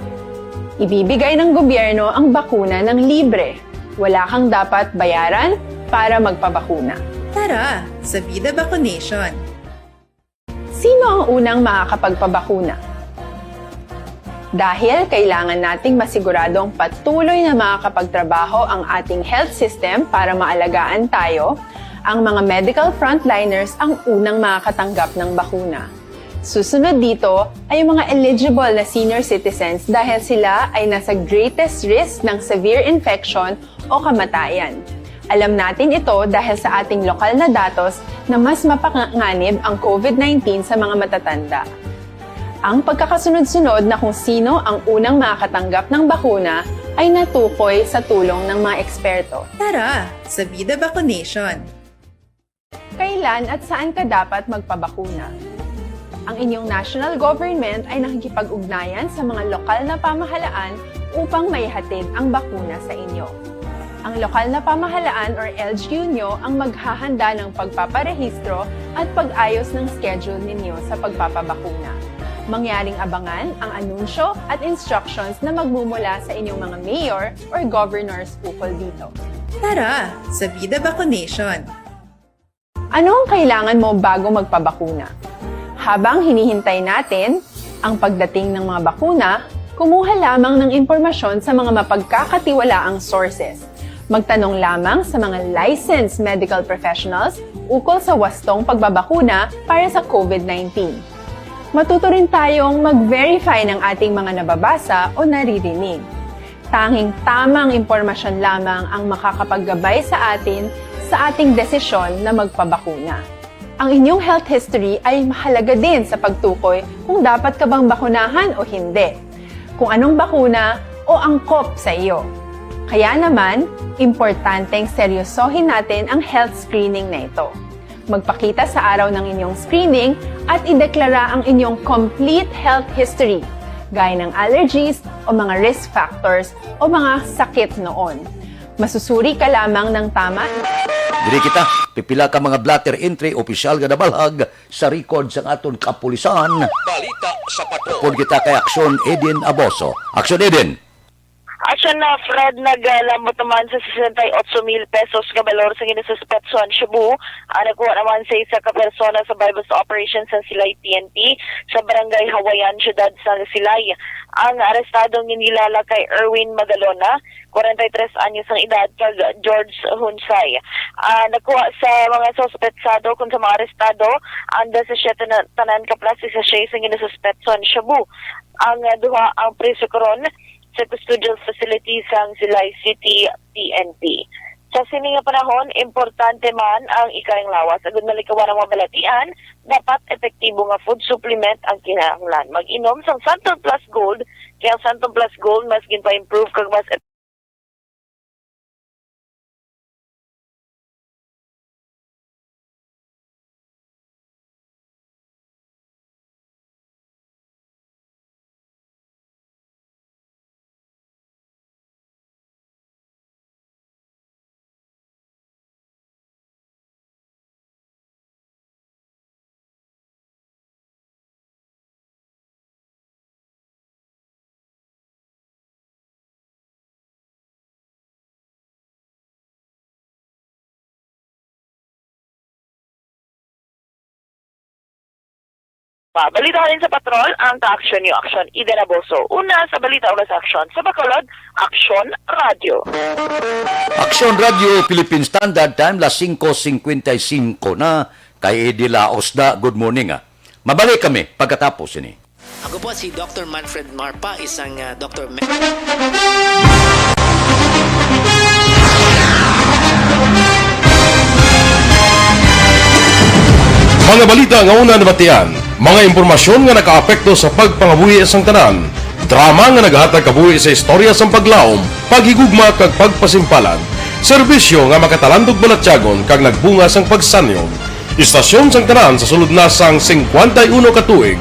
Ibibigay ng gobyerno ang bakuna ng libre. Wala kang dapat bayaran para magpabakuna. Tara, sa Vida Vaccination! Sino ang unang makakapagpabakuna? Dahil kailangan nating masiguradong patuloy na makakapagtrabaho ang ating health system para maalagaan tayo, ang mga medical frontliners ang unang makakatanggap ng bakuna. Susunod dito ay ang mga eligible na senior citizens dahil sila ay nasa greatest risk ng severe infection o kamatayan. Alam natin ito dahil sa ating lokal na datos na mas mapanganib ang COVID nineteen sa mga matatanda. Ang pagkakasunod-sunod na kung sino ang unang makakatanggap ng bakuna ay natukoy sa tulong ng mga eksperto. Tara, sa Vida Vaccination! Kailan at saan ka dapat magpabakuna? Ang inyong national government ay nakikipag-ugnayan sa mga lokal na pamahalaan upang maihatid ang bakuna sa inyo. Ang lokal na pamahalaan or L G U nyo ang maghahanda ng pagpaparehistro at pag-ayos ng schedule ninyo sa pagpapabakuna. Mangyaring abangan ang anunsyo at instructions na magmumula sa inyong mga mayor or governors ukol dito. Tara, sa Vida Vaccination! Ano ang kailangan mo bago magpabakuna? Habang hinihintay natin ang pagdating ng mga bakuna, kumuha lamang ng impormasyon sa mga mapagkakatiwalaang sources. Magtanong lamang sa mga licensed medical professionals ukol sa wastong pagbabakuna para sa COVID nineteen. Matuto rin tayong mag-verify ng ating mga nababasa o naririnig. Tanging tamang impormasyon lamang ang makakapaggabay sa atin sa ating desisyon na magpabakuna. Ang inyong health history ay mahalaga din sa pagtukoy kung dapat ka bang bakunahan o hindi, kung anong bakuna o angkop sa iyo. Kaya naman, importanteng seryosohin natin ang health screening na ito. Magpakita sa araw ng inyong screening at ideklara ang inyong complete health history, gaya ng allergies o mga risk factors o mga sakit noon. Masusuri ka lamang ng tama. Diri kita, pipila ka mga blotter entry opisyal nga nabalhag sa record sang aton kapulisan. Balita sa Patrol. Upod kita kay Aksyon Eden Aboso. Aksyon Eden. Action na, Fred, naglamot naman sa sesenta y ocho mil pesos nga balor sa ginasuspetsuhan shabu ang nakuha naman sa isa ka persona sa buy-bust operation sang Silay P N P sa Barangay Hawayan, siyudad sang Silay. Ang arestado nga ginilala kay Erwin Magalona, kwarenta y tres anyos ang edad, kag George Hunsay. Ah, nakuha sa mga suspetsado kun sa mga arestado ang disisiete na tanan ka plastic sachet sa ginasuspetsuhan shabu. Ang, ah, duha ang priso karon sa custodial facility sang Silay City P N P. Sa sini nga panahon, importante man ang ikayang lawas. Agud malikawan ang mga balatian, dapat epektibo nga food supplement ang kinahanglan. Mag-inom sang Santon Plus Gold, kay ang Santon Plus Gold mas ginpa-improve kag mas Balita halin sa patrol, ang ka-aksyon niyo, Aksyon Ida Naboso. Una sa balita, una sa aksyon. Sa Bacolod, Aksyon Radyo. Aksyon Radyo, Philippine Standard Time, las singko singkwenta y singko na. Kay Eddie Laos da, good morning, ah. Mabalik kami pagkatapos ini. Ako po si Doctor Manfred Marpa, isang, ah, doktor me- Mga balita nga una nabatian, mga impormasyon nga nakaapekto sa pagpangabuhi sang tanan, drama nga nagahatag kabuhi sa istorya sang paglaom, paghigugma kag pagpasimpalan, serbisyo nga makatalandog balatyagon kag nagbunga sang pagsanyog. Istasyon sang tanan sa sulod na sang singkwenta y uno ka tuig.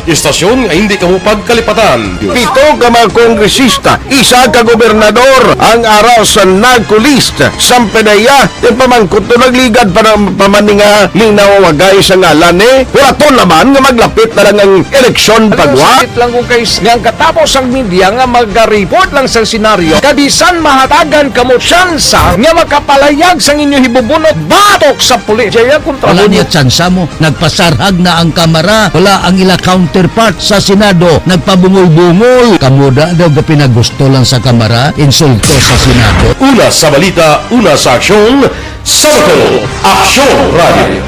Istasyon nga hindi kamo pagkalipatan. Pito ka mga kongresista, isa ka gobernador ang ara sa NAGCO list. Sang PDEA, ti pamangkot to nagligad pa ng pamaninga ni nawawagay sa ngalan ni. Huraton naman nga maglapit na lang ang eleksyon pagwa. Sakit lang kung kay nga ang katapos ang media nga magariport lang sa senaryo. Kabisan mahatagan kamo tsansa nga makapalayag sang inyo hibubunot batok sa pulis. Jaya kontra Wala mo niya tsansa mo. Nagpasarhag na ang kamara. Wala ang ila counterpart sa Senado. Nagpabungol-bungol. Kamo da daw gapinagusto lang sa kamara. Insulto sa Senado. Una sa balita, una sa aksyon, sa Bacolod, Aksyon Radio.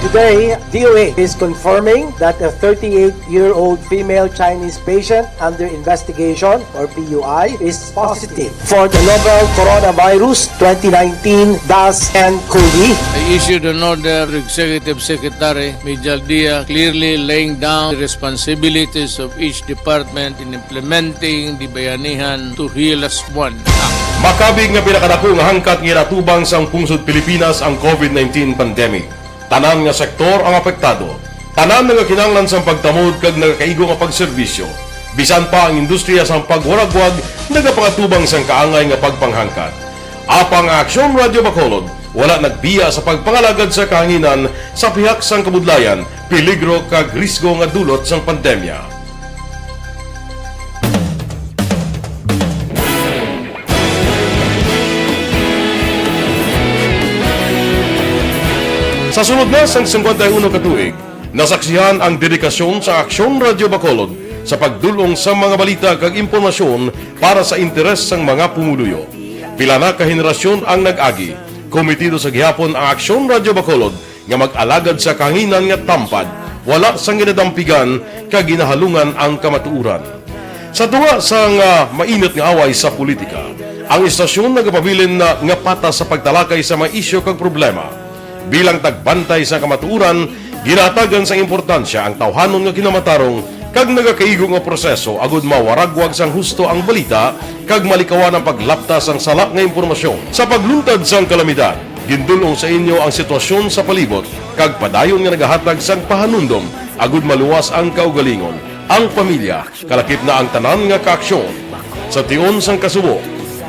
Today, D O A is confirming that a thirty-eight-year-old female Chinese patient under investigation, or P U I, is positive for the novel coronavirus twenty nineteen dash N cov. I issued an order to Executive Secretary Major Dia, clearly laying down the responsibilities of each department in implementing the Bayanihan to Heal As One Act. Makabig nga pinakadako nga hangkat nga ginatubang sang pungsod Pilipinas ang covid nineteen pandemic. Tanan nga sektor ang apektado. Tanan nagakinahanglan sang pagtamod kag nagakaigo nga pagserbisyo. Bisan pa ang industriya sang pagwaragwag nagapangatubang sang kaangay nga pagpanghangkat. Apang ang Aksyon Radio Bacolod wala nagbiya sa pagpangalagad sa kahanginan sa pihak sang kabudlayan, peligro kag risgo nga dulot sang pandemya. Sa sulod na sang singkwenta y uno ka tuig, nasaksihan ang dedikasyon sa Aksyon Radio Bacolod sa pagdul-ong sa mga balita kag impormasyon para sa interes sang mga pumuluyo. Pila na ka henerasyon ang nag-agi. Komitido sa gihapon ang Aksyon Radio Bacolod nga mag-alagad sa kahanginan nga tampad, wala sang ginadampigan kag ginahalungan ang kamatuoran. Sa tunga sang, ah, mainit nga away sa politika, ang istasyon nagapabilin na nga patas sa pagtalakay sa mga isyu kag problema. Bilang tagbantay sa kamatuoran, ginahatagan sang importansya ang tawhanon nga kinamatarong kag nagakaigo nga proseso agud mawaragwag sang husto ang balita kag malikawan ang paglapta sang sala nga impormasyon. Sa pagluntad sang kalamidad, gindul-ong sa inyo ang sitwasyon sa palibot kag padayon nga nagahatag sang pahanumdom agud maluwas ang kaugalingon, ang pamilya, kalakip na ang tanan nga kaaksyon. Sa tion sang kasubo,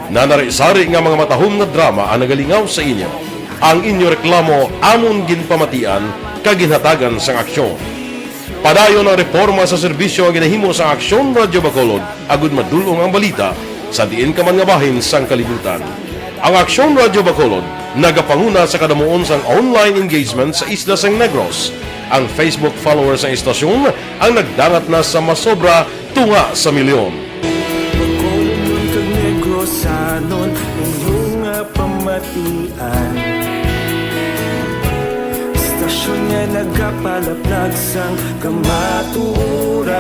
nanari-sari nga mga matahom nga drama ang nagalingaw sa inyo. Ang inyo reklamo amon ginpamatian kag ginhatagan sang aksyon. Padayon ang reporma sa serbisyo nga ginahimo sa Aksyon Radyo Bacolod, agud madul-ong ang balita sa diin ka man nga bahin sang kalibutan. Ang Aksyon Radyo Bacolod nagapanguna sa kadamuon sang online engagement sa isla sang Negros. Ang Facebook followers sang istasyon ang nagdangat na sa masobra tunga sa milyon. Bacolodnon kag Negrosanon, inyo nga pamatian. Istasyon nga nagapalaplag sang kamatuoran.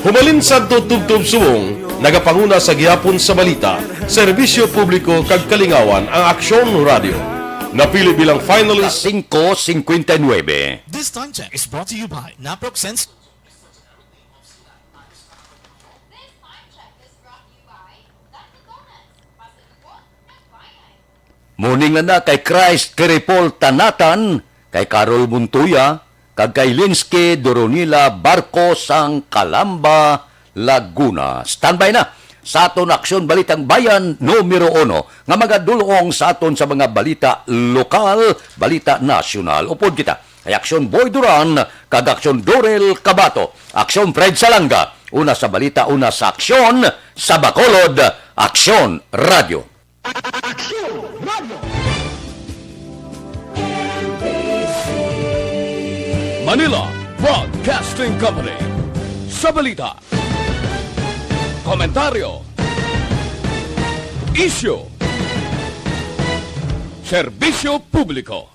Humalin sadto tubtob subong, nagapanguna sa gihapon sa balita, serbisyo publiko kag kalingawan ang Aksyon Radyo. Napili bilang finalist. Cinco cincuenta y nueve. This time check is brought to you by Naproxen. Morning na na kay Christ Kiripol Tanatan, kay Carol Montoya, kag kay Linsky Doronila Barco sang Calamba, Laguna. Standby na sa aton Aksyon Balitang Bayan numero uno nga magadulong sa aton sa mga balita lokal, balita nasyonal. Upod kita kay Aksyon Boy Duran kag Aksyon Dorel Cabato, Aksyon Fred Salanga, una sa balita, una sa aksyon, sa Bacolod, Aksyon Radyo. Aksyon Radyo. Manila Broadcasting Company. Sa balita, komentaryo, isyu, serbisyo publiko.